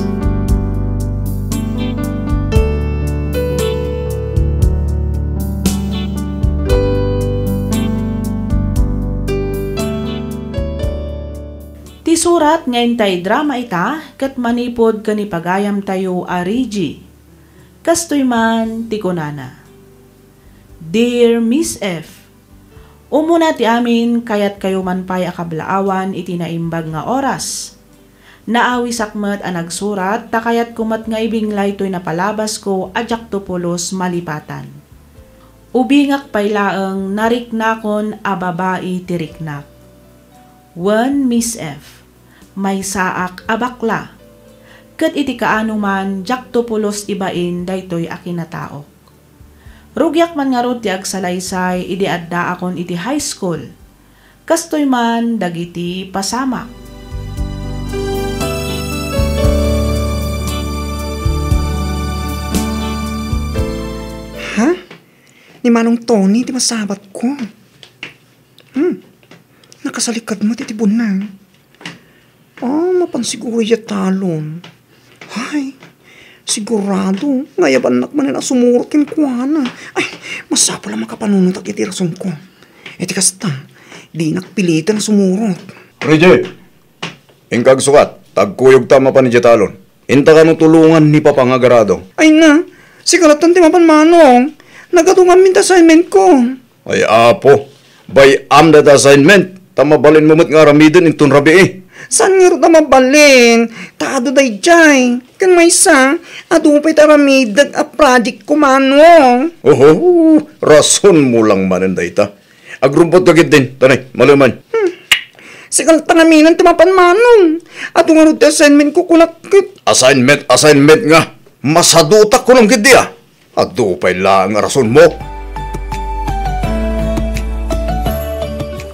Ti surat nga intay drama ita ket manipud ken ni pagayamtayo a Reggie. Kastoy man ti kunana, Dear Miss F, Umuna ti amin, kayatkayo man pay a kablaawan iti naimbag nga oras. Naawisak met a nagsurat ta kayatko met nga ibinglay toy napalabasko a diakto pulos malipatan. Ubingak pay laeng, nariknakon a babai ti riknak. Wen, Miss F, maysaak a bakla. Ket iti kaano man, diakto pulos ibain daytoy a kinataok. Rugiak man ngarud ti agsalaysay idi addaakon iti high school. Kastoy man dagiti pasamak. Ha? Ni Manong Tony ti masabatko. Hmm. Nakasalikad met iti bunang. Ah, mapan siguro ya talon. Hay, Sigurado nga ayabannak manen a sumurot kenkuana. Ay, masapul a makapanunotak iti rasonko. Iti kasta, dinak piliten a sumurot. Reggie! Inka agsukat, ta agkuyogta a mapan idiay talon. Inta kano tulongan ni Papa nga agarado. Ay na, sika latta ti mapan, Manong. Nagatungan min ti assignment ko. Ay, Apo, bay-am dayta assignment, ta mabalinmo met nga aramiden inton rabii. Saan ngarud a mabalin? Ta adu daydiay. Ken maysa, adu pay ti aramidek a project ko, Manong. Oho, rasonmo lang manen dayta. Agrumpot ka ketdin, tanay, maleman. Hmm. Sika latta ngamin ti mapan, Manong. Adu ngarud ti assignment ko, kunak ket. Assignment, assignment nga. Masadutak kunam ketdi, a. Adu pay laeng a rasonmo.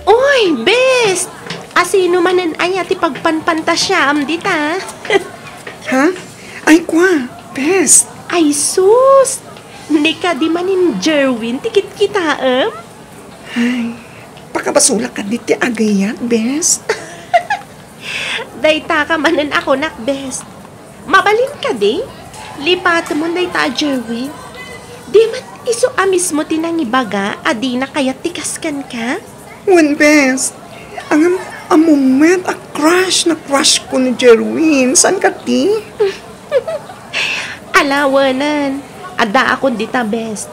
Oy, Bes! Asino manen aya ti pagpanpantasiaam dita? Ha? Ay, kua, Bes. Ay, sus! Ni kadi manen Jerwin ti kitkitaem? Ay, pakabasolak kadi ti agayat, Bes. Dayta ka manen a kunak, Bes. Mabalin kadi? Lipatemon dayta a Jerwin. Di met isu a mismo ti nangibaga a dina kayat ti kas kenka? Wen, Bes. Ngem, ammom met a crush na crush ko ni Jerwin. Saan kadi? Ala, wenen. Addaakon dita, Bes.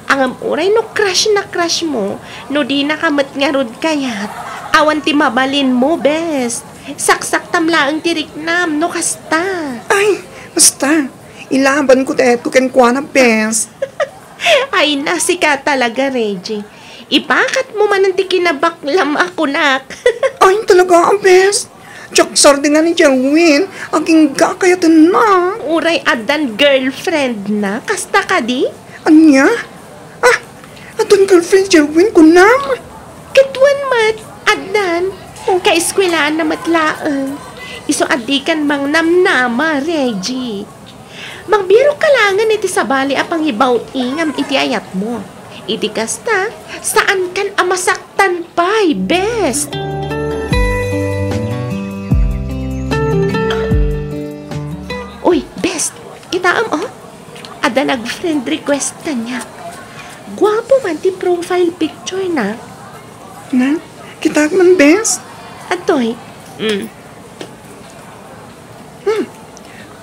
Ngem uray no crush na crush mo, no dinaka met ngarud kayat, awan ti mabalinmo, Bes. Saksaktam laeng ti riknam no kasta. Ay, basta. Ilabanko ti ayatko kenkuana, Bes. Ay na, sika talaga, Reggie. Ipakatmo manen ti kinabaklam a kunak. Ay, talaga, Bes. Diak sardeng ni Jerwin, agingga kayatenna. Uray addan girlfriendna, kasta kadi? Ania? Ah, addan girlfriend ni Jerwin kunam? Ket wen met, addan. Oh. Kaeskuelaanna met laeng. Isu a dikan mangnamnama, Reggie. Mangbirok ka laengen iti sabali a pangibaw-i ngem iti ayatmo. Iti kasta, saankan a masaktan pay, Bes. Uy, Bes, kitaem, oh. Adda nag-friend request kaniak. Guapo man ti profile picture na. Na? Kitaek man, Bes? Adtoy. Mm. Hmm.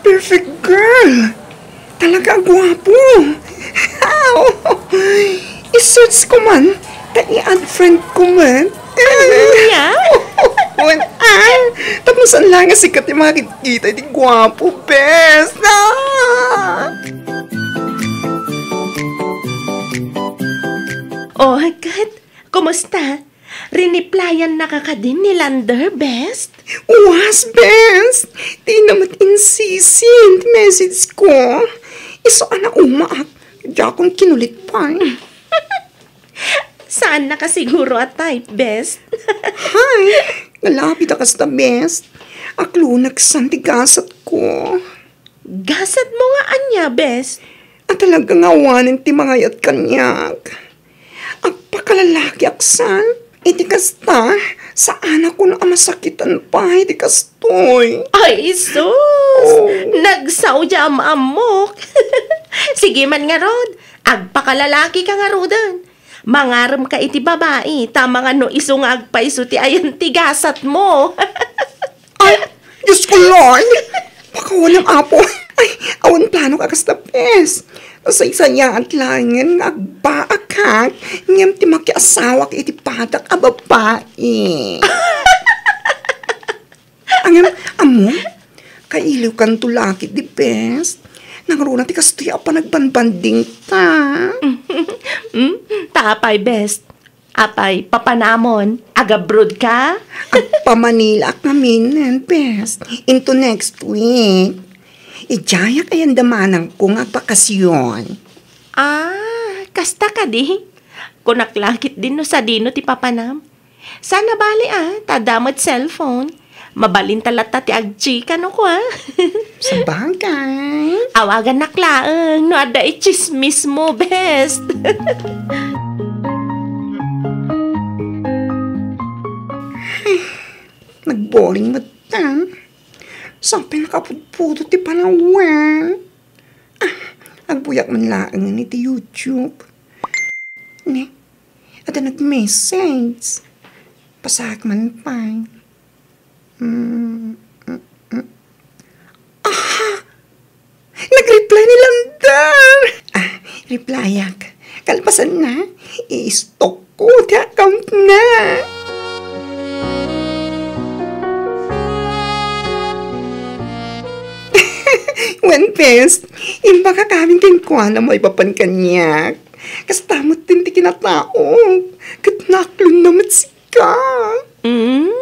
Perfect girl! Talaga a guapo! I-search ko man, ta i-add friend ko man. Ania? Wen, ah! Tapno saan laeng a sika ti makakita iti guapo, Bes! Ah! Oh, ket, kumusta? Riniplayan na ka kadin ni Lander, Bes? Uwas, Bes! Dina met insisi ti message ko. Isu a naumaak, diakon kinulit pay. Saan na ka siguro a type, Bes? Hay, nalabit a kasta, Bes. Akloneksan ti gasat ko. Gasat mo nga ania, Bes? A talaga nga awanen ti mangayat kaniak. Agpakalalaki aksan, iti kasta, saanak a masakitan pay iti kastoy. Ay, sus! Oh. Nagsao di am-ammok. Sige man ngarud, agpakalalaki ka ngaruden. Mangarem ka iti babai, ta mangano isu nga agpayso ti ayan ti gasat mo. Ay, Diyos ko, Lord! Pakawanem, Apo. Ay, awan planok a kasta, Bes. Nasaysayaat laengen nga agbaakak, ngem ti makiasawak iti padak a babai. Ngem, ammo, kailiwkanto la ketdi, Bes. Nangruna ti kastoy a panagbanbandingta. Mm, ta apay, Bes? Apay, papanamon, agabroad ka? Agpamanilaak ngaminen, Bes, into next week. Idiayak ayan da manangko nga agbakasyon. Ah, kasta kadi? Kunak la ketdin no sadino ti papanam. Saan a bale, ah, ta adda met cellphone. Mabalinta latta ti agchika no kua. Sabagay. Awagannak laeng no adda itsismis mo, Bes. Nagboring met ta. Sapay nakapudpudot ti panawen. Agbuyak man laeng iti YouTube. Ne, adda nag-message. Pasaak man pay. Mm, mm, mm. Aha! Nag-reply ni Lander! Ah, replyak. Kalpasanna, i-stalk ko ti account na. Wen, bes, imbagak amin kenkuana maipapan kaniak. Kasta met ti kinatao. Ket naaklonna met sika. Mm?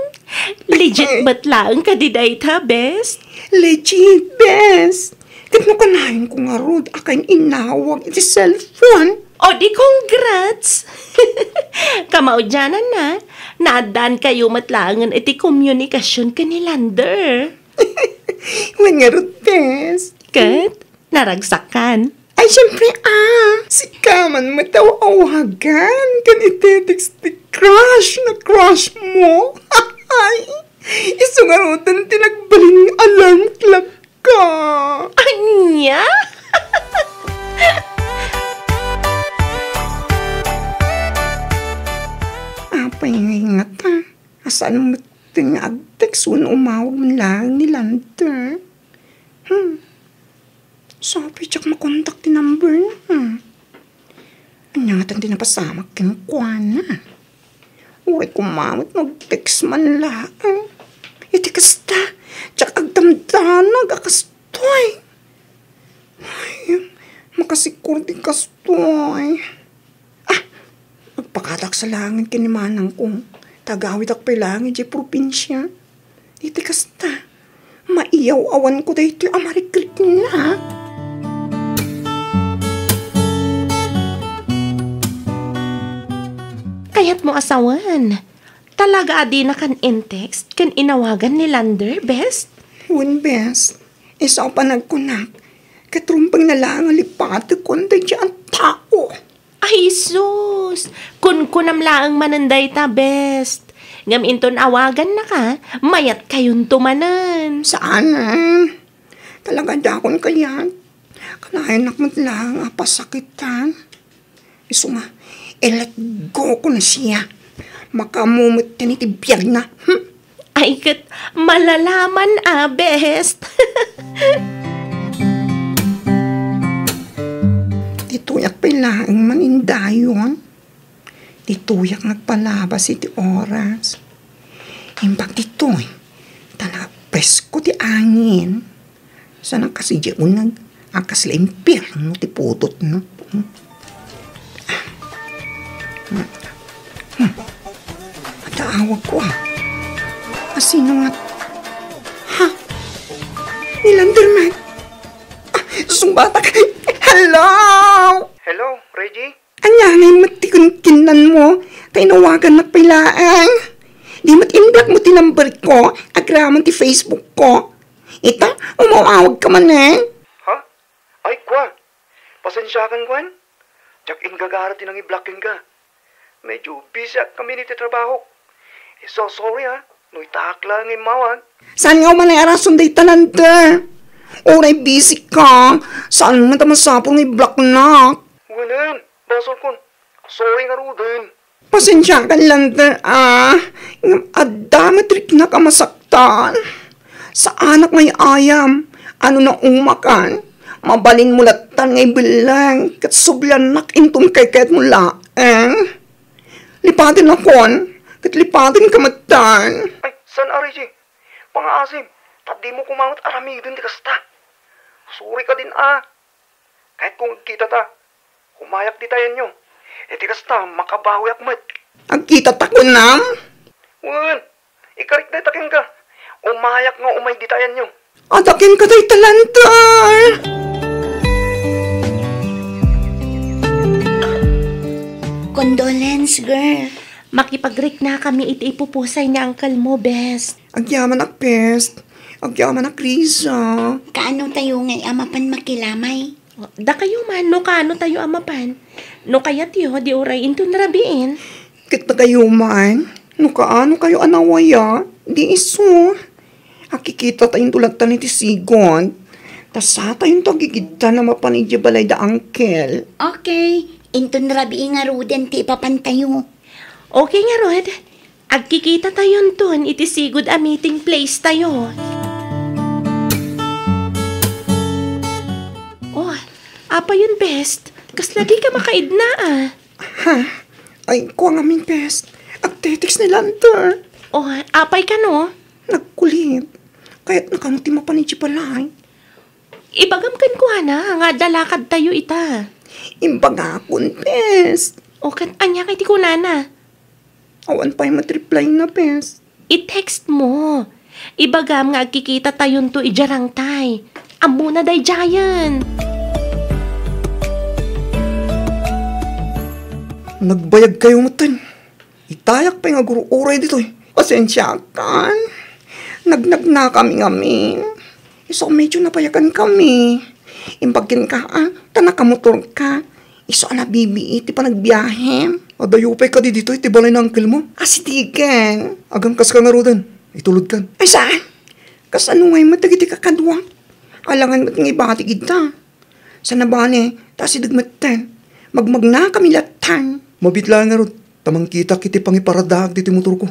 Legit met laeng kadi dayta, bes? Legit, bes. Ket no kanayon ko ngarud a kain-inawag iti cellphone. O di congrats! Kamaudiananna, naaddaankayo met laengen iti komunikasion ken ni Lander. Wen ngarud, bes. Ket, naragsakkan. Ay, siyempre, ah. Sika man met ti aw-awagan ken iti text ti crush na crush mo. Ay, isu ngaruden ti nagbalin nga alarm clock ka. Ania? Apay nga ingata? Asaan met ti nga ag-text wenno umawag man laeng ni Lander? Hmm. Sapay diak makontak ti number na. Ania ngatan ti napasamak kenkuana? Uray koma met no ag-text man laeng. Iti kasta, diak agdamdanag a kastoy. Ay, makasikor ti kastoy. Ah, agpakadak sa laeng ken ni manangko. Tagawidak pay laeng idiay probinsia. Iti kasta, maiyaw-awanko daytoy a marikrikna. Kayatmo a sawen, talaga a dinakan in-text ken inawagan ni Lander, bes? Wen, bes. Isu a panagkunak, ket rumbeng na laeng a lipatekon daydiay a tao. Ay, sus! Kunkunam laeng manen dayta, bes. Ngem inton awagannaka, mayatkayonto manen. Saanen. Talaga dakon kayat. Kanayonak met laeng a pasakitan. Isu nga, i-let go ko na siya. Makaammo met iti biagna. Hmm? Ay, ket malalaman a, bes. Ditoyak pay laeng manindayon. Ditoyak nagpalabas iti oras. Imbag ditoy, ta napresko ti angin. Saan a kas idiay uneg a kasla impierno ti pudotna. Hmm. Hmm. Adda awagko, ah. A, sino nga? Ha? Ni Landerman? Ah, sungbatak. Hello! Hello, Reggie? Ania ngay met ti kinkinnanmo? Ta inawagannak pay laeng. Di met in-block mo ti number ko, agraman ti Facebook ko. Ita, umawawag ka manen. Ha? Ay, kwa. Pasensiakan, kwan. Diak inggagara ti nangi-block kenka. Medyo busy ak ngamin iti trabahok. Eh, so sorry, ha, no itaak laeng nga immawag. Saan nga umanay a rason dayta, Lander? Uray busy ka, saan met a masapul nga i-blocknak? Wenen, basolkon. Sorry ngaruden. Pasensiakan, Lander, ah. Ngem adda met riknak a masaktan. Saanak nga ay-ayam. Ano naumakan? Mabalinmo lattan nga ibelleng ket subliannak inton kaykayatmo laeng. Lipatenakon, ket lipatenka metten. Ay, saan a, Reggie? Pangaasim, ta dimo koma met aramiden ti kasta. Sorry kadin a. Kayatko nga agkitata. Umayak ditayenyo. Iti kasta, makabawiak met. Agkitata kunam? Wen, ikarik dayta kenka. Umayak nga umay ditayenyo. Adda kenka dayta, Lander. Condolence, girl. Makipagriknakami iti ipupusay ni uncle mo, bes. Agyamanak, bes. Agyamanak, Riza. Kaano tayo ngay a mapan makilamay? Dakayo man, no kaano tayo a mapan. No kayatyo, di uray inton rabiin. Ket dakayo man, no kaano kayo a nawaya, di isu. Agkikita ta inton lattan iti sigud. Ta satayonto agigiddan a mapan idiay balay da Uncle. Okay. Inton rabii ngaruden ti ipapantayo. Okay ngarud. Agkikitatayo inton iti sigud a meeting place tayo. Oh, apayon, best? Kasla dika makaidna, ah. Ha? Ay, kua ngamin, best. Agte-text ni Lander. Oh, apay kano? Nagkulit. Kayatna kano ti mapan idiay balay. Ibagam kenkuana nga adda lakadtayo ita. Imbagakon, best. O ket ania kay ti kunana? Awan pay met reply na, best. I-text mo. Ibagam nga agkikitatayonto idiay rangtay. Ammona daydiayen. Nagbayag kayo metten. Itayak pay nga agur-uray ditoy. Pasensiakan. Nagnagnakami ngamin. Isu a medyo nabayagankami. Imbag kenka, a, ta nakamotorka. Isu a nabibii ti panagbiahem. Adayo pay kadi ditoy ti balay ni uncle mo? Asidegen. Agangkaska ngaruden. Itulodkan. Ay, saan? Kasano ngay met dagiti kakadua? Alangan met nga ibati kita. Sana bale, ta asideg metten. Magmagnakami lattan. Mabiit laeng ngarud, ta mangkitak iti pangiparadaak ditoy motorko.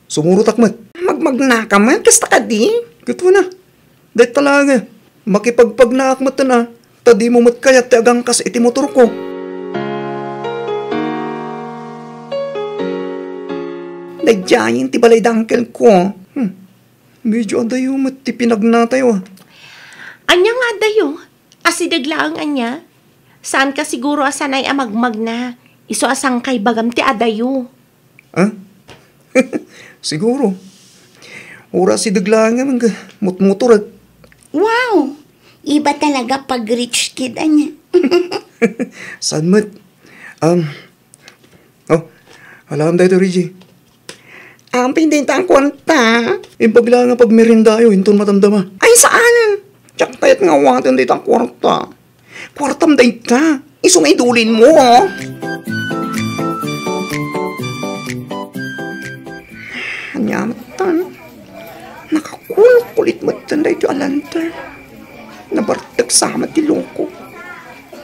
Sumurotak met. Magmagnaka met, kasta kadi? Ket wen a. Dayta laeng, eh. Makipagpagnaak metten a, ta dimo met kayat ti agangkas iti motorko. Daydiayen ti balay da uncle ko. Hmm. Medyo adayo met ti pinagnatayo, ah. Ania nga adayo? Asideg laeng ania? Saanka siguro a sanay a magmagna. Isu a sangkay bagam ti adayo. Ah? Siguro. Uray asideg laeng nga mutmotorek. Wow! Iba talaga pag rich kid, ania? Saan met? Um, oh, alam daytoy, Reggie. Ampay dayta a kuarta. Imbag laeng a pagmeriendayo inton madamdama. Ay, saan? Diak kayat nga awaten dayta a kuarta. Kuartam dayta. Isu nga idulin mo, oh. Ania metten? Nakakulkulit metten daytoy a Lander. Nabartek sa met ti loko.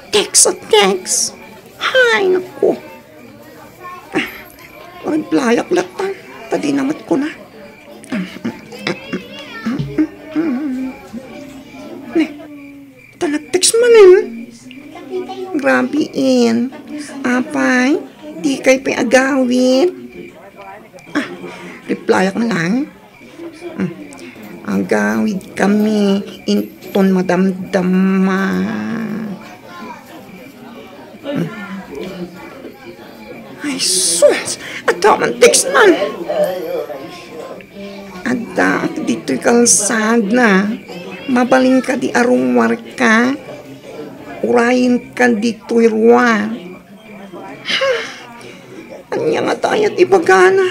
Text a text. Hay, naku. Ah, replyak lattan, ta dina met kuna. Ne, ta nag-text manen. Grabe, in. Apay, dikay pay agawid. Ah, replyak na lang. Hmm. Agawidkami inton madamdama. Hmm. Ay, sus! Adda man text man. Addaak ditoy kalsada. Mabalin kadi a rummuarka? Urayenka ditoy ruar. Ania ngata aya ti ibagana?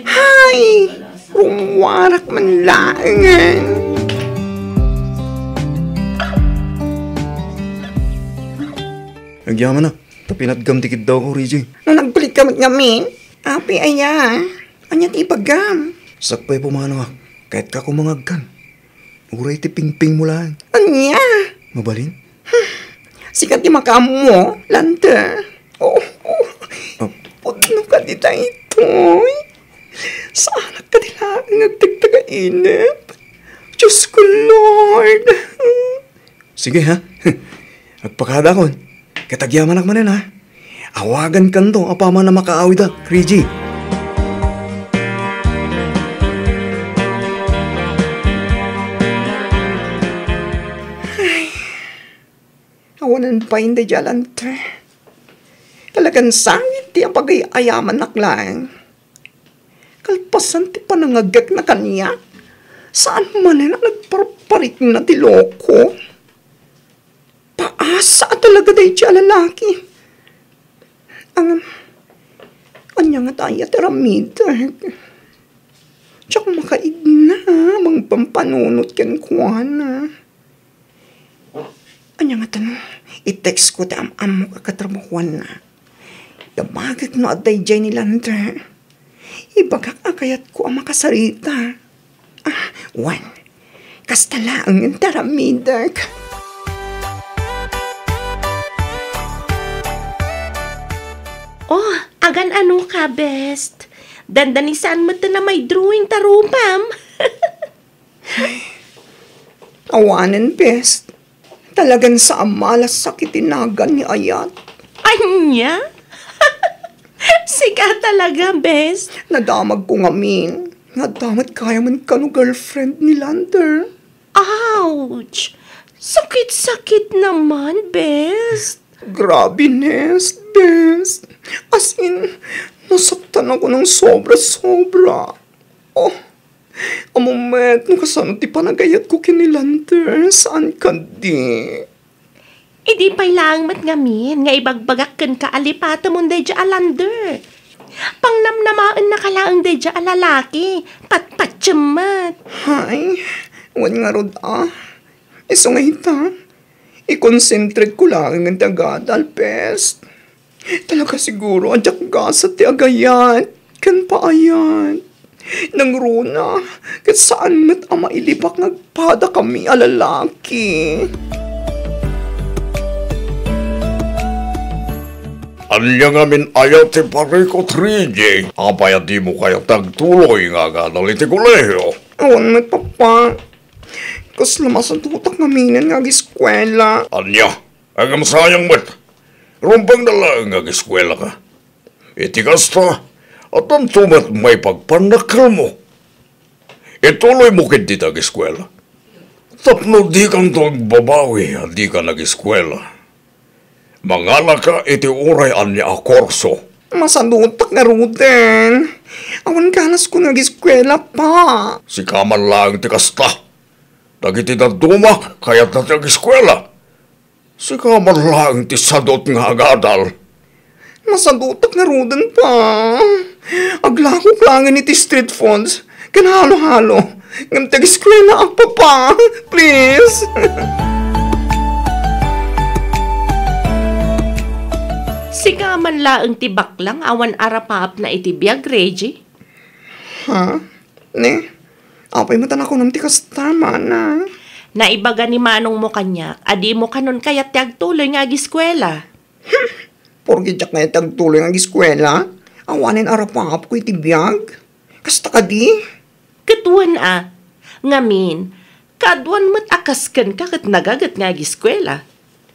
Hay! Rummuarak man laengen. Agyamanak, ta pinatgam ti kiddawko, Reggie. No nagkulitka met ngamin, apay aya? Ania ti ibagam? Sakbay pumanaak, kayatka koma nga agkan. Uray ti pingpingmo laeng. Ania? Mabalin? Hmm. Sika ti makaammo, Lander. Oh, oh. Ah. Pudno kadi daytoy. Saanak kadi laeng nga agtagtagainep. Diyos ko, Lord. Sige, ha? Agpakadakon. Ket agyamanak manen, ha? Awagankanto apaman a makaawida, Reggie. Ay, awanen pay daydiay a Lander. Talagan sangit ti apagay-ayamanak laeng. Kalpasan ti panangagekna kaniak, saan manen a nagparparikna ti loko. Paasa a talaga daydiay a lalaki. Ngem, ania ngata aya ti aramidek? Diak makaidna a mangpampanunot kenkuana. Ania ngata no i-text ko ti am-ammok a katrabahuanna? Damagek no adda idiay ni Lander. Ibagak a kayatko a makasarita. Ah, wen. Kasta laeng ti aramidek. Oh, agan-anoka, best? Dandani saan met ti namay drawing ta rupam. Awanen, best. Talagan sa a malasakit ti nagan ni Ayat. Ania? Sika talaga, best. Nadamagko ngamin nga adda met kayamen kano girlfriend ni Lander. Ouch! Sakit-sakit naman, best. Grabe, Nest, best. As in, nasaktan ako ng sobra-sobra. Oh, ammo met no kasano ti panagayatko ken ni Lander, saan kadi? Idi pay laeng met ngamin nga ibagbagak kenka a lipatemon daydiay a Lander. Pangnamnamaennaka laeng daydiay a lalaki, patpatiem met. Hay, wen ngarud a. Isu nga ita, i-concentrate ko laeng ti agadal, best. Talaga siguro a diak gasat ti agayat ken paayat. Nangruna, ket saan met a mailibak nga agpadakami a lalaki. Ania ngamin aya ti parikut, Reggie? Apay a dimo kayat ti agtuloy nga agadal iti kolehio? Awan met, Papa. Kasla masadutak ngaminen nga agiskuela. Ania? Ngem sayang met. Rumbengna laeng nga agiskuelaka. Iti kasta, addanto met maipagpannakkelmo. Ituloymo ketdi ti agiskuela. Tapno dikanto agbabawi a dika nagiskuela. Mangalaka iti uray ania a kurso. Masadutak ngaruden. Awan ganaskon nga agiskuela, Pa. Sika man laeng ti kasta. Dagiti dadduma, kayatda ti agiskuela. Sika man laeng ti sadut nga agadal. Masadutak ngaruden, Pa. Aglakok laengen iti street foods ken halo-halo. Ngem ti agiskuela, Papa. Please. Sika man laeng ti baklang awan arapaapna iti biag, Reggie? Ha? Ne? Apay met a nakunam ti kasta, Manang? Naibaga ni manongmo kaniak a dimo kanon kayat ti agtuloy nga agiskuela. Porke diak kayat ti agtuloy nga agiskuela, awanen arapaapko iti biag. Kasta kadi? Ket wen a, ngamin, kaaduan met a kas kenka ket nagaget nga agiskuela.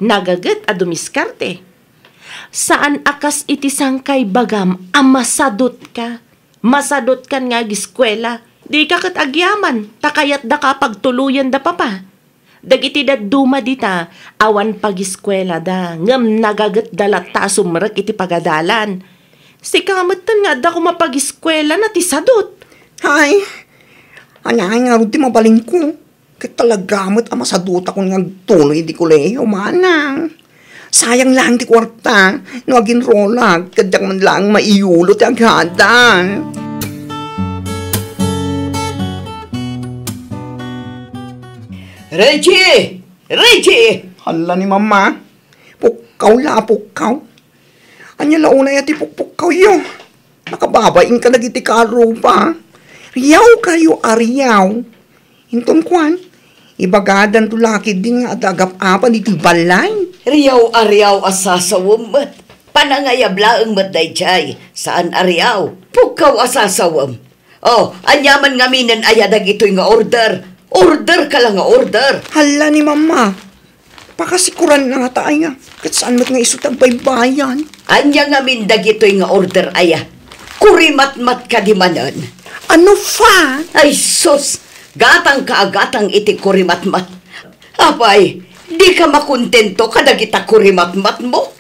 Nagaget a dumiskarte. Saan a kas iti sangkaibagam a masadutka. Masadutkan nga agiskuela. Dika ket agyaman, ta kayatdaka a pagtuloyenda, Papa. Dagiti dadduma dita, awan pagiskuelada, ngem nagagetda latta a sumrek iti pagadalan. Sika metten nga adda koma pagiskuelana ti sadut. Hay, ania ngarud ti mabalinko? Ket talaga met a masadutakon nga agtuloy iti kolehiyo, Manang. Sayang laeng ti kuarta no aginrolak, ket diak man laeng maiyulo ti agadal. Reggie! Reggie! Hala ni Mama. Pukkaw la a pukkaw. Ania la unay a ti pukpukkawyo? Nakababain ka dagiti karuba. Riaw kayo a riaw. Inton kuan, ibagadanto la ketdin nga adda agap-apan iti balay. Riaw a riaw a sasawem met. Panangayab laeng met daydiay. Saan a riaw. Pukkaw a sasawem. Oh, ania man ngaminen aya dagitoy nga order? Order ka la nga order. Hala ni Mama. Pakasikuran na nga ta aya. Ket saan met nga isu ti agbaybayan? Ania ngamin dagitoy nga order aya? Kurimatmat kadi manen? Ano fa? Ay sus! Gatang ka a gatang iti kurimatmat. Apay, di ka makontento kadagita kurimatmatmo?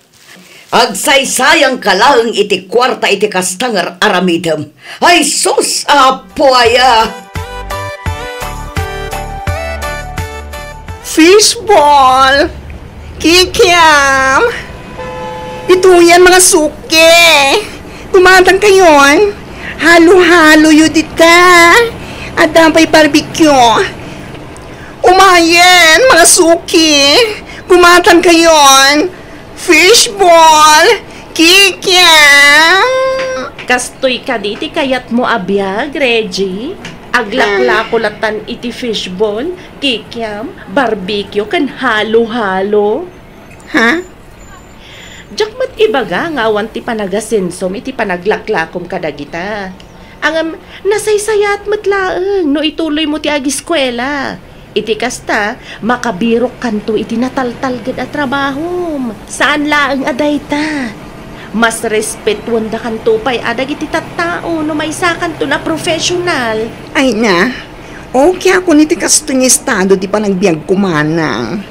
Agsaysayang ka laeng iti kuarta iti kasta nga ar-aramidem. Ay sus, Apo aya! Fishball! Kikiam! Ituyan, mga suki! Gumatang kayon! Halo-halo yu dita! Adda pay barbecue! Umayen, mga suki! Gumatang kayon! Fishball! Kikiam! Kastoy kadi ti kayatmo a biag, Reggie? Aglaklako latan iti fishball, kikiam, barbecue, ken halo-halo. Ha? Diak met ibaga nga awan ti panagasensom iti panaglaklakom kadagita. Ngem nasaysayaat met laeng no ituloymo ti agiskuela. Iti kasta, makabirokkanto iti nataltalged a trabahom. Saan laeng a dayta. Mas respetuendakanto pay a dagiti tattao no maysakanton a professional. Ay na, okay ako iti kastoy nga estado ti panagbiagko, manang.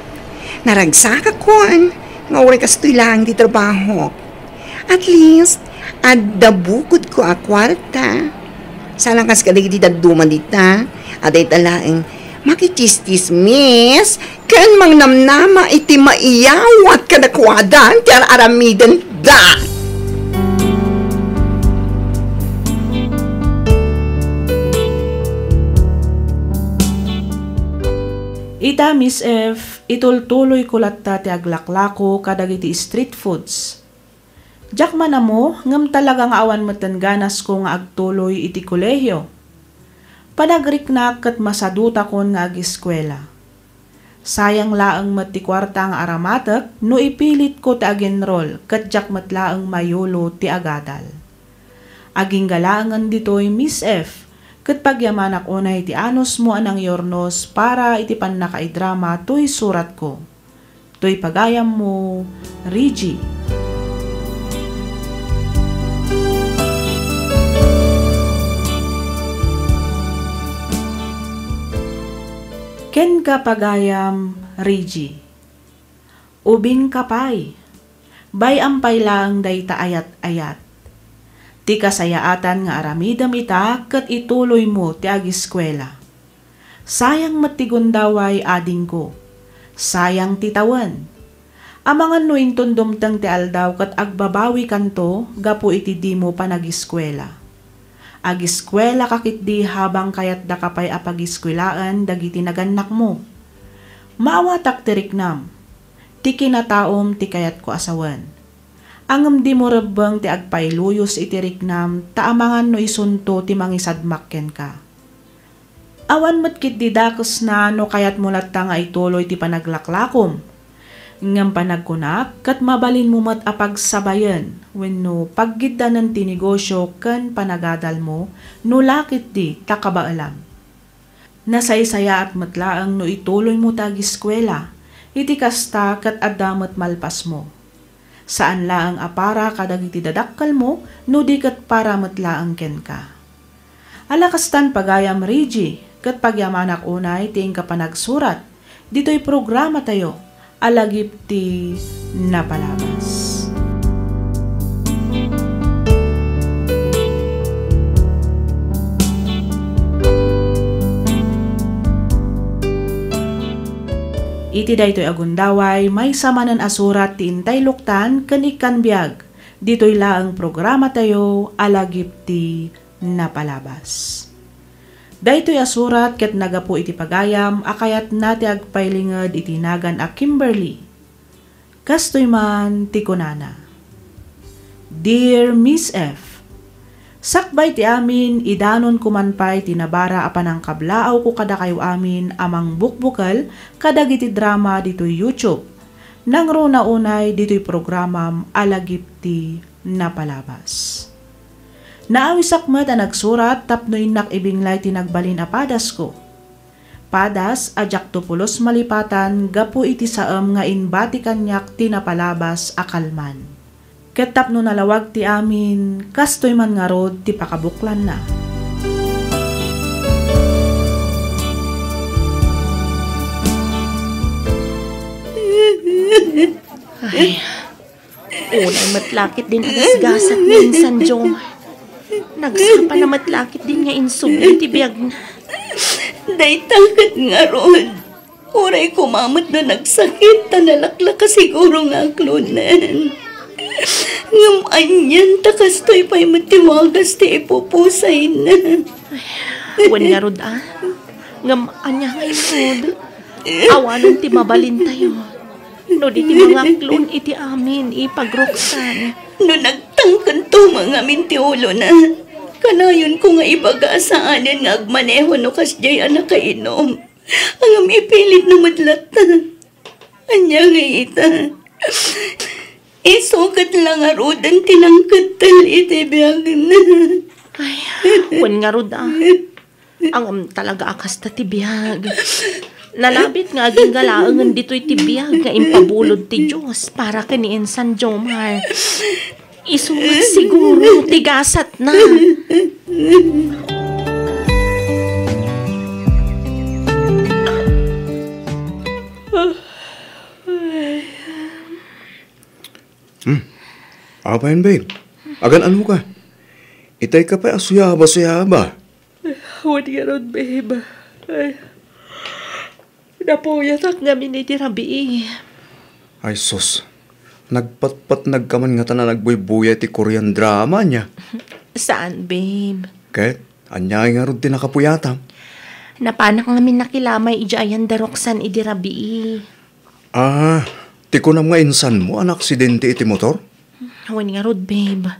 Naragsakakon nga uray kastoy laeng ti trabahok. At least, adda bukodko a kuarta. Saan a kas kadagiti dadduma dita, a dayta laeng makichistismis ken mangnamnama iti maiyawat kadakuada ti ar-aramidenda. Ita, Miss F, itultuloyko latta ti aglaklako kadagiti street foods. Diak man ammo, ngem talaga nga awan metten ganasko nga agtuloy iti kolehio. Panagriknak ket masadutakon nga agiskuela. Sayang laeng met ti kuarta nga aramatek no ipilitko ti ag-enroll ket diak met laeng mayulo ti agadal. Agingga laengen ditoy, Miss F, ket pagyamanak unay ti anusmo a nangyurnos para iti pannakaidrama toy suratko. Toy pagayammo, Reggie. Kenka, pagayam Reggie. Ubingka pay. Bay-am pay laeng dayta ayat-ayat. Ti kasayaatan nga aramidem ita ket ituloymo ti agiskuela. Sayang met ti gundaway, adingko. Sayang ti tawen. Amangan no inton dumteng ti aldaw ket agbabawikanto gapu iti dimo panagiskuela. Agiskuelaka ketdi habang kayatdaka pay a pagiskuelaen dagiti nagannakmo. Maawatak ti riknam. Ti kinataom ti kayatko a sawen. Ngem dimo rebbeng ti agpailuyos iti riknam ta amangan no isunto ti mangisadmak kenka. Awan met ketdi dakesna no kayatmo latta nga ituloy ti panaglaklakom. Ngem panagkunak ket mabalinmo met a pagsabayen wenno paggiddanen ti negosio ken panagadalmo no la ketdi ta kabaelam. Nasaysayaat met laeng no ituloymo ti agiskuela, iti kasta ket adda met malpasmo. Saan laeng a para kadagiti dadakkelmo no di ket para met laeng kenka. Ala kastan, pagayam Reggie, ket pagyamanak unay ti inka panagsurat ditoy programatayo a lagip ti napalabas. Iti daytoy a gundaway, maysa manen a surat ti intay luktan ken ikkan biag ditoy laeng programatayo a lagip ti napalabas. Daytoy a surat ket naggapu iti pagayam a kayatna ti agpailinged iti nagan a Kimberly. Kastoy man ti kunana, Dear Miss F, sakbay ti amin, idanonko man pay ti nabara a panangkablaawko kadakayo amin a mangbukbukel kadagiti drama ditoy YouTube. Nangruna unay ditoy programam a lagip ti napalabas. Naawisak met a nagsurat tapno innak ibinglay ti nagbalin a padasko. Padas a diakto pulos malipatan gapu iti saem nga imbati kaniak ti napalabas a kalman. Ket tapno nalawag ti amin, kastoy man ngarud ti pakabuklanna. Ay, Unay met la ketdin a gasgasak nga insandiom. Nagsapa na met la ketdin nga insubli ti biagna. Dayta ket ngarud, uray koma met no nagsakit ta nalaklaka siguro nga aklonen. Ngem anian ta kastoy pay met ti wagas ti ipupusayna. Wen ngarud a, ngem ania nga inted? Awanen ti mabalintayo. No di ti mangaklon iti amin, ipagruksan. No nagtangkento nga ngamin ti ulona, Kanayonko nga ibaga a saanen nga agmaneho no kasdiay a nakainom. Ngem ipilitna met latta. Ania nga ita? Isu ket la ngaruden ti nangkettel iti biagna. Ay, wen ngarud, a. Ngem talaga a kasta ti biag. Nalabit nga agingga laengen ditoy ti biag nga impabulod ti Dios para ken ni Insan Jomar. Isu met siguro ti gasatna. Hmm. Apayen, babe? Agan-anoka? Itayka pay a suyaba-suyaba. Wen ngarud, babe. Ay. Napuyatak ngamin iti rabii. Ay sus, nagpatpatnagka man ngata a nagbuybuyay ti Korean drama, ania? Saan, babe. Ket, ania ngarud ti nakapuyatam? Napanak ngamin nakilamay idiay ayan da Roxanne idi rabii. Ah, ti kunam nga insanmo a naaksidente iti motor? Wen ngarud, babe.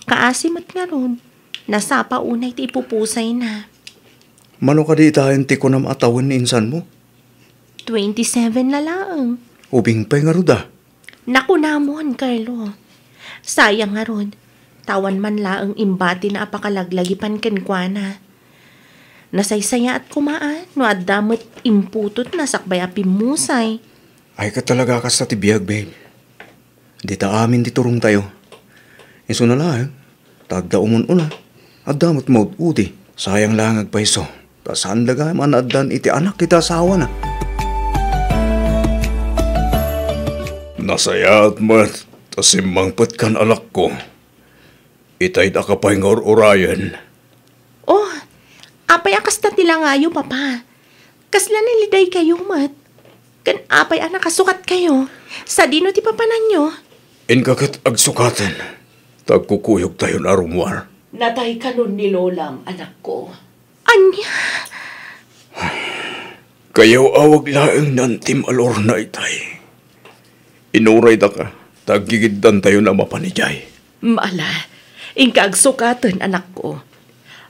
Kaasi met ngarud. Nasapa unay ti ipupusayna. Mano kadi itayen ti kunam a tawen ni insanmo? Twenty-seven na laeng. Ubing pay ngarud, a. Nakunamon, Carlo. Sayang ngarud, ta awan man laeng imbatina a pakalaglagipan kenkuana. Nasaysayaat koma a no adda met imputotna sakbay a pimmusay. Ay, ket talaga a kasta ti biag, babe. Dita amin ti turongtayo. Isuna laeng, ta adda umun-una, adda met maud-udi. Sayang laeng agpayso, ta saanda gayam a naaddan iti anak iti asawana. Nasayaat met ta simmangpetkan, anakko. Itay daka pay nga ur-urayen. Oh, apay a kasta ti langayo, Papa? Kasla nalidaykayo met? Ken apay a nakasukatkayo? Sadino ti papananyo? Inka ket agsukaten, ta agkukuyogtayon a rummuar. Natay kanon ni Lolam, anakko. Ania? Kayaw-awag laeng ni Antim a lorna itay. Inuray daka, ta aggigiddantayon a mapan idiay. Mala, inka agsukaten, anakko.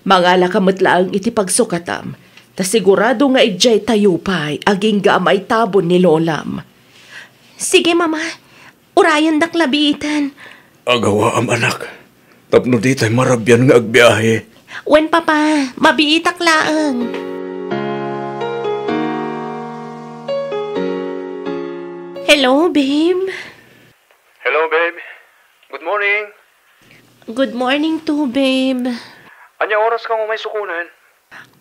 Mangalaka met laeng iti pagsukatam, ta sigurado nga idiay tayo pay agingga a maitabon ni Lolam. Sige, Mama. Urayendak la biiten. Agawaam, anak, tapno ditay marabian nga agbiahe. Wen, Papa, mabiitak laeng. Hello, babe. Hello, babe. Good morning. Good morning too, babe. Ania oras kang umay sukonen?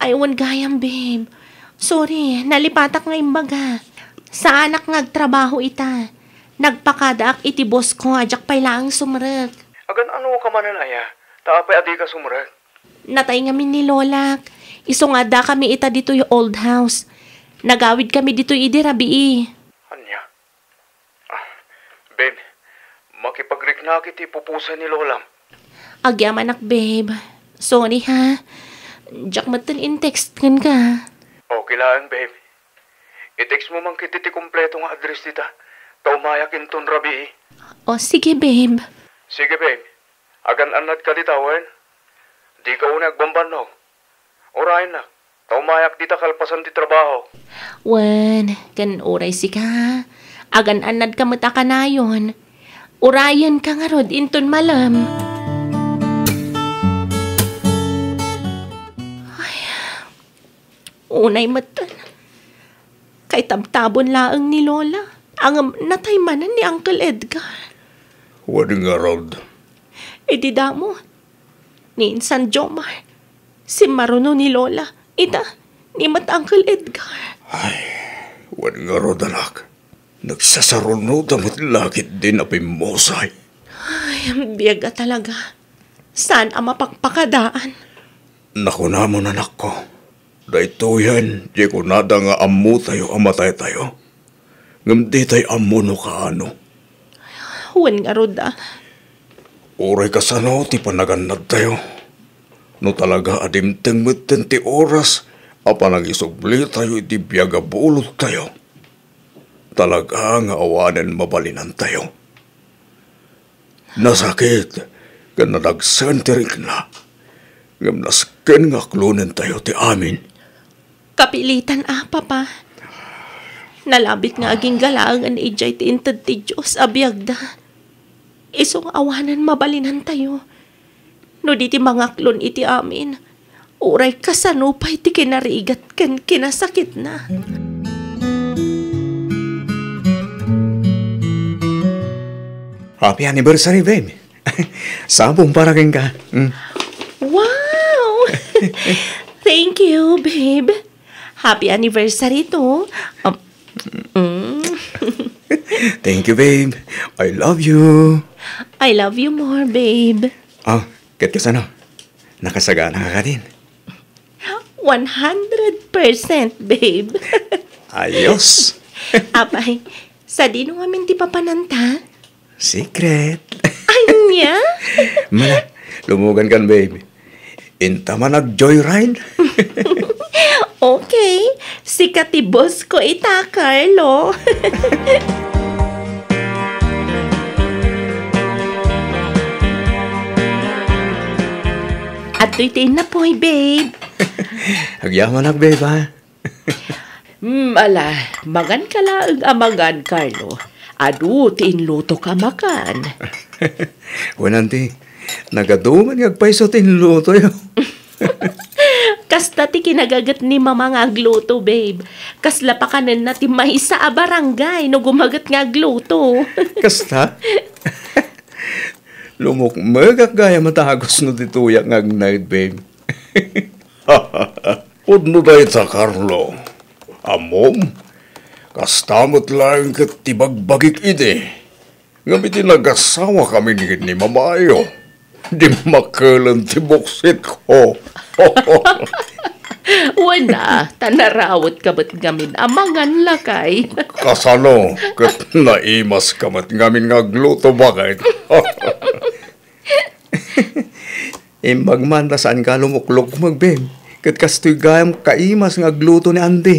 Ay, wen gayam, babe. Sorry, nalipatak nga imbaga. Saanak nga agtrabaho ita. Nagpakadaak iti boss ko a diak pay laeng sumrek. Agan-anoka manen aya? Ta apay a dika sumrek? Natay ngamin ni Lolak. Isu nga addakami ita ditoy old house. Nagawidkami ditoy idi rabii. Ania? Ah, babe, makipagriknak iti pupusay ni Lolam. Agyamanak, babe. Sorry, ha. Diak metten in-text kenka. Okay laeng, babe. I-text mo man ketdi ti kompleto nga address dita, ta umayak inton rabii. O, sige, babe. Sige, babe. Agan-annadka dita, wen? Dika unay agbambannog. Urayennak, ta umayak dita kalpasan ti trabaho. Wen, ken uray sika, agan-annadka met a kanayon. Urayenka ngarud inton malem. Ay, unay metten. Kaitabtabon laeng ni Lola. Ngem natay manen ni Uncle Edgar. Wen ngarud. Idi damo, ni Insan Jomar, simmaruno ni Lola. Ita, ni met Uncle Edgar. Ay, wen ngarud, anak. Nagsasarunoda met la ketdin a pimmusay. Ay, biag a talaga. Saan a mapakpakadaan? Nakunamon, anakko. Daytoyen ti kunada nga ammotayo a mataytayo. Ngem ditay ammo no kaano. Wen ngarud a. Uray kasano ti panagannadtayo, no talaga a dimteng metten ti oras a panangisublitayo iti biag a bulodtayo, talaga nga awanen mabalinantayo. Nasakit ken nadagsen ti rikna. Ngem nasken nga aklonentayo ti amin. Kapilitan a, Papa. Nalabit nga agingga laengen idiay ti inted ti Dios a biagda. Isu nga awanen mabalinantayo. No di ti mangaklon iti amin, uray kasano pay ti kinarigat ken kinasakitna. Happy anniversary, babe. Sabong para kenka. Mm. Wow! Thank you, babe. Happy anniversary to. Um, mm. Thank you, babe. I love you. I love you more, babe. Ah, ket kasano? Nakasagana ka din? One hundred percent, babe. Ayos. Apay, sadino ngamin ti papananta? Secret. Ania? Mala, lumugan kan, babe. Inta man ag-joyride. Okay. Sika ti boss ko ita, Carlo. Adtoy ti innapoy, babe. Agyamanak, babe, ha? Hmm, ala, mangan ka laeng a mangan, Carlo. Adu ti inluto ka makan. Wen, auntie, nagadu man nga agpayso ti inlutoyo. Kasta ti kinagaget ni Mama nga agluto, babe. Kasla pakanenna ti maysa a barangay no gumaget nga agluto. Kasta? Lumukmegak gayam a tagos no ditoyak nga agnaed, babe. Pudno dayta, Carlo. Ammom, kasta met laeng ket ti bagbagik idi. Ngem iti nagasawakamin ken ni mamayo, dimmakelen ti buksitko. Wen a, ta narawet ka met ngamin a mangan, lakay. Kasano ket naimas ka met ngamin nga agluto, baket? Imbag man ta saanka a lumuklukmeg, babe. Ket kastoy gayam kaimas nga agluto ni Andy.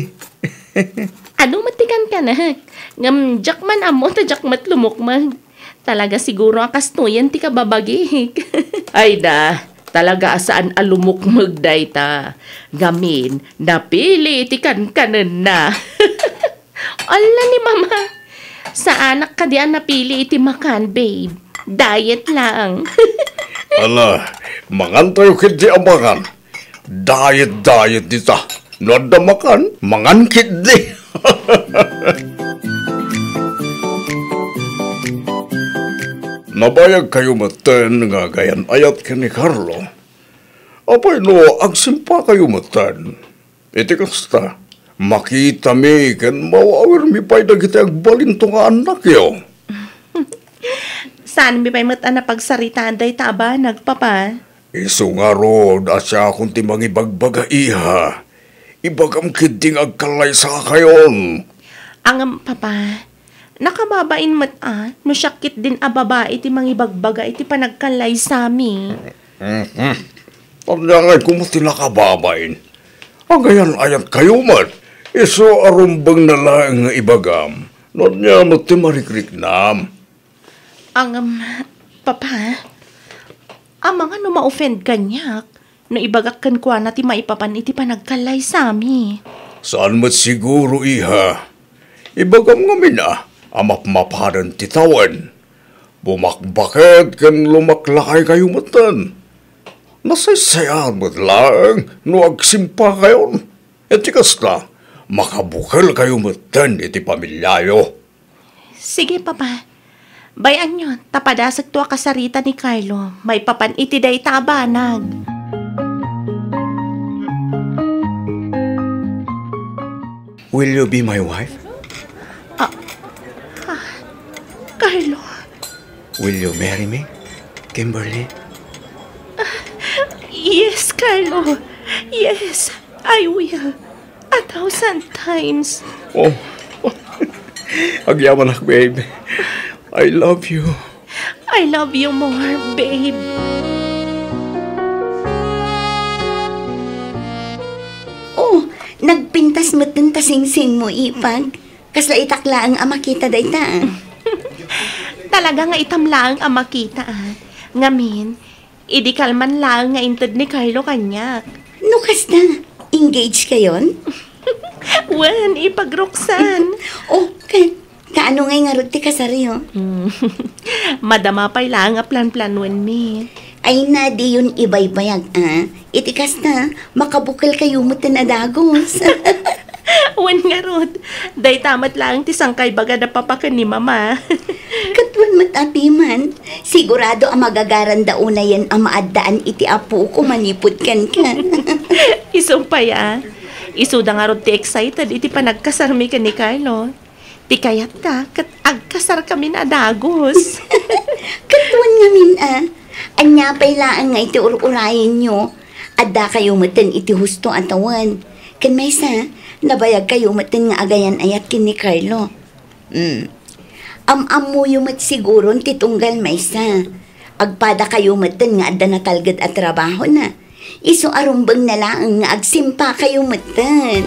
Adu met ti kankanak. Ngem diak man ammo ta diak met lumukmeg. Talaga siguro a kastoyen ti kababagik. Ay da, talaga a saan a lumukmeg dayta. Ngamin, napili ti kankanenna. Ala ni Mama! Saanak kadi a napili iti makan, babe. Diet lang. Ala, mangantayo ketdi a mangan. Diet, diet dita. No adda makan, mangan ketdi. Nabayagkayo metten nga agayan-ayat ken ni Carlo. Apay no agsimpakayo metten? Iti kasta, makitami ken maawirmi pay dagiti agbalinto nga annakyo. Saanmi pay met a napagsaritaan dayta a banag, Papa. Isu ngarud a siakon ti mangibagbaga, iha. Ibagam ketdi nga agkallaysakayon. Ngem, Papa, nakababain met a no siak ketdin a babai ti mangibagbaga iti panagkallaysami. Mhm. Ania ngay koma ti nakababain? Agayan-ayatkayo met. Isu a rumbengna laeng nga ibagam no ania met ti marikriknam. Ngem, Papa, amangan no ma-offend kaniak no ibagak kenkuana ti maipapan iti panagkallaysami. Saan met siguro, iha. Ibagam ngamin a, a mapmapanen ti tawen. Bumakbaket ken lumaklakaykayo metten. Nasaysayaan met laeng no agsimpakayon. Iti kasta, makabukelkayo metten iti pamiliayo. Sige, Papa. Bay-anyo, ta padasekto a kasarita ni Carlo maipapan iti dayta a banag. Will you be my wife? Ah, ah, Carlo. Will you marry me, Kimberly? Yes, Carlo. Yes, I will. A thousand times. Oh, agyamanak, babe. I love you. I love you more, babe. Oh, nagpintas metten ta singsingmo, ipag. Kasla itak laeng a makita dayta, ah. Talaga nga itam laeng a makita, ah. Ngamin, Idi kalman laeng nga inted ni Carlo kaniak. No kasta, engage kayon? Wen, ipagruksan. Oh, ka-, kaano ngay ngarud ti kasaryo? Hmm. Madama pay laeng a planplanoenmi. Ay na, diyon ibaybayag, a. Iti kasta, makabukel kayo metten a dagos. Wen ngarud, dayta met laeng ti sangkaibaga da papa ken ni mama. Ket wen met a piman, sigurado a magagaranda unayen a maaddaan iti apoko manipud kenka. Isu pay a. Isuda ngarud ti excited iti panagkasarmi ken ni Carlo. Ti kayatta ket agkasarkamin a dagus. Ket wen ngamin a, ania pay laeng nga iti ur-urayenyo? Adda kayo metten iti husto a tawen. Ken maysa, nabayag kayo metten nga agayan-ayat ken ni Carlo. Hmm. Am-ammoyo met siguron ti tunggal maysa. Agpada kayo metten nga adda natalged a trabahona. Isu a rumbeng na laeng nga agsimpa kayo metten.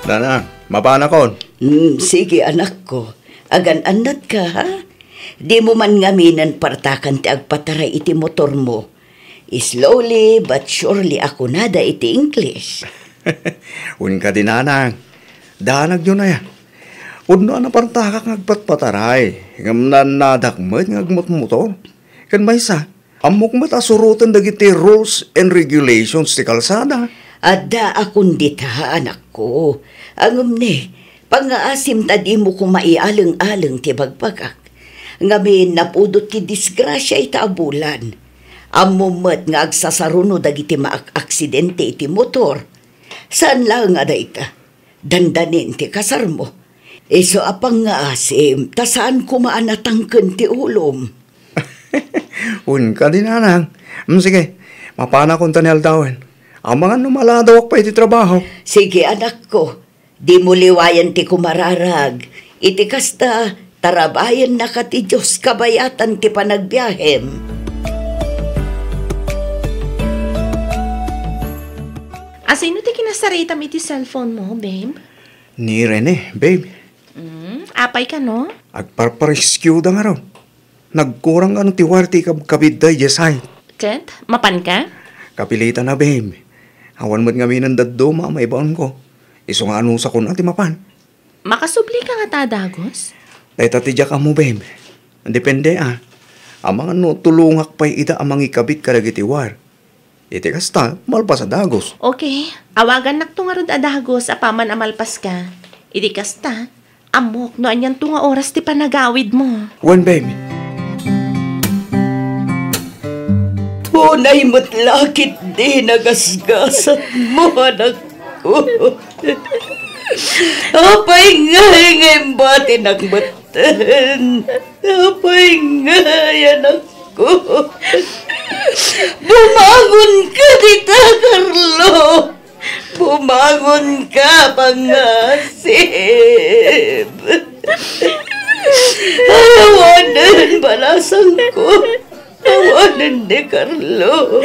Nana, mapanakon. Hmm, sige, anakko. Agan-annatka, ha? Dimo man ngaminen partakan ti agpataray iti motormo. Slowly but surely a kunada iti English. Wen kadi, nanang, danagyo na ya. Pudno a napartakak nga agpatpataray, ngem naannadak met nga agmotmotor. Ken maysa, ammok met a suroten dagiti rules and regulations ti kalsada. Adda a kundita, anakko. Ngem ne, pangngaasim ta dimo koma ialeng-aleng ti bagbagak. Ngamin, napudot ti disgrasia ita a bulan. Ammom met nga agsasaruno dagiti maak-aksidente iti motor. Saan laeng a dayta. Dandanin ti kasarmo. Isu a pangngaasim, ta saan koma a natangken ti ulom. Wen kadi, nanang. Mm, sige, mapanakon ta ni aldawen. Amangan no maladawak pay iti trabaho. Sige, anakko. Dimo liwayan ti kumararag. Iti kasta, tarabayennaka ti Dios kabayatan ti panagbiahem. Asino ti kinasaritam iti cellphone mo, babe? Ni Rene, babe. Mm, apay kano? Agparparescue da ngarud. Nagkurang kano ti wire ti kabkabitda idiay site. Ket, mapanka? Kapilitan a, babe. Awan met ngaminen dadduma a maibaonko. Isu nga anusakon a ti mapan. Makasublika ngata a dagus? Dayta ti diak ammo, babe. Depende a. Amangan no tulongak pay ida a mangikabit kadagiti wire. Iti kasta, malpas a dagus. Okay. Awagannakto ngarud a dagus apaman a malpaska. Iti kasta, ammok no anianto nga oras ti panagawidmo. Wen, babe. Unay met la ketdi nagasgasatmo, anakko. Apay ngay nga imbatinak metten? Apay ngay, anakko? Bumangonka dita, Carlo! Bumangonka, pangngasem! Ay, awanen balasangko! Awanen ni Carlo.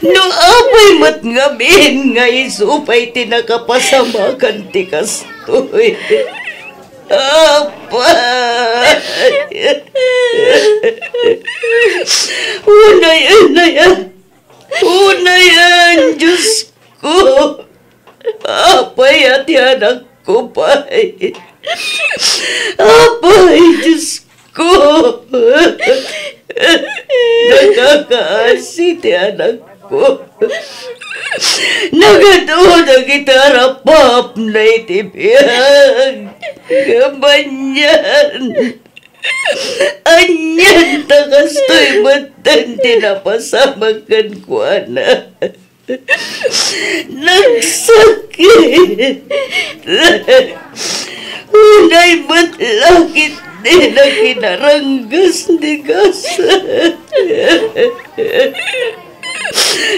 No apay met ngamin nga isu pay ti nakapasamakan ti kastoy. Apay! Unayen, unayen! Unayen, Diosko! Apay a ti anakko pay? Apay, Diosko! Nakakaasi ti anakko. Nagadu dagiti arapapna iti biag. Ngem anian, anian ta kastoy metten ti napasamak kenkuana. Nagsakit. Unay met la ketdi nakinaranggas ni Gas.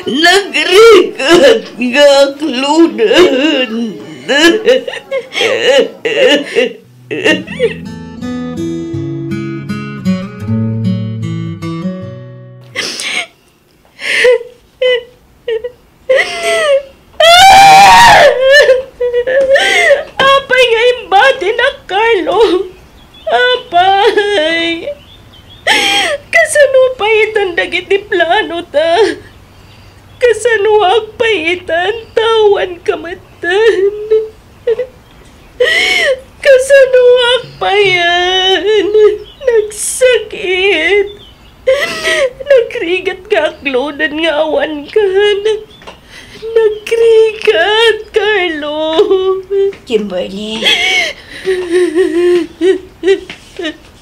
Nagrigat nga aklonen. Apay nga imbatinak, Carlo? dagiti planota. Kasanoak pay itan ta awanka metten? Kasanoak payen? Nagsakit. Nagrigat nga aklonen nga awankan. Nagrigat, Carlo. Kimberly.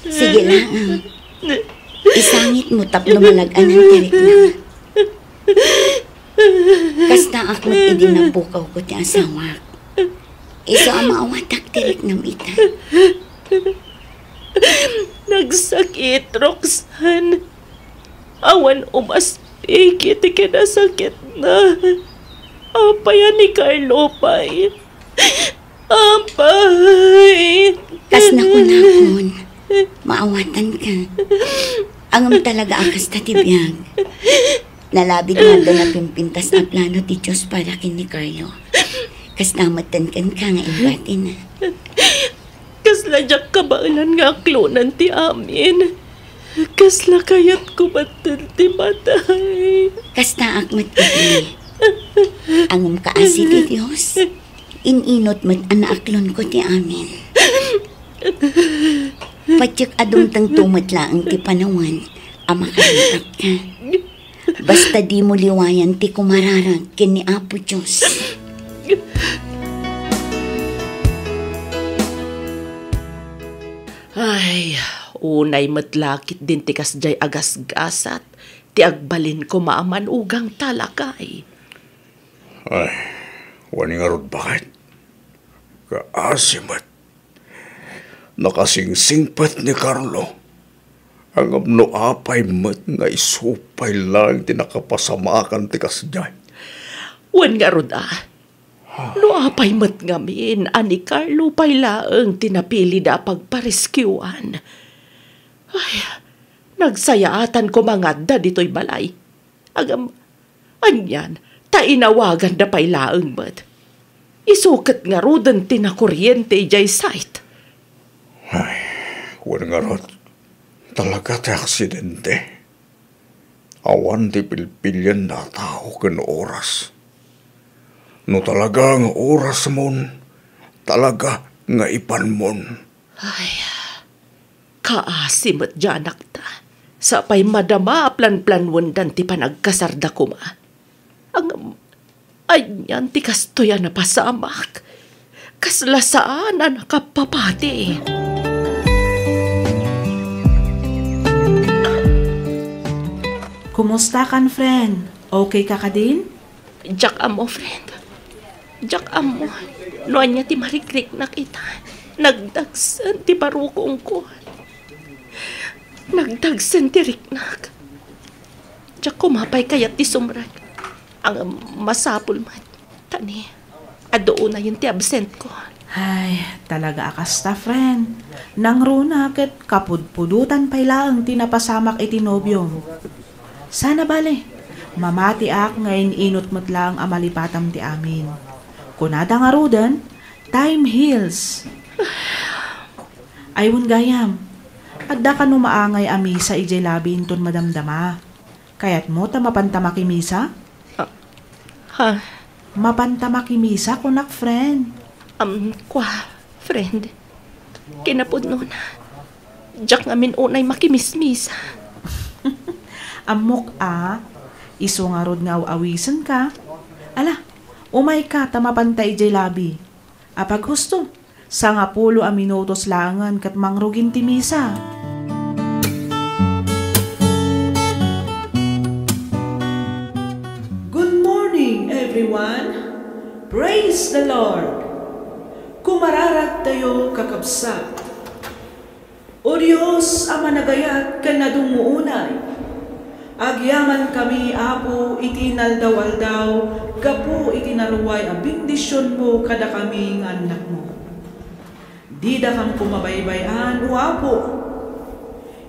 Sige lang. Isangitmo tapno malag-anan ti riknam. Kastaak met idi napukawko ti asawak. Isu a maawatak ti riknam ita. Nagsakit, Roxanne. Awan umaspik iti kinasakitna. Apay a ni Carlo pay? Apay! Kas nakunakon, maawatanka. Ngem talaga a kasta ti biag. Nalabit nga adda napimpintas a plano ti Dios para ken ni Carlo. Kasta metten kenka nga impatina. Kasla diak kabaelan nga aklonen ti amin. Kasla kayatko metten ti matay. Kastaak met iti. Ngem kaasi ti Dios, in-inut met a naaklonko ti amin. Patiek a dumtengto met laeng ti panawen a makarangkapka. Basta dimo liwayan ti kumararag ken ni Apo Dios. Ay, unay met la ketdin ti kasdiay a gasgasat ti agbalin koma a manugang talakay. Ay, wen ngarud baket. Kaasi met. Nakasingsingpet ni Carlo. Ngem no apay met nga isu pay laeng ti nakapasamakan ti kasdiay. Wen ngarud a, no apay met ngamin a ni Carlo pay laeng ti napilida a pagpariskiwan. Ay, nagsayaatan koma nga adda ditoy balay. Ngem, anian, ta inawaganda pay laeng met. Isu ket ngaruden ti nakoriente idiay site. Ay, wen ngarud, talaga ti aksidente. Awan ti pilpilienna a tao ken oras. No talaga nga orasmon, talaga nga ipanmon. Ay, kaasi met diay anakta. Sa pay madama a planplanwendan ti panagkasarda koma. Ngem, anian ti kastoy a napasamak? Kasla saan a nakapapati. Kumusta kan, friend? Okay ka kadin? Diak ammo, friend. Diak ammo no ania ti marikriknak ita. Nagdagsen ti barukongko. Nagdagsen ti riknak. Diak koma pay kayat ti sumrek. Ngem masapul met. Ta ni, adu unayen ti absentko. Ay, talaga a kasta, friend. Nangruna ket kapudpudotan pay laeng ti napasamak iti nobiom. Sana bale, mamatiak nga in-inut met laeng a malipatam ti amin. Kunada ngaruden, time heals. Ay, wen gayam, adda kano maangay a misa idiay labi inton madamdama. Kayatmo ta mapanta makimisa? Ah, ha? Mapanta makimisa, kunak, friend. Am, kua, friend. Kinapudnona, diak ngamin unay makimismisa. Ammok a, isu ngarud nga aw-awisenka. Ala, umayka ta mapanta idiay labi. Apaghusto, sangapulo a minutos laengen ket mangrugin ti misa. Good morning, everyone! Praise the Lord! Kumararagtayo, kakabsat. O Dios a managayat ken nadungngoonay, agyamankami, Apo, iti inaldaw-aldaw gapu iti naruay a bendisionmo kadakami nga annakmo. Didakam koma baybay-an, O Apo.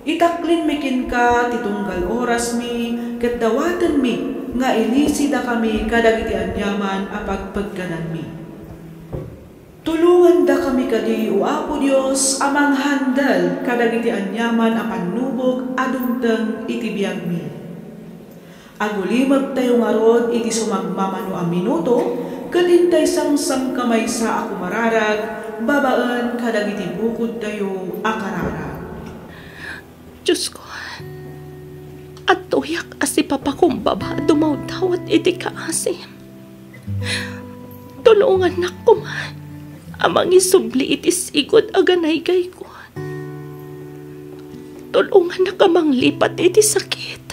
Itaklinmi kenka ti tunggal orasmi ket dawatenmi nga ilisidakami kadagiti aniaman a pagpeggananmi. Tulongandakami kadi, O Apo Dios, a manghandle kadagiti aniaman a pannubog a dumteng iti biagmi. Agulimegtayo ngarud iti sumagmamano a minuto ket intay sangsangkamaysa a kumararag babaen kadagiti bukodtayo a kararag. Diosko, adtoyak a sipapakumbaba a dumawdawat iti kaasim. Tulongannak koma a mangisubli iti sigud a ganaygayko. Tulongannak a manglipat iti sakit.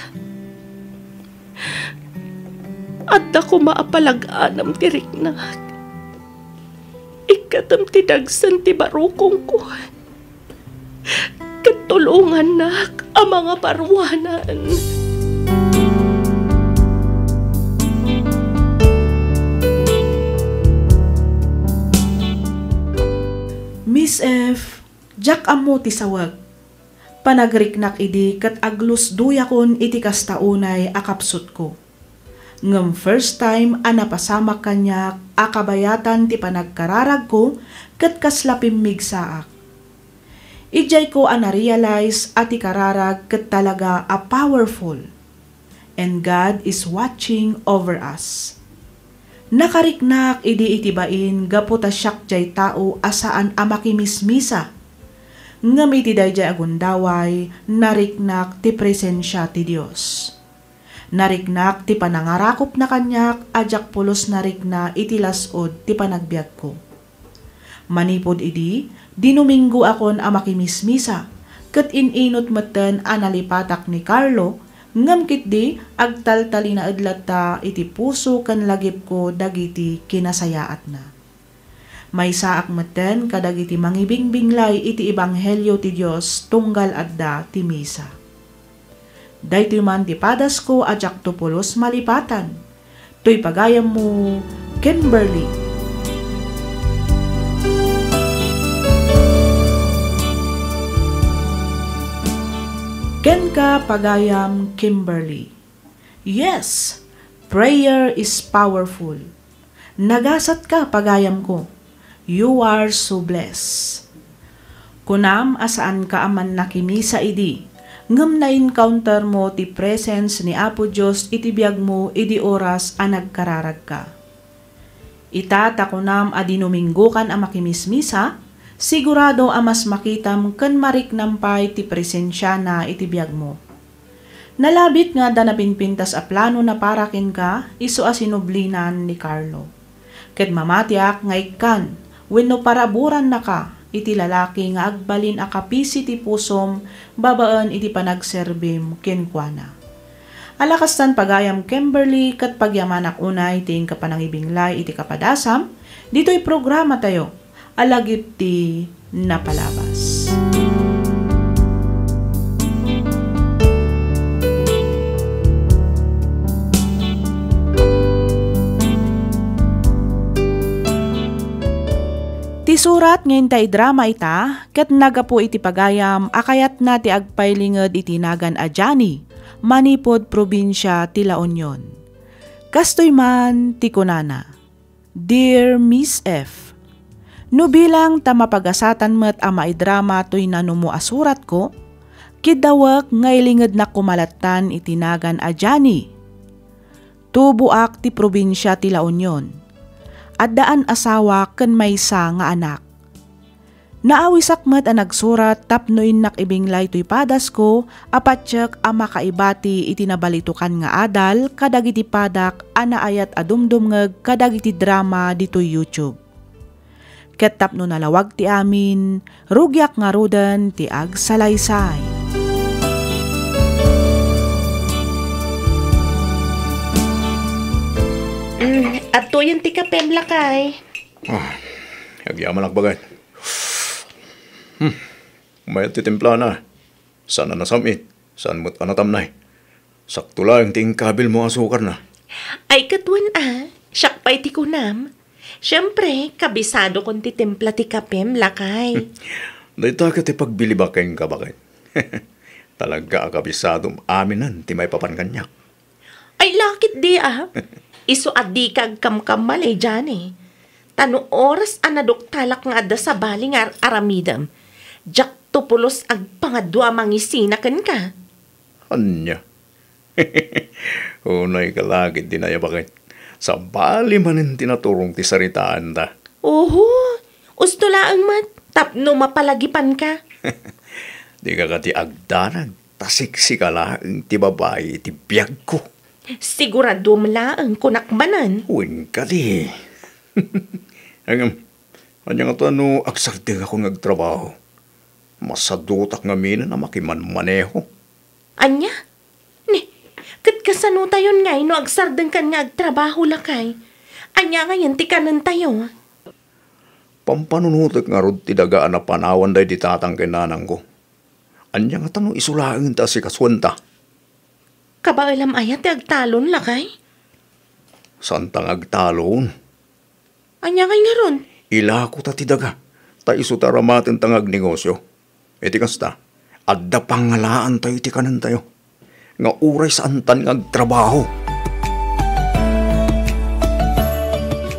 Adda koma a palag-anem ti riknak. Ikkatem ti dagsen ti barukongko. Ket tulongannak a mangaparuanan. Miss F, diak ammo ti sawek. Panagriknak idi ket aglusdoyakon iti kasta unay a kapsutko. Ngem first time a napasamak kaniak a kabayatan ti panagkararagko ket kasla pimmigsaak. Idiayko a na-realize a ti kararag ket talaga a powerful. And God is watching over us. Nakariknak idi iti bain gapu ta siak jay tao a saan a makimismisa. Ngem iti dayjay a gundaway, nariknak ti presensia ti Dios. Nariknak ti panangarakupna kaniak a diak pulos narikna iti las-ud ti panagbiagko. Manipud idi, dinuminggoakon a makimismisa, ket in-inut metten a nalipatak ni Carlo, ngem ketdi, agtaltalinaed latta iti puso ken lagipko dagiti kinasayaatna. Maysaak metten kadagiti mangibingbinglay iti ebanghelio ti Dios tunggal adda ti misa. Daytoy man ti padasko a diakto pulos malipatan. Toy pagayammo, Kimberly. Kenka, pagayam Kimberly. Yes, prayer is powerful. Nagasatka, pagayamko. You are so blessed. Kunam a saanka a mannakimisa idi, ngem na-encounter mo ti presence ni Apo Dios iti biagmo idi oras a nagkararagka. Ita ta kunam a dinuminggokan a makimismisa, sigurado a mas makitam ken mariknam pay ti presensiana iti biagmo. Nalabit nga adda napinpintas a planona para kenka, isu a sinublinan ni Carlo. Ket mamatiak nga ikkan wenno paraburannaka iti lalaki nga agbalin a kapisi ti pusom babaen iti panagserbim kenkuana. Alakastan, pagayam Kimberly, ket pagyamanak unay ti inka panangibinglay iti kapadasam ditoy programatayo a lagip ti napalabas. Ti surat nga inta idrama ita ket nagapu iti pagayam a kayatna ti agpailinged iti nagan a Johnny manipud probinsia ti La Union. Kastoy man ti kunana, Dear Miss F, no bilang ta mapagasatan met a maidrama toy nanumo a suratko, kiddawek nga ilingednak koma lattan iti nagan a Johnny. Tuboak ti probinsia ti La Union. Addaan asawa ken maysa nga anak. Naawisak met a nagsurat tapno innak ibinglay toy padasko a patiek a makaibati iti nabalitokan nga adal kadagiti padak a naayat a dumdumngeg kadagiti drama ditoy YouTube. Ket tapno nalawag ti amin, rugiak ngaruden ti agsalaysay. Mm, adtoyen ti kapem, lakay. Ah, agyamanak, baket. Hmm. Mayat ti timplana. Saan a nasam-it, saan met a natamnay. Sakto laeng ti inkabilmo a asukarna. Ay, ket wen a, siak pay ti kunam. Siempre, kabisadokon ti timpla ti kapem, lakay. Dayta ket ti pagbilibak kenka, baket. Talaga a kabisadom aminen ti maipapan kaniak. Ay, lakit di, ah. Isu a dika agkamkammalay, Johnny. Ta no oras a naduktalak nga adda sabali nga ar-aramidem, diak to pulos agpangadua a mangisina kenka. Ania? Unay ka la ket di nayabaket. Sabali manen ti naturong ti saritaanta. Oho, usto laeng met, tapno mapalagipanka. Dika kadi agdanag, ta seksi ka laeng ti babai iti biagko. Siguraduem laeng, kunak manen. Wen kadi. Ngem, ania ngata no agsardengakon nga agtrabaho? Masadutak ngaminen a makimanmaneho. Ania? Ni, ket kasanotayon ngay no agsardengkan nga agtrabaho, lakay? Ania ngayen ti kanentayo? Pampanunotek ngarud ti daga a napanawan daydi tatang ken nanangko. Ania ngata no isu laeng ti asikasuenta? Kabaelam aya ti agtalon, lakay? Saanta nga agtalon. Ania ngay ngarud? Ilakota ti daga, ta isu ti aramatenta nga agnegosio. Iti kasta, adda pangalaantayo iti kanentayo, nga uray saantan nga agtrabaho.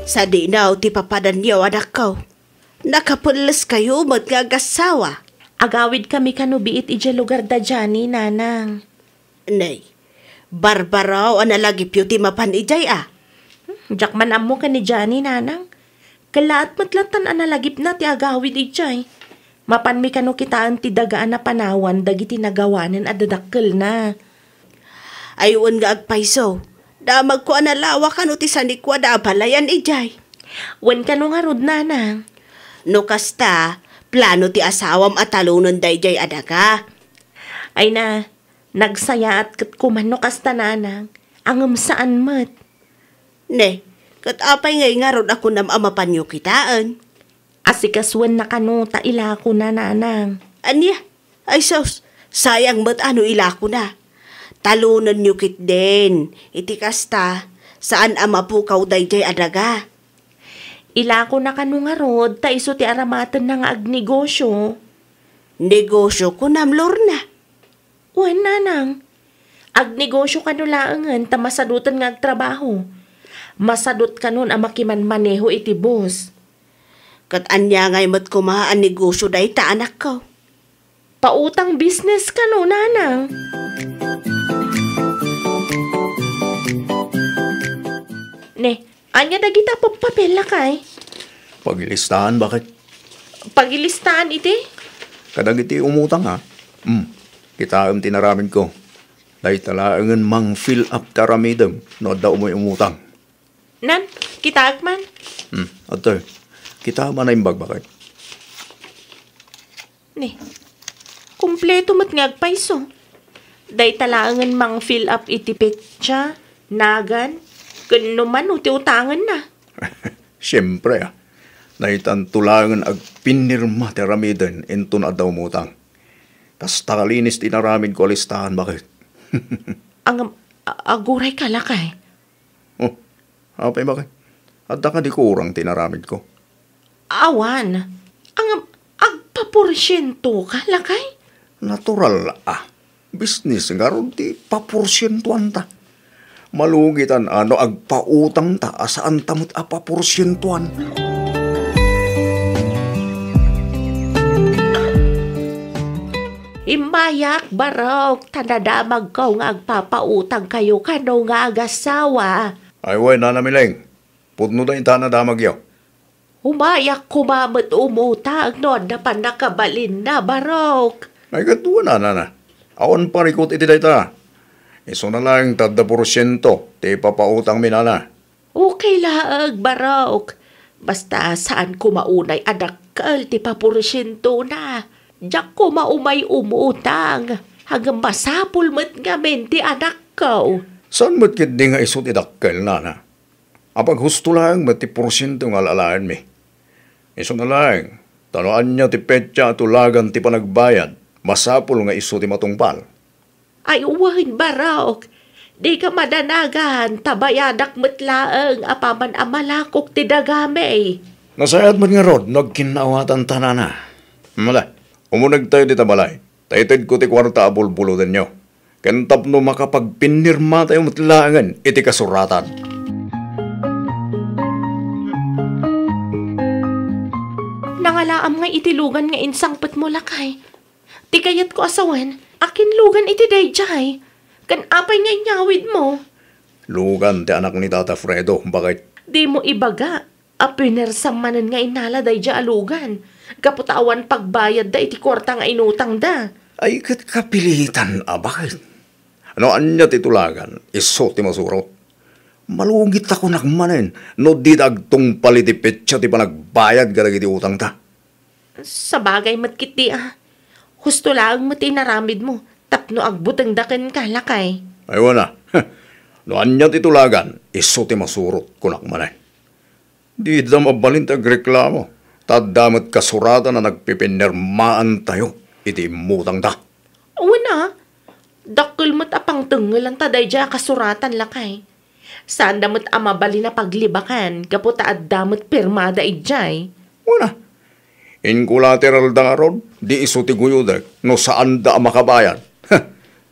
Sadino ti papadanyo, anakko. Nakapelleskayo met nga agassawa. Agawidkami kano biit idiay lugar da Johnny, nanang. Nay, barbaro a nalagipyo ti mapan idiay a. Hmm, diak man ammo ken ni Johnny, nanang. Kellaat met latta a nalagipna ti agawid idiay. Mapanmi kano kitaen ti daga a napanawan dagiti nagawanen a dadakkelna. Ay, wen nga agpayso. Damagko a nalawa kano ti sanikua da a balayan idiay. Wen kano ngarud, nanang. No kasta, plano ti asawam a talonen daydiay a daga. Ay na, nagsayaat ket kuman no kasta, nanang. Ngem saan met. Ne, ket apay ngay ngarud a kunam a mapanyo kitaen? Asikasuenna kano ta ilakona, nanang. Ania? Ay sus, sayang met a no ilakona. Talonenyo ketdin. Iti kasta, saan a mapukaw daydiay a daga. Ilakona kano ngarud ta isu ti aramatenna nga agnegosio. Negosio, kunam, Lorna? Wen, nanang. Agnegosio kano laengen ta masadoten nga agtrabaho. Masadot kanon a makimanmaneho iti bus. Ket ania ngay met koma a negosio dayta, anakko? Pautang business kano, nanang. Ne, ania dagita a papel, lakay? Pagilistaen, baket. Pagilistaen iti? Kadagiti umutang, ha? Hmm. Kitaem ti inaramidko. Dayta laengen mang-fill up ti aramidem no adda umoy umutang. Nan, kitaek man. Hmm, adtoy. Kitaem a naimbag, baket. Ni, kompleto met nga agpayso. Dayta laengen mang-fill up iti petsa, nagan, ken no mano ti utangenna. Siempre, a. Daytanto laengen agpinirma ti aramiden inton adda umutang. Kasta kalinis ti inaramidko a listahan, baket. Ang, a-, aguray ka, lakay. Oh, apay, baket? Adda kadi kurang ti inaramidko? Awan. Ang agpaporsiento ka, lakay? Natural a. Business ngarud ti paporsientoanta. Malugitan a no agpautangta a saanta met a paporsientoan. Immayak, barok, ta nadamagko nga agpapautangkayo kano nga agasawa. Ay, wen, Nana Mileng. Pudno dayta a nadamagyo. Umayak koma met umutang no adda pannakabalinna, barok. Ay, kaduana, Nana. Awan parikut iti dayta. Isuna laeng ta adda porsiento ti ipapautangmi, Nana. Okay laeng, barok. Basta saan koma unay a dakkel ti paporsientona. Diak koma umay umutang. Ngem masapul met ngamin ti anakko. Saan met ketdi nga isu ti dakkel, Nana? Apaghusto laeng met ti porsiento nga al-alaenmi. Isuna laeng, ta no ania ti petsa a tulagan ti panagbayad, masapul nga isu ti matungpal. Ay wen, barok, dika madanagan, ta bayadak met laeng apaman a malakok ti dagami. Nasayaat met ngarud no agkinnaawatanta, Nana. Mala, umunegtayo dita balay. Ta itedko ti kuarta a bulbulodenyo, ken tapno makapagpinirmatayo met laengen iti kasuratan. Nangalaam ngay iti lugan nga insangpetmo, lakay. Ti kayatko a sawen, akin lugan iti daydiay? Ken apay nga inyawidmo? Lugan ti anak ni Tata Fredo, baket. Dimo ibaga a pinersam manen nga inala daydiay a lugan, gapu ta awan pagbayadda iti kuarta nga inutangda. Ay, ket kapilitan a baket. No ania ti tulagan, isu ti masurot. Malugit ta kunak manen, no dida agtungpal iti petsa ti panagbayad kadagiti utangta. Sabagay met ketdi a. Husto laeng met ti inaramidmo tapno agbutengda kenka, lakay. Ay, wen a. No ania ti tulagan, isu ti masurot, kunak manen. Dida mabalin ti agreklamo, ta adda met kasuratan a nagpipinirmaantayo iti immutangda. Wen a, dakkel met a pangtengngelanta daydiay a kasuratan, lakay. Saanda met a mabalin a paglibakan gapu ta adda met pirmada idiay. Wen a, in collateralda ngarud, di isu ti guyodek no saanda a makabayad.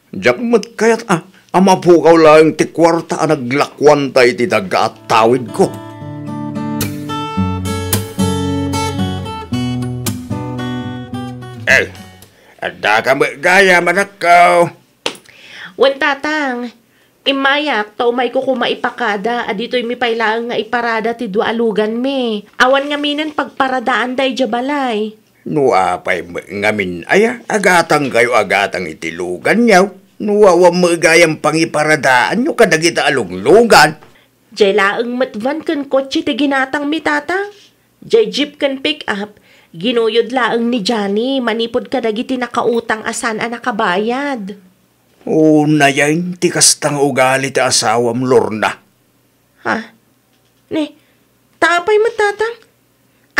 Diak met kayat a, a mapukaw laeng ti kuarta a naglakuanta iti daga a tawidko. Eh, adda ka met gayam, anakko? Wen, Tatang. Immayak ta umayko koma ipakada a ditoymi pay laeng nga iparada ti dua a luganmi. Awan ngaminen pagparadaanda idiay balay. No apay met ngamin aya, agatangkayo a gatang iti luganyo. No awan met gayam pangiparadaanyo kadagita a luglugan. Diay laeng met van ken kotse ti ginatangmi, Tatang. Diay jeep ken pick-up, ginuyod laeng ni Johnny manipud kadagiti nakautang a saan a nakabayad. Unayen ti kasta nga ugali ti asawam, Lorna. Ha? Ni, ta apay met, Tatang?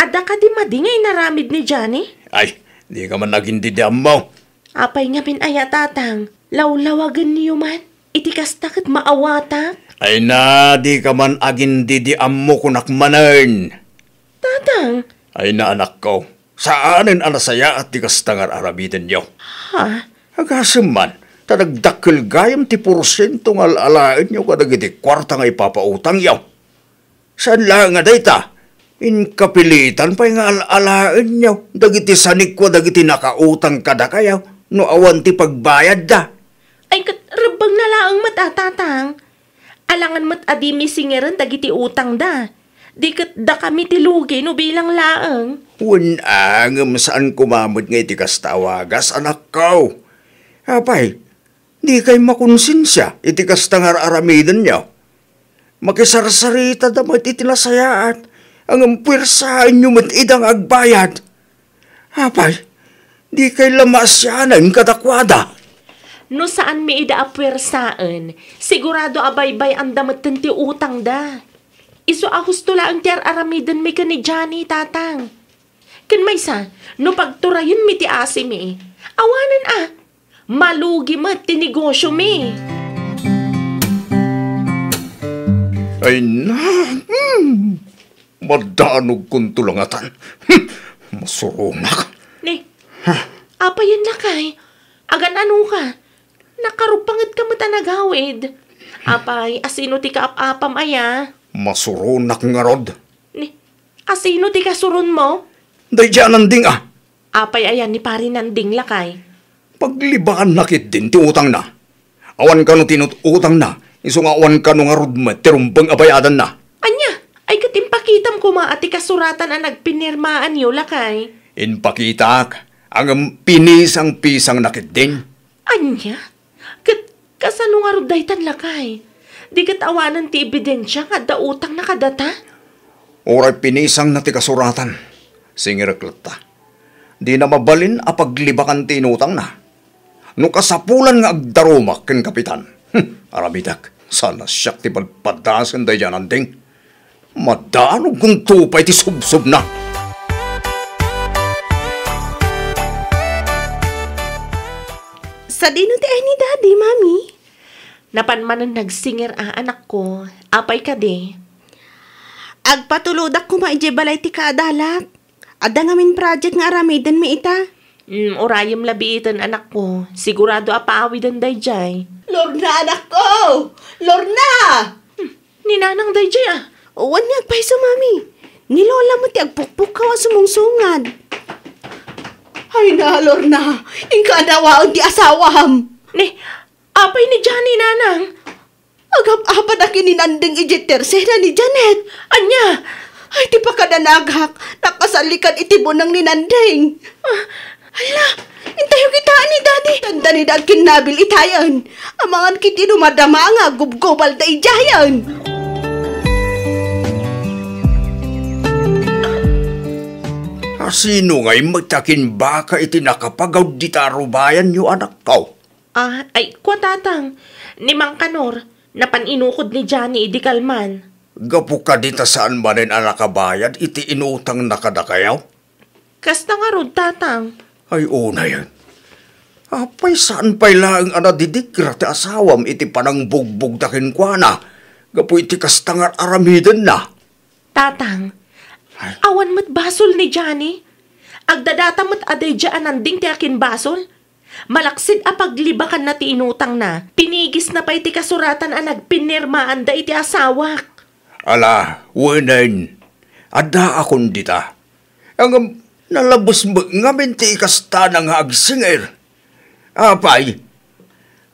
Adda kadi madi nga inaramid ni Johnny? Ay, dika man agindidi ammo. Apay ngamin aya, Tatang? Lawlawagenyo man? Iti kasta ket maawatak? Ay na, dika man agindidi ammo, kunak manen. Tatang! Ay na, anakko. Saanen a nasayaat ti kasta nga ar-aramidenyo. Ha? Agasem man, ta nagdakkel gayam ti porsiento nga al-alaenyo kadagiti kuarta nga ipapautangyo. Saan laeng a dayta, inkapilitan pay nga al-alaenyo dagiti sanikua dagiti nakautang kadakayo no awan ti pagbayadda. Ay, ket rebbengna laeng met a, Tatang. Alangan met a dimi singeren dagiti utangda. Di ket dakami ti lugi no bilang laeng. Wen a, ngem saan koma met nga iti kasta a wagas, anakko. Apay, dikay makonsensia iti kasta nga ar-aramidenyo? Makisarsaritada met iti nasayaat, ngem puersaenyo met ida nga agbayad. Apay, dikay la maasianen kadakuada? No saanmi ida a puersaen, sigurado a baybay-anda metten ti utangda. Isu a husto laeng ti ar-aramidenmi ken ni Johnny, Tatang. Ken maysa, no pagturayenmi ti asimi, awanen a, malugi met ti negosiomi. Ay na, hmm. Madaanogkonto la ngatan. Hmm, masuronak. Ni, apayen lakay? Agan-anoka? Nakarupangetka met a nagawid. Apay, asino ti kaap-apam aya? Masuronak ngarud. Ni, asino ti kasuronmo? Daydiay a Nanding a. Apay aya ni Pari Nanding lakay? Paglibakanna ketdin ti utangna. Awan kano ti inut-utangna, isu nga awan kano ngarud met ti rumbeng a bayadanna. Ania? Ay, ket impakitam koma a ti kasuratan a nagpinirmaanyo, lakay. Impakitak, ngem pinisang-pisangna ketdin. Ania? Ket kasano ngarud daytan, lakay? Di ket awanen ti ebidensia nga adda utangna kadata? Uray pinisangna ti kasuratan, singirek latta. Dina mabalin a paglibakan ti inutangna. No kasapulan nga agdarumak ken kapitan, hmm, aramidek, saan a siak ti padpadasen daydiay a Nanding. Madaanogkonto pay ti subsobna. Sadino ti ay ni Daddy, Mami? Napan manen nagsinger a, anakko. Apay kadi? Agpatulodak koma idiay balay ti kaadalak. Adda ngamin project nga aramidenmi ita. Mm, urayem la biiten, anakko. Sigurado a paawiden daydiay. Lorna, anakko! Lorna! Hmm, ni Nanang daydiay a. Wen nga agpayso, Mami. Ni Lola met ti agpukpukkaw a sumungsungad. Ay na, Lorna, inka adawaen ti asawam. Ni, Apay ni Johnny, nanang? Agap-apadak ni Nandeng idiay tersena ni Janet. Ania? Ay, ti pakadanagak, nakasallikan iti buneng ni Nandeng. Ah, hala, intayo kitaen ni Daddy. Dandani da agkinnabil itayen. Amangan ket ti dumadama nga gubgubalda idiayen. A, sino ngay met a kimbaka iti nakapagaw dita a rubayanyo, anakko? Ah, ay, kua, Tatang, ni Mang Kanor, napan inukod ni Johnny idi kalman. Gapu kadi ta saan manen a nakabayad iti inutangna kadakayo? Kasta ngarud, Tatang. Ay, unayen. Apay, saan pay laeng a nadidigra ti asawam iti panangbugbogda kenkuana gapu iti kasta nga ar-aramidenna? Tatang, Ay. Awan met basol ni Johnny. Agdadata met a daydiay a Nandeng ti akinbasol. Malaksid a paglibakanna ti inutangna, pinigisna pay ti kasuratan a nagpinirmaanda iti asawak. Ala, wenen, addaakon dita. Ngem, nalabes met ngamin ti ikastana nga agsingir. Apay,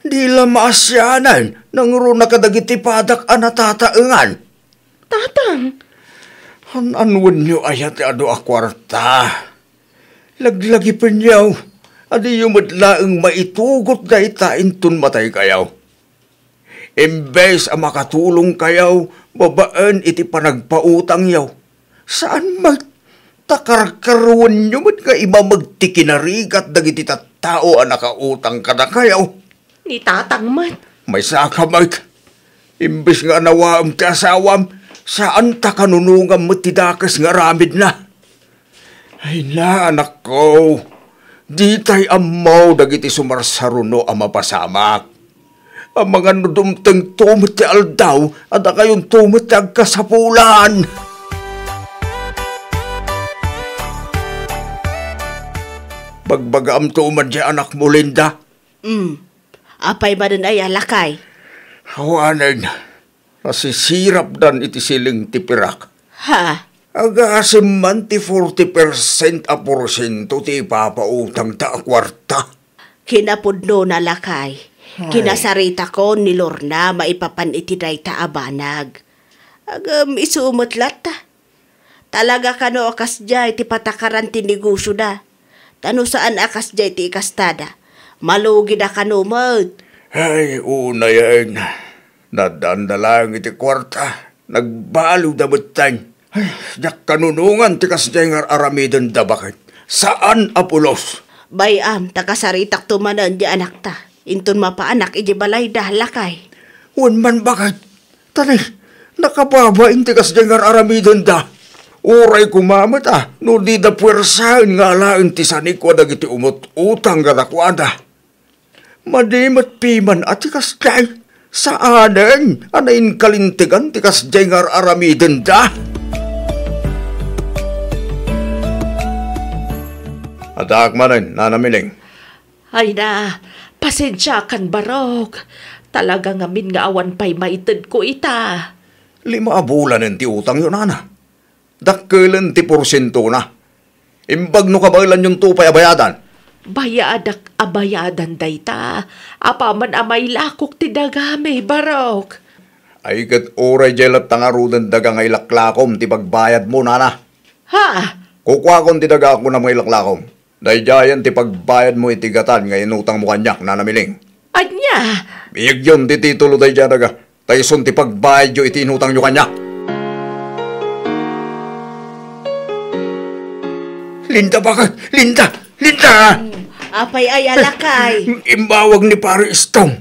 di la maasianan nangruna kadagiti padak a natataengan. Tatang! An-anwenyo aya ti adu a kuarta? Laglagipenyo, a diyo met laeng maitugot dayta inton mataykayo. Imbes a makatulongkayo babaen iti panagpautangyo, saan met ta karkaruenyo met nga imameg ti kinarigat dagiti tattao a nakautang kadakayo. Ni Tatang met. Maysaka met. Imbes nga anawaem ti asawam, saan ta kanunongam met ti dakes nga aramidna. Ay na, anakko, ditay ammo dagiti sumarsaruno a mapasamak. Amangan no dumtengto met ti aldaw, a dakayonto met ti agkasapulan. Bagbagaamto man diay anakmo, Linda. Mm. Apay manen aya, lakay? Awanen, nasisirapdan iti siling ti pirak. Ha? Agasem man ti forty percent a porsiento ti ipapautangda a kuarta. Kinapudnona, lakay. Ay. Kinasaritakon ni Lorna maipapan iti dayta a banag. Ngem isu met latta. Talaga kano a kasdiay ti patakaran ti negosioda. Ta no saan a kasdiay ti ikastada, malugida kano met. Ay, unayen. Nadanda laeng iti kuarta. Nagbaliwda metten. Ay, diak kanunongan ti kasdiay nga ar-aramidenda, baket. Saan a pulos. Bay-am, ta kasaritakto manen diay anakta. Inton mapaanak idiay balayda, lakay. Wen man, baket. Ta ni, nakababain ti kasdiay nga ar-aramidenda. Uray koma met a, no dida puersaen nga alaen ti sanikua dagiti umut-utang kadakuada. Madi met piman a ti kasdiay. Saanen a nainkalintegan ti kasdiay nga ar-aramidenda. Addaak manen, Nana Miling. Ay na, pasensiakan, Barok. Talaga ngamin nga awan pay maitedko ita. Lima a bulanen ti utangyo, nana. Dakkelen ti porsientona. Imbag no kabaelanyonto pay a bayadan. Bayadak a bayadan dayta. Apaman a mailakok ti dagami, Barok. Ay ket uray diay latta ngaruden daga nga ilaklakom ti pagbayadmo, nana. Ha? Kukuakon ti daga a kunam nga ilaklakom. Daydiayen ti pagbayadmo iti gatan nga inutangmo kaniak, Nana Miling. Ania? Biyegyon ti titulo daydiay a daga, ta isun ti pagbayadyo iti inutangyo kaniak. Linda, baket! Linda! Linda! Apay aya, lakay? Immawag ni Pare Istong.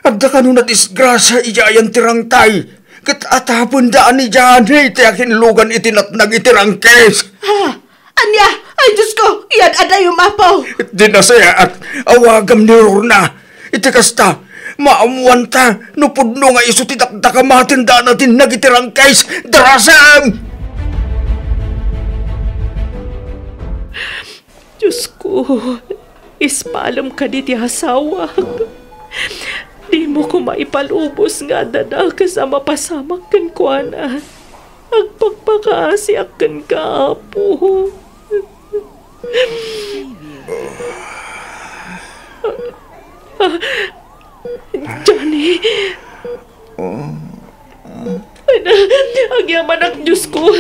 Adda kano nadisgrasia idiay ayan ti rangkay. Ket atapenda a ni Johnny ti akinlugan iti natnag iti rangkes. Ha? Ania? Ay, Diosko, iyad-adayom, Apo. Di nasayaat, awagam ni Lorna. Iti kasta, maammoanta no pudno nga isu ti dakdakamaten dana ti nagiti rangkes. Darasem! Diosko, ispalem kadi ti asawak. Dimo koma ipalubos nga adda dakes a mapasamak kenkuana. Agpakpakaasiak kenka, Apo. Johnny! Ay na, agyamanak, Diosko.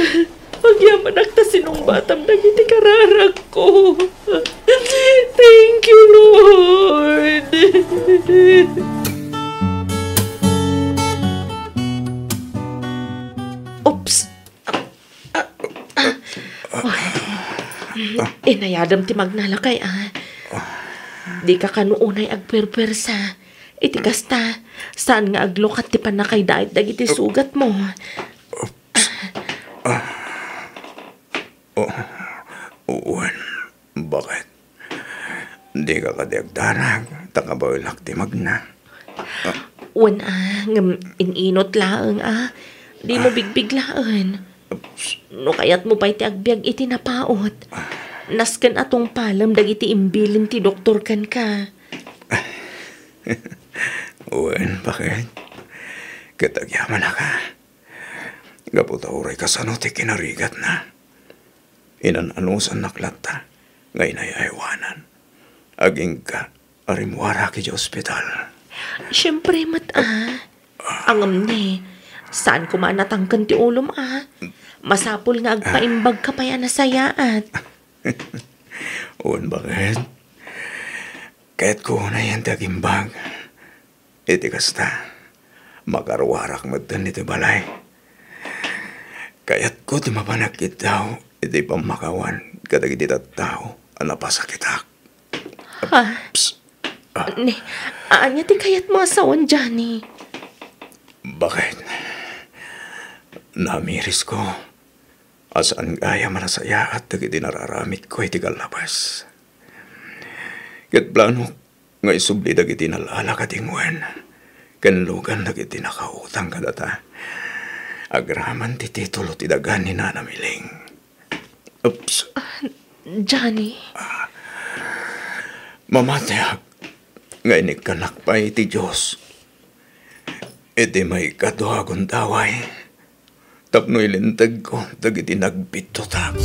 Agyamanak ta sinungbatam dagiti kararakko. Thank you, Lord. Oops. Ah, ah, ah. Inayadem ti magnalakay, ah. Dika kano unay agpuerpuersa. Iti kasta, saan nga aglukat ti pannakaydait dagiti sugatmo. Oh, wen, bakit? Dika kadi agdanag, ta kabaelak ti magna. Wen, ah, ngem in-inot laeng, ah. Dimo bigbiglaen. No kayatmo pay ti agbiag iti napaut, nasken a tungpalem dagiti imbilin ti doktor kenka. Wen, bakit? Ket agyamanaka. Gapu ta uray kasano ti kinarigatna. Inan-anusannak latta nga inay-aywanan. Agingga a rimmuarak iti ospital. Siempre met, ah. Ngem ne, saan koma a natangken ti ulom, ah. Masapul nga agpaimbagka pay a nasayaat. Wen, bakit? Kayatko unayen ti agimbag. Iti kasta, makaruarak metten iti balay. Kayatko ti mapan agkiddaw iti pammakawan kadagiti tattao a napasakitak. Ah. Psst. Ah. Ne, ania ti kayatmo a sawen, Johnny? Bakit? Namirisko a saan gayam a nasayaat dagiti nararamidko iti kallabas. Ket planok nga isubli dagiti nalala kading wen ken lugan dagiti nakautang kadata agraman ti titulo ti daga ni Nana Miling. Oops. Ah, Johnny. Ah, mamatiak nga inikkanak pay ti Dios iti maikadua a gundaway tapno ilintegko dagiti nagbiddutak.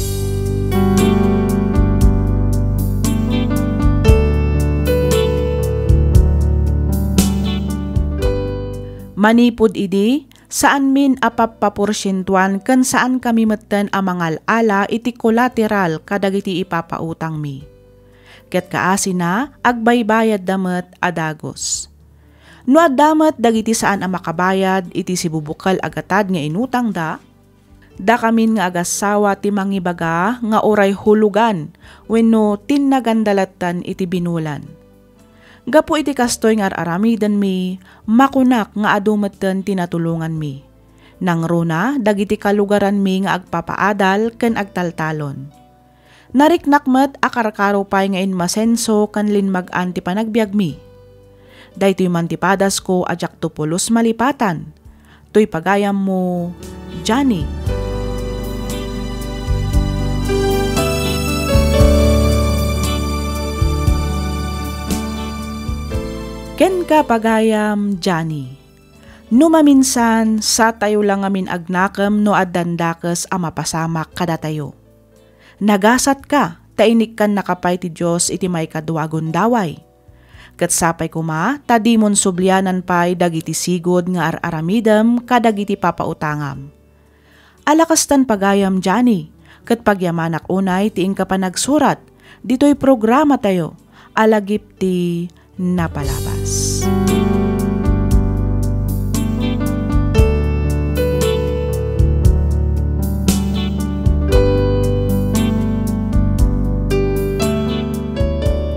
Manipud idi, saanmin a pappaporsientuan ken saankami metten a mangal-ala iti kolateral kadagiti ipapautangmi. Ket kaasina, agbaybayadda met a dagus. No adda met dagiti saan a makabayad iti sibubukel a gatad nga inutangda, dakamin nga agassawa ti mangibaga nga uray hulugan wenno tinnaganda latten iti binulan. Gapu iti kastoy nga ar-aramidenmi, makunak nga adu metten ti natulonganmi. Nangruna dagiti kalugaranmi nga agpapaadal ken agtaltalon. Nariknak met a karkaro pay nga inmasenso ken limmag-an ti panagbiagmi. Daytoy man ti padasko a diakto pulos malipatan. Toy pagayammo, Johnny. Kenka, pagayam, Johnny. No maminsan, satayo la ngamin agnakem no addan dakes a mapasamak kadatayo. Nagasatka ta inikkannaka pay ti Dios iti maikadua a gundaway. Ket sapay koma ta dimon sublianan pay dagiti sigud nga ar-aramidem kadagiti papautangam. Ala kastan pagayam, Johnny, ket pagyamanak unay ti inka panagsurat ditoy programatayo a lagip ti napalabas.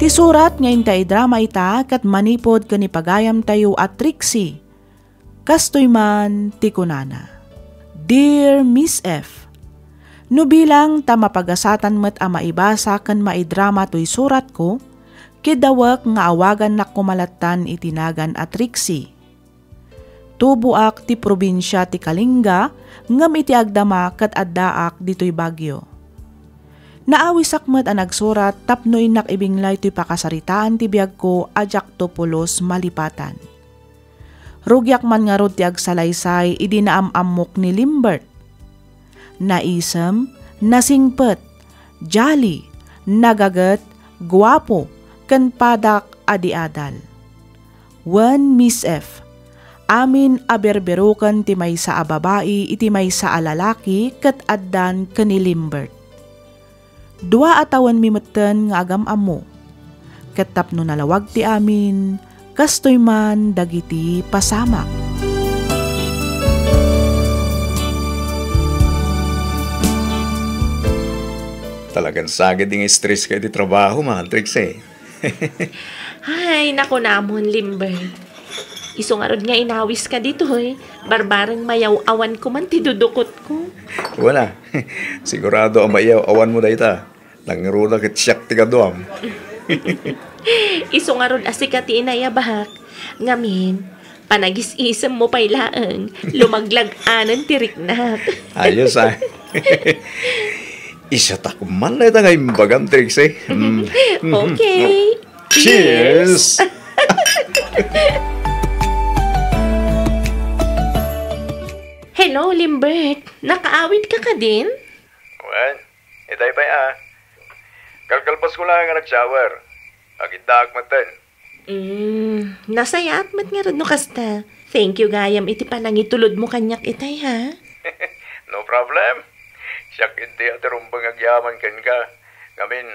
Ti surat nga inka idrama ita ket manipud ken ni pagayamtayo a Trixie. Kastoy man ti kunana, Dear Miss F, no bilang ta mapagasatan met a maibasa ken maidrama toy suratko, kiddawek nga awagannak koma lattan iti nagan a Trixie. Tuboak ti probinsia ti Kalinga, ngem iti agdama ket addaak ditoy Baguio. Naawisak met a nagsurat tapno innak ibinglay toy pakasaritaan ti biagko a diakto pulos malipatan. Rugiak man ngarud ti agsalaysay idi naam-ammok ni Limbert. Naisem, nasingpet, jolly, nagaget, guapo, ken padak a di adal. wen Miss F. Amin a berberoken ti maysa a babai iti maysa a lalaki ket addan ken ni Limbert. Dua a tawenmi metten nga agam-ammo. Ket tapno nalawag ti amin, kastoy man dagiti pasamak. Talagan saged nga stress ka iti trabaho, Ma'am Trixie. Ay, nakunamon, Limbert. Isu ngarud nga inawis ka ditoy, barbareng mayaw-awan ko man ti dudukot ko. Wala. Sigurado a mayaw-awan mo dayta. Nangruna ket siak ti kaduam. Isu ngarud a sika ti inayabak. Ngamin, panagis-isem mo pay laeng, lumaglag-anen ti riknak. Ayos, ah. Isu tak man dayta nga imbagam, Trixie. Mm. Okay. Cheers! Hello, Limbert. Nakaawid ka kadin? Wen, itay pay a. Kalkalpas ko laeng nga nag-shower. Agiddaak metten. Mm, nasayaat met ngarud no kasta. Thank you gayam iti panangitulod mo kaniak itay, ha? No problem. Siak idi a ti rumbeng agyaman kenka. Ngamin,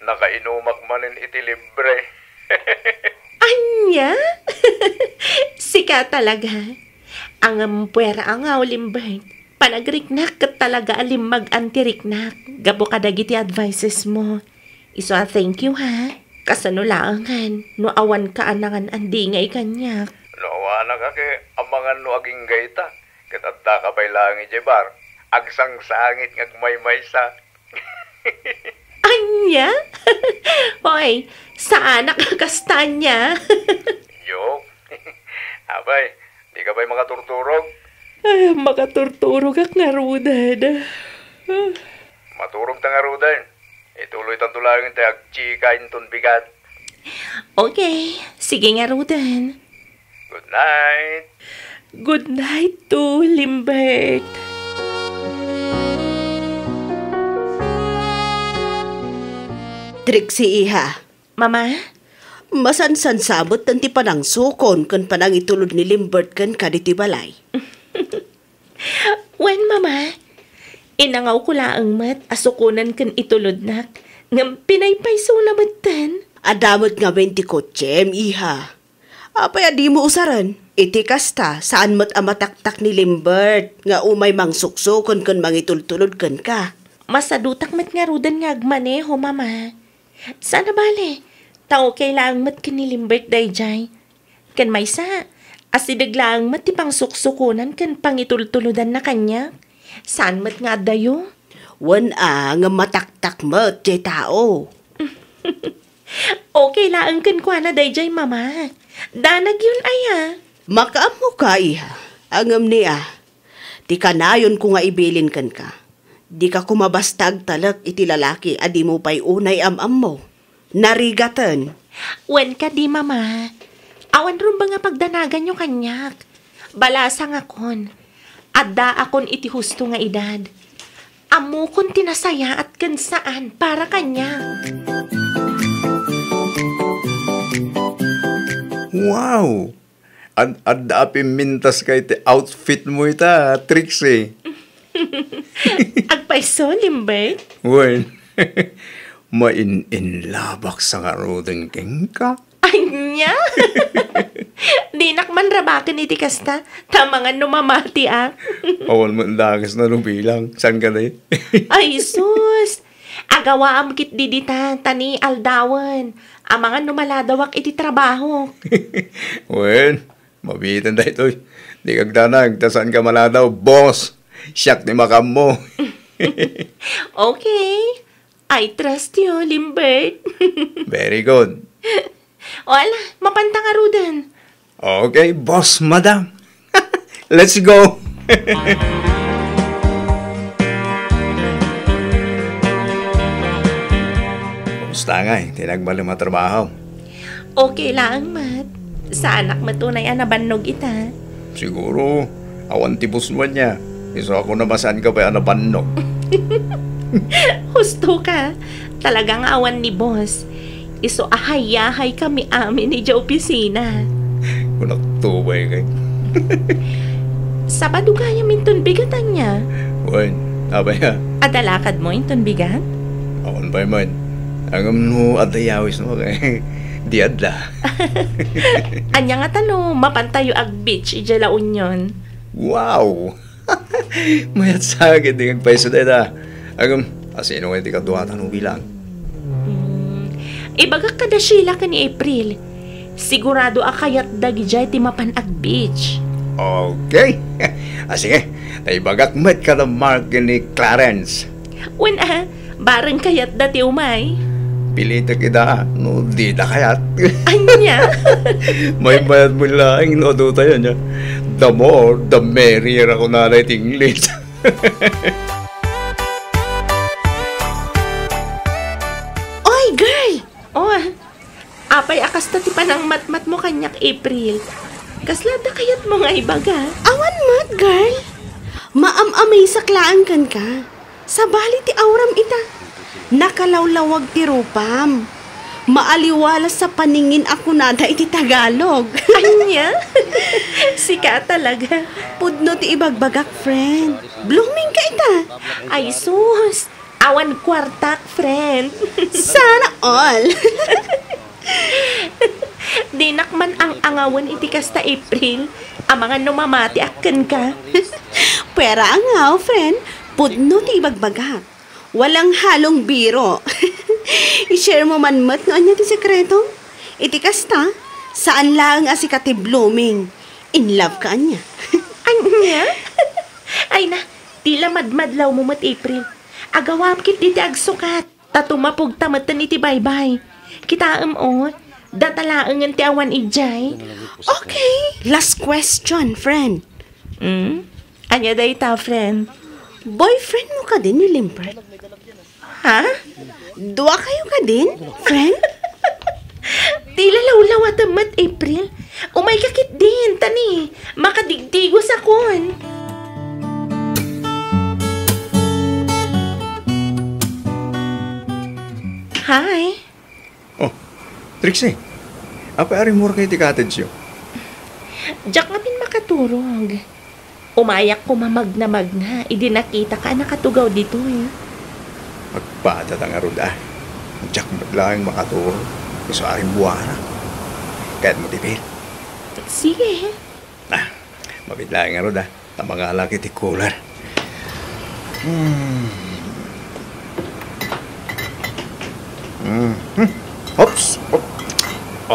nakainumak manen iti libre. Ania? Sika talaga. Ngem puera a nga, Limbert. Panagriknak ket talaga a limmag-an ti riknak gapu kadagiti advices mo. Isu a thank you, ha? Kasano laengen no awan ka a nangan-andingay kaniak? No awanak a ket amangan no agingga ita, ket adda ka pay laeng idiay bar, agsangsangit nga agmaymaysa. Ania? Hoy, saanak a kasta ania? Joke. Apay, di ka pay makaturturog? Ah, makaturturogak ngaruden. Maturog ta ngaruden. Ituloy tanto laeng ti agchika inton bigat. Okay, sige ngaruden. Good night. Good night to Limbert. Trixie, iha. Mama? Masansansa metten ti panangsukon ken panangitulod ni Limbert kenka ditoy balay. Wen, Mama. Inangawko laeng met a sukonen ken itulodnak, ngem pinaypaysona metten. Adda met ngamin ti kotsem, iha. Apay a dimo usaren? Iti kasta, saan met a mataktak ni Limbert nga umay mangsuksuken ken mangitultulod kenka. Masadutak met ngaruden nga agmaneho, Mama. Saan a bale, ta okay laeng met ken ni Limbert daydiay. Ken maysa, asideg laeng met ti pangsuksukonan ken pangitultulodanna kaniak. Saan met nga addayo? Wen a, ngem mataktak met diay tao. Okay laeng kenkuana daydiay, Mama. Danagyon aya. Makaammoka, iha. Ngem ni a, ti kanayonko nga ibilin kenka, dika koma basta agtalek iti lalaki a dimo pay unay am-ammo. Narigaten. Wen kadi, Mama. Awan rumbeng a pagdanaganyo kaniak. Balasangakon. Addaakon iti husto nga edad. Ammokon ti nasayaat ken saan para kaniak. Wow! Ad-, adda a pimmintaska iti outfit mo ita, Trixie. Agpayso, Limbert? Wen, main-inlabak sa ngaruden kenka. Ania? Dinak man rabaken iti kasta, ta amangan no mamati a. Awan met dakes na rubilang. Saan ka, day? Ay, sus! Agawaam ketdi dita, ta ni aldawen. Amangan no maladawak iti trabahok. Wen, mabiiten daytoy. Di kagdanag, ta saan ka maladaw, boss. Siak ti makaammo. Okay. I trust you, Limbert. Very good. O ala, mapanta ngaruden. Okay, boss, madam. Let's go. Kumusta ngay ti nagbalin a trabaho? Okay laeng met. Saanak met unay a nabannog ita. Siguro, awan ti boss mo ania. Isu a kunam a saan ka pay a nabannog. Husto ka. Talaga nga awan ni boss. Isu a hayahay kami amin idiay opisina. Naktubay kay. Sabado gayam inton bigat ania? Wen, apay a? Adda lakadmo inton bigat? Awan pay man. Ngem no adda yawismo kay, di adda. Ania ngata no mapantayo ag-beach idiay La Union? Wow! Mayat sa ket di agpayso dayta. Ngem, asino ngay ti kaduata no bilang? Hmm. Ibagak kada Sheila ken ni April. Sigurado a kayatda idiay ti mapan ag-beach. Okay. Ah, sige. Ta ibagak met kada Mark ken ni Clarence. Wen a, bareng kayatda ti umay. Pilitek ida no dida kayat. Ania? Maymayat met laeng no adu tayo, ania? The more, the merrier a kunana iti English. Oy, girl! Oh, apay a kasta ti panangmatmatmo kaniak, April? Kasla adda kayatmo nga ibaga? Awan met, girl. Maam-amazak laeng kenka. Sabali ti auram ita. Nakalawlawag ti rupam. Maaliwalas sa paningin a kunada iti Tagalog. Ania? Sika talaga. Pudno ti ibagbagak, friend. Blooming ka ita. Ay, sus. Awan kuartak, friend. Sana all. Dinak man ang-angawen iti kasta, April. Amangan no mamatiak kenka. Puera angaw, friend. Pudno ti ibagbagak. Walang halong biro. I-share mo man met no ania ti sekreto. Iti kasta, saan laeng a sika ti blooming. In love ka ania? Ania? Ay na, ti la madmadlawmo met, April. Agawam ketdi ti agsukat. Ta tumapogta metten iti baybay. Kitaem, o, data laengen ti awan idiay. Okay, last question, friend. Hmm? Ania dayta, friend? Boyfriend mo kadi ni Limbert? Ha? Dua kayo kadin, friend? Ti lalawlawatem met, April. Umayka ketdin, ta ni, makadigdigos akon. Hi. Oh, Trixie. Apay a rimmuarka iti cottage-yo? Diak ngamin makaturog. Umayak koma magnamagna idi nakitaka a nakatugaw ditoy. Agpadatangarud a. Diak met laeng makaturog. Isu a rimmuarak. Kayatmo ti beer? Sige. Ah, mabiit laeng ngarud a. Ta mangalak iti cooler. Hmm. Hmm. Hmm. Oops. Oh.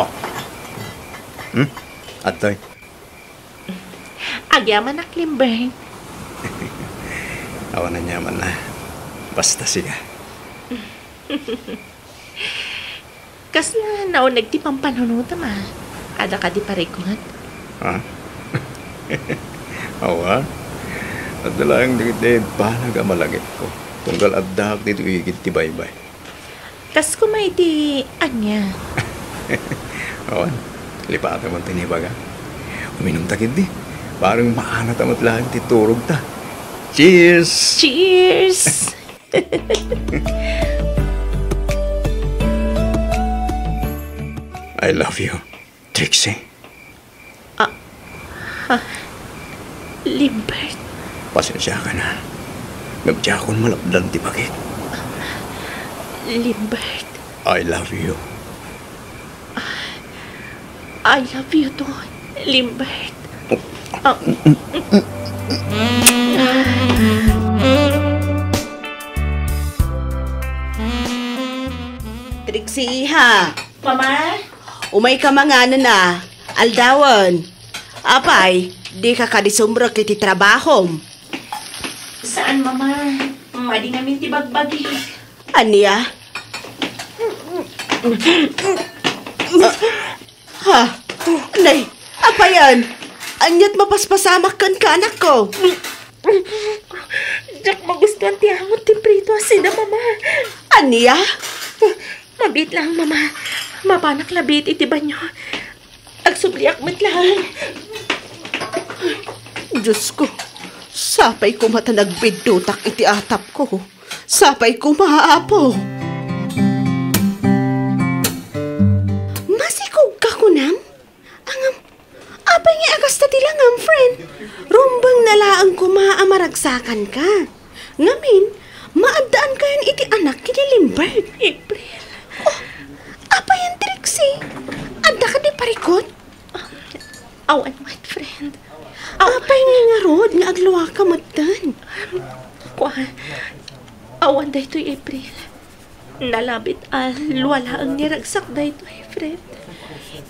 Oh. Hmm? Adtoy. Agyamanak, Limbert. Awan aniamanna. Basta sika. Kasla nauneg ti pampanunotem a? Adda kadi parikut? Ha? Awan. Adda laeng dagiti banag a malagipko. Tunggal addaak ditoy igid ti baybay. Kas koma iti ania? Awan, lipatem ti ibaga. Uminumta ketdi. Bareng maanata met laeng ti turogta. Cheers! Cheers! I love you, Trixie. Ah, ha? Limbert? Pasensiakan a. Ngem diakon malapdan ti bagik. Limbert? I love you. I love you too, Limbert. Ah. Trixie, iha. Mama? Umayka manganen a. Aldawen. Apay, dika kadi sumrek iti trabahom? Saan, Mama. Madi ngamin ti bagbagi. Ania? Ha? Nay, apayan? Ania't mapaspasamak kenka, anakko? Diak magustuan ti angot ti prito a sida, Mama. Ania? Mabiit laeng, Mama. Mapanak labiit iti banio. Agsubliak met laeng. Diosko, sapay koma ta nagbiddutak iti atapko. Sapay koma, Apo. Masikog ka, kunam? Angam, Kasta ti langam, friend. Rumbeng na laeng koma a maragsakanka. Ngamin, maaddaankayon iti anak ken ni Lambert. April. Oh, apay, Trixie? Adda kadi parikut? Ah, awan met, friend. Aw- Apay nga ngarud nga agluaka metten? Kuan, awan daytoy, April. Nalabit a lua laeng ni ragsak daytoy, friend.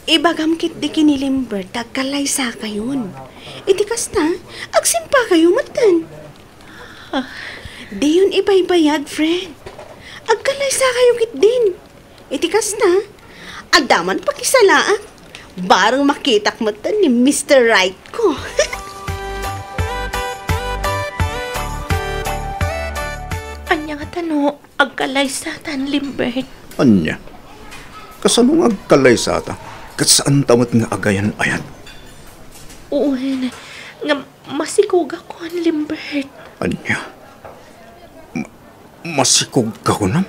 Ibagam ketdi ken ni Lambert ta agkallaysakayon. Iti kasta, agsimpakayo metten. Ah. Diyon ibaybayag, friend. Agkallaysakayo ketdin. Iti kasta, adda man pakisalaak. Bareng makitak metten ni Mister Right ko. Ania ngata no agkallaysata, Lambert? Ania? Kasano nga agkallaysata? Ket saanta met nga agayan-ayat? Wen, nga masikogakon, Lambert. Ania? Ma-, masikogka kunam,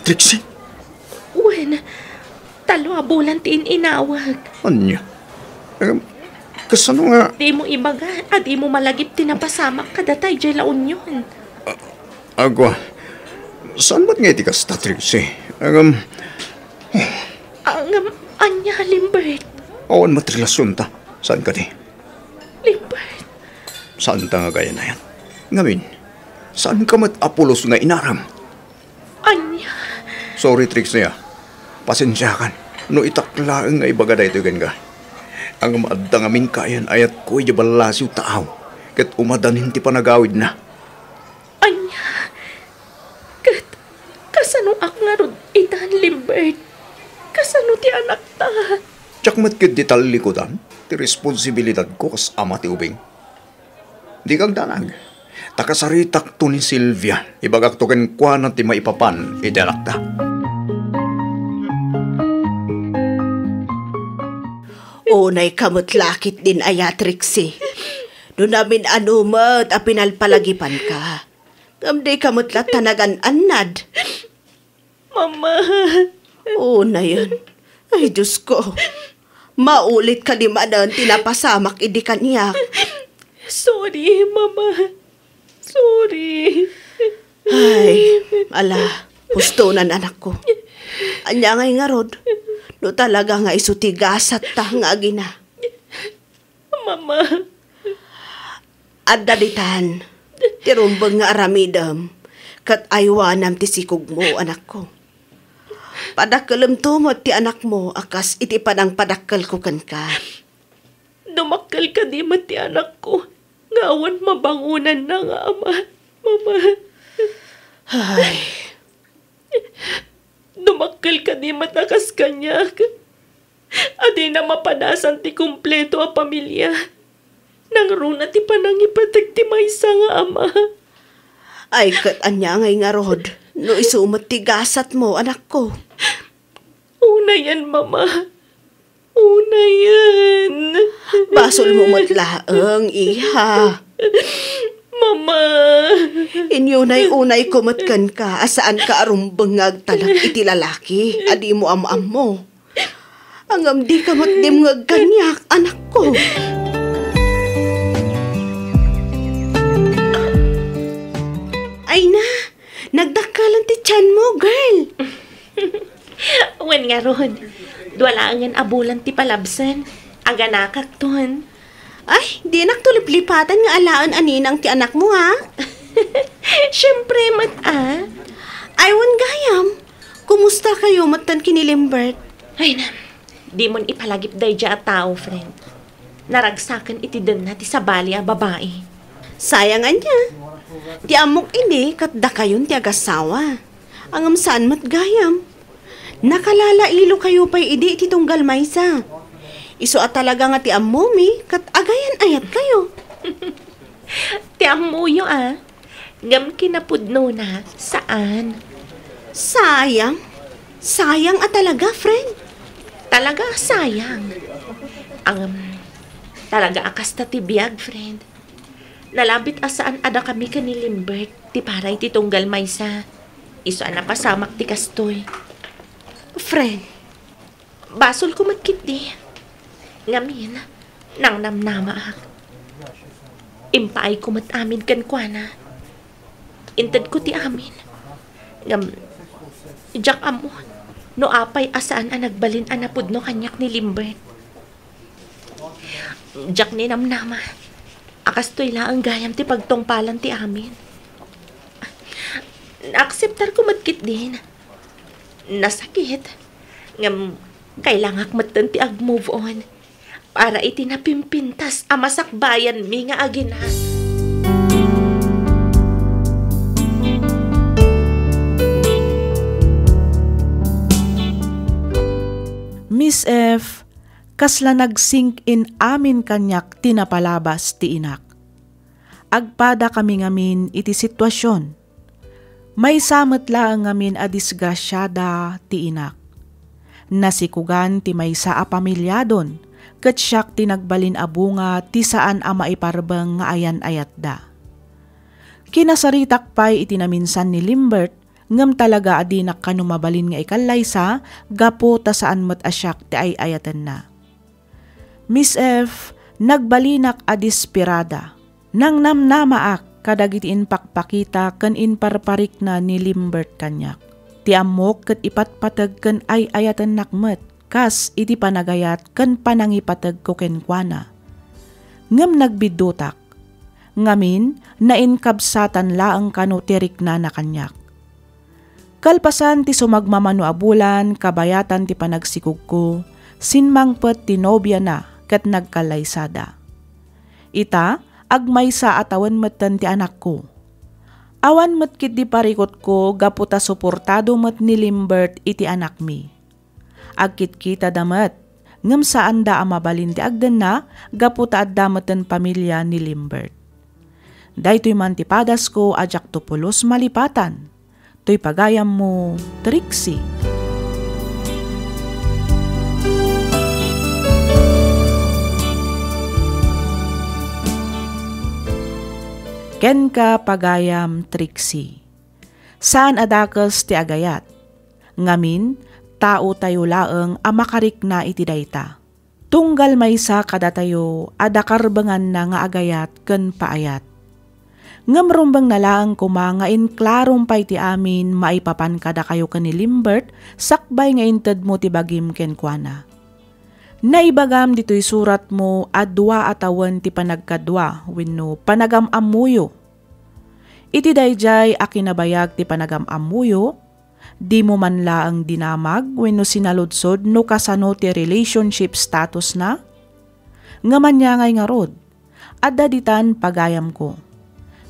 Trixie? Wen, tallo a bulan ti in-inawag. Ania? Em, kasano nga? Dimo ibaga a dimo malagip ti napasamak kadata idiay La Union. Agwa, saan met nga iti kasta, Trixie? Agam, Agam, ania, Lambert? Awan met relasionta. Saan kadi? Lambert. Saanta nga agayan-ayat? Ngamin, saanka met a pulos nga inaram? Ania? Sorry, Trixie, ah. Pasensiakan no itak laeng nga ibaga daytoy kenka. Agam, adda ngamin kaayan-ayatko idiay ballasiw taaw, ket umadanin ti panagawidna. Ania? Ket kasanoak ngarud itan, Lambert? Kasano ti anakta? Diak met ketdi tallikudan ti responsibilidadko kas ama ti ubing. Dika agdanag, ta kasaritakto ni Silvia. Ibagakto kenkuana ti maipapan iti anakta. Unayka met la ketdin aya, Trixie. No namin-ano met a pinalpalagipanka, ngem dika met latta nagan-annad. Mama. Unayen. Ay, Diosko. Maulit kadi manen ti napasamak idi kaniak. Sorry, Mama. Sorry. Ay, ala, hustonan, anakko. Ania ngay ngarud, no talaga nga isu ti gasatta nga agina? Mama. Adda ditan ti rumbeng nga aramidem ket aywanam ti sikogmo, anakko. Padakkelemto met ti anakmo a kas iti panangpadakkelko kenka. Dumakkel kadi met ti anakko nga awan mabangonanna nga ama, Mama. Ay. Dumakkel kadi met a kas kaniak a dina mapadasan ti kompleto a pamilia. Nangruna ti panangipatek ti maysa nga ama. Ay, ket ania ngay ngarud no isu met ti gasatmo, anakko? Unayen, Mama. Unayen. Basolmo met laeng, iha. Mama. Inyunay-unayko met kenka a saanka a rumbeng nga agtalek iti lalaki a dimo am-ammo. Ngem dika met dimngeg kaniak, anakko. Ay na, nagdakkelan ti tianmo, girl. Wen ngarud, dua laengen a bulan ti palabsen. Aganakakton. Ay, dinakto liplipatan nga alaen a ninang ti anakmo, ha? Siempre met, a. Ay, wen gayam, kumustakayo metten ken ni Lambert? Ay, na, dimon ipalagip daydiay a tao, friend. Naragsaken iti denna ti sabali a babai. Sayang ania. Ti ammok idi ket dakayon ti agasawa. Ngem saan met gayam. Nakalalailo kayo pay idi iti tunggal maysa. Isu a talaga nga ti ammomi ket agayan-ayat kayo. Ti ammoyo, a. Ngem kinapudnona, saan. Sayang. Sayang a talaga, friend. Talaga a sayang. Ngem, talaga a kasta ti biag, friend. Nalabit a saan a dakami ken ni Lambert ti para iti tunggal maysa. Isu a napasamak ti kastoy. Friend. Basolko met ketdi. Ngamin, Nangnamnamaak. Impaayko met amin kenkuana. Intedko ti amin. Ngem, diak ammo no apay a saan a nagbalin a napudno kaniak ni Lambert. Diak ninamnama a kastoy laeng gayam ti pagtungpalan ti amin. Naakseptarko met ketdin. Nasakit. Ngem, kailangak metten ti ag-move on para iti napimpintas a masakbayanmi nga agina. Miss F, kasla nag-sink in amin kaniak ti napalabas ti inak. Agpadakami ngamin iti situasion. Maysa met laeng ngamin a disgrasiada ti inak. Nasikugan ti maysa a pamiliadon, ket siak ti nagbalin a bunga ti saan a maiparbeng nga ayan-ayatda. Kinasaritak pay iti naminsan ni Lambert, ngem talaga a dinak kano mabalin nga ikallaysa gapu ta saan met a siak ti ay-ayatenna. Miss F, nagbalinak a desperada. Nangnamnamaak kadagiti impakpakita ken imparparikna ni Lambert kaniak. Ti ammok ket ipatpateg ken ay-ayatennak met kas iti panagayat ken panangipategko kenkuana. Ngem nagbiddutak. Ngamin, nainkabsatan laeng kano ti riknana kaniak. Kalpasan ti sumagmamano a bulan, kabayatan ti panagsikogko, simmangpet ti nobiana ket nagkallaysada. Ita, agmaysa a tawen metten ti anakko. Awan met ketdi parikutko gapu ta suportado met ni Lambert iti anakmi. Agkitkitada met, ngem saanda a mabalin ti agdenna gapu ta adda metten pamilia ni Lambert. Daytoy man ti padasko a diakto pulos malipatan. Toy pagayammo, Trixie. Kenka, pagayam Trixie. Saan a dakes ti agayat. Ngamin, taotayo laeng a makarikna iti dayta. Tunggal maysa kadatayo a dakarbenganna nga agayat ken paayat. Ngem rumbengna laeng koma nga inklarom pay ti amin maipapan kadakayo ken ni Lambert sakbay nga intedmo ti bagim kenkuana. Naibagam ditoy suratmo a dua a tawen ti panagkadua wenno panagam-ammoyo. Iti daydiay a kinabayag ti panagam-ammoyo, dimo man laeng dinamag wenno sinaludsod no kasano ti relationship statusna? Ngem ania ngay ngarud, adda ditan pagayamko.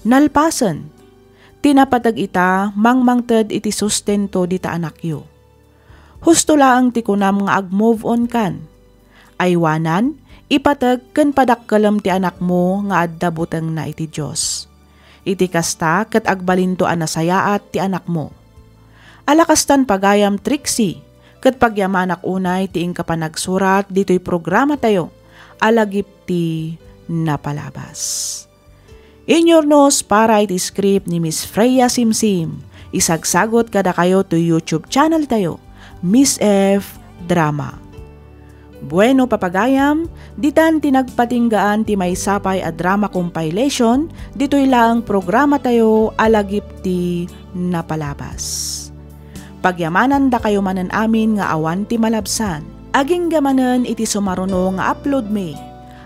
Nalpasen, ti napateg ita mangmangted iti sustento dita anakyo. Husto laeng ti kunam nga ag-move on kan. Aywanan, ipateg ken padakkelem ti anakmo nga adda butengna iti Dios. Iti kasta, ket agbalinto a nasayaat ti anakmo. Ala kastan pagayam Trixie, ket pagyamanak unay ti inka panagsurat ditoy programatayo a Lagip ti Napalabas. Inyurnos para iti script ni Miss Freya Simsim. Isagsagot kadakayo toy YouTube channel tayo, Miss F Drama. Bueno, papagayam, ditan ti nagpatinggaan ti maysa pay a drama compilation ditoy laeng programatayo a Lagip ti Napalabas. Pagyamanandakayo manen amin nga awan ti malabsan. Agingga manen iti sumaruno nga uploadmi.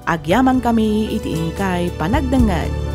Agyamankami iti inkay panagdengngeg.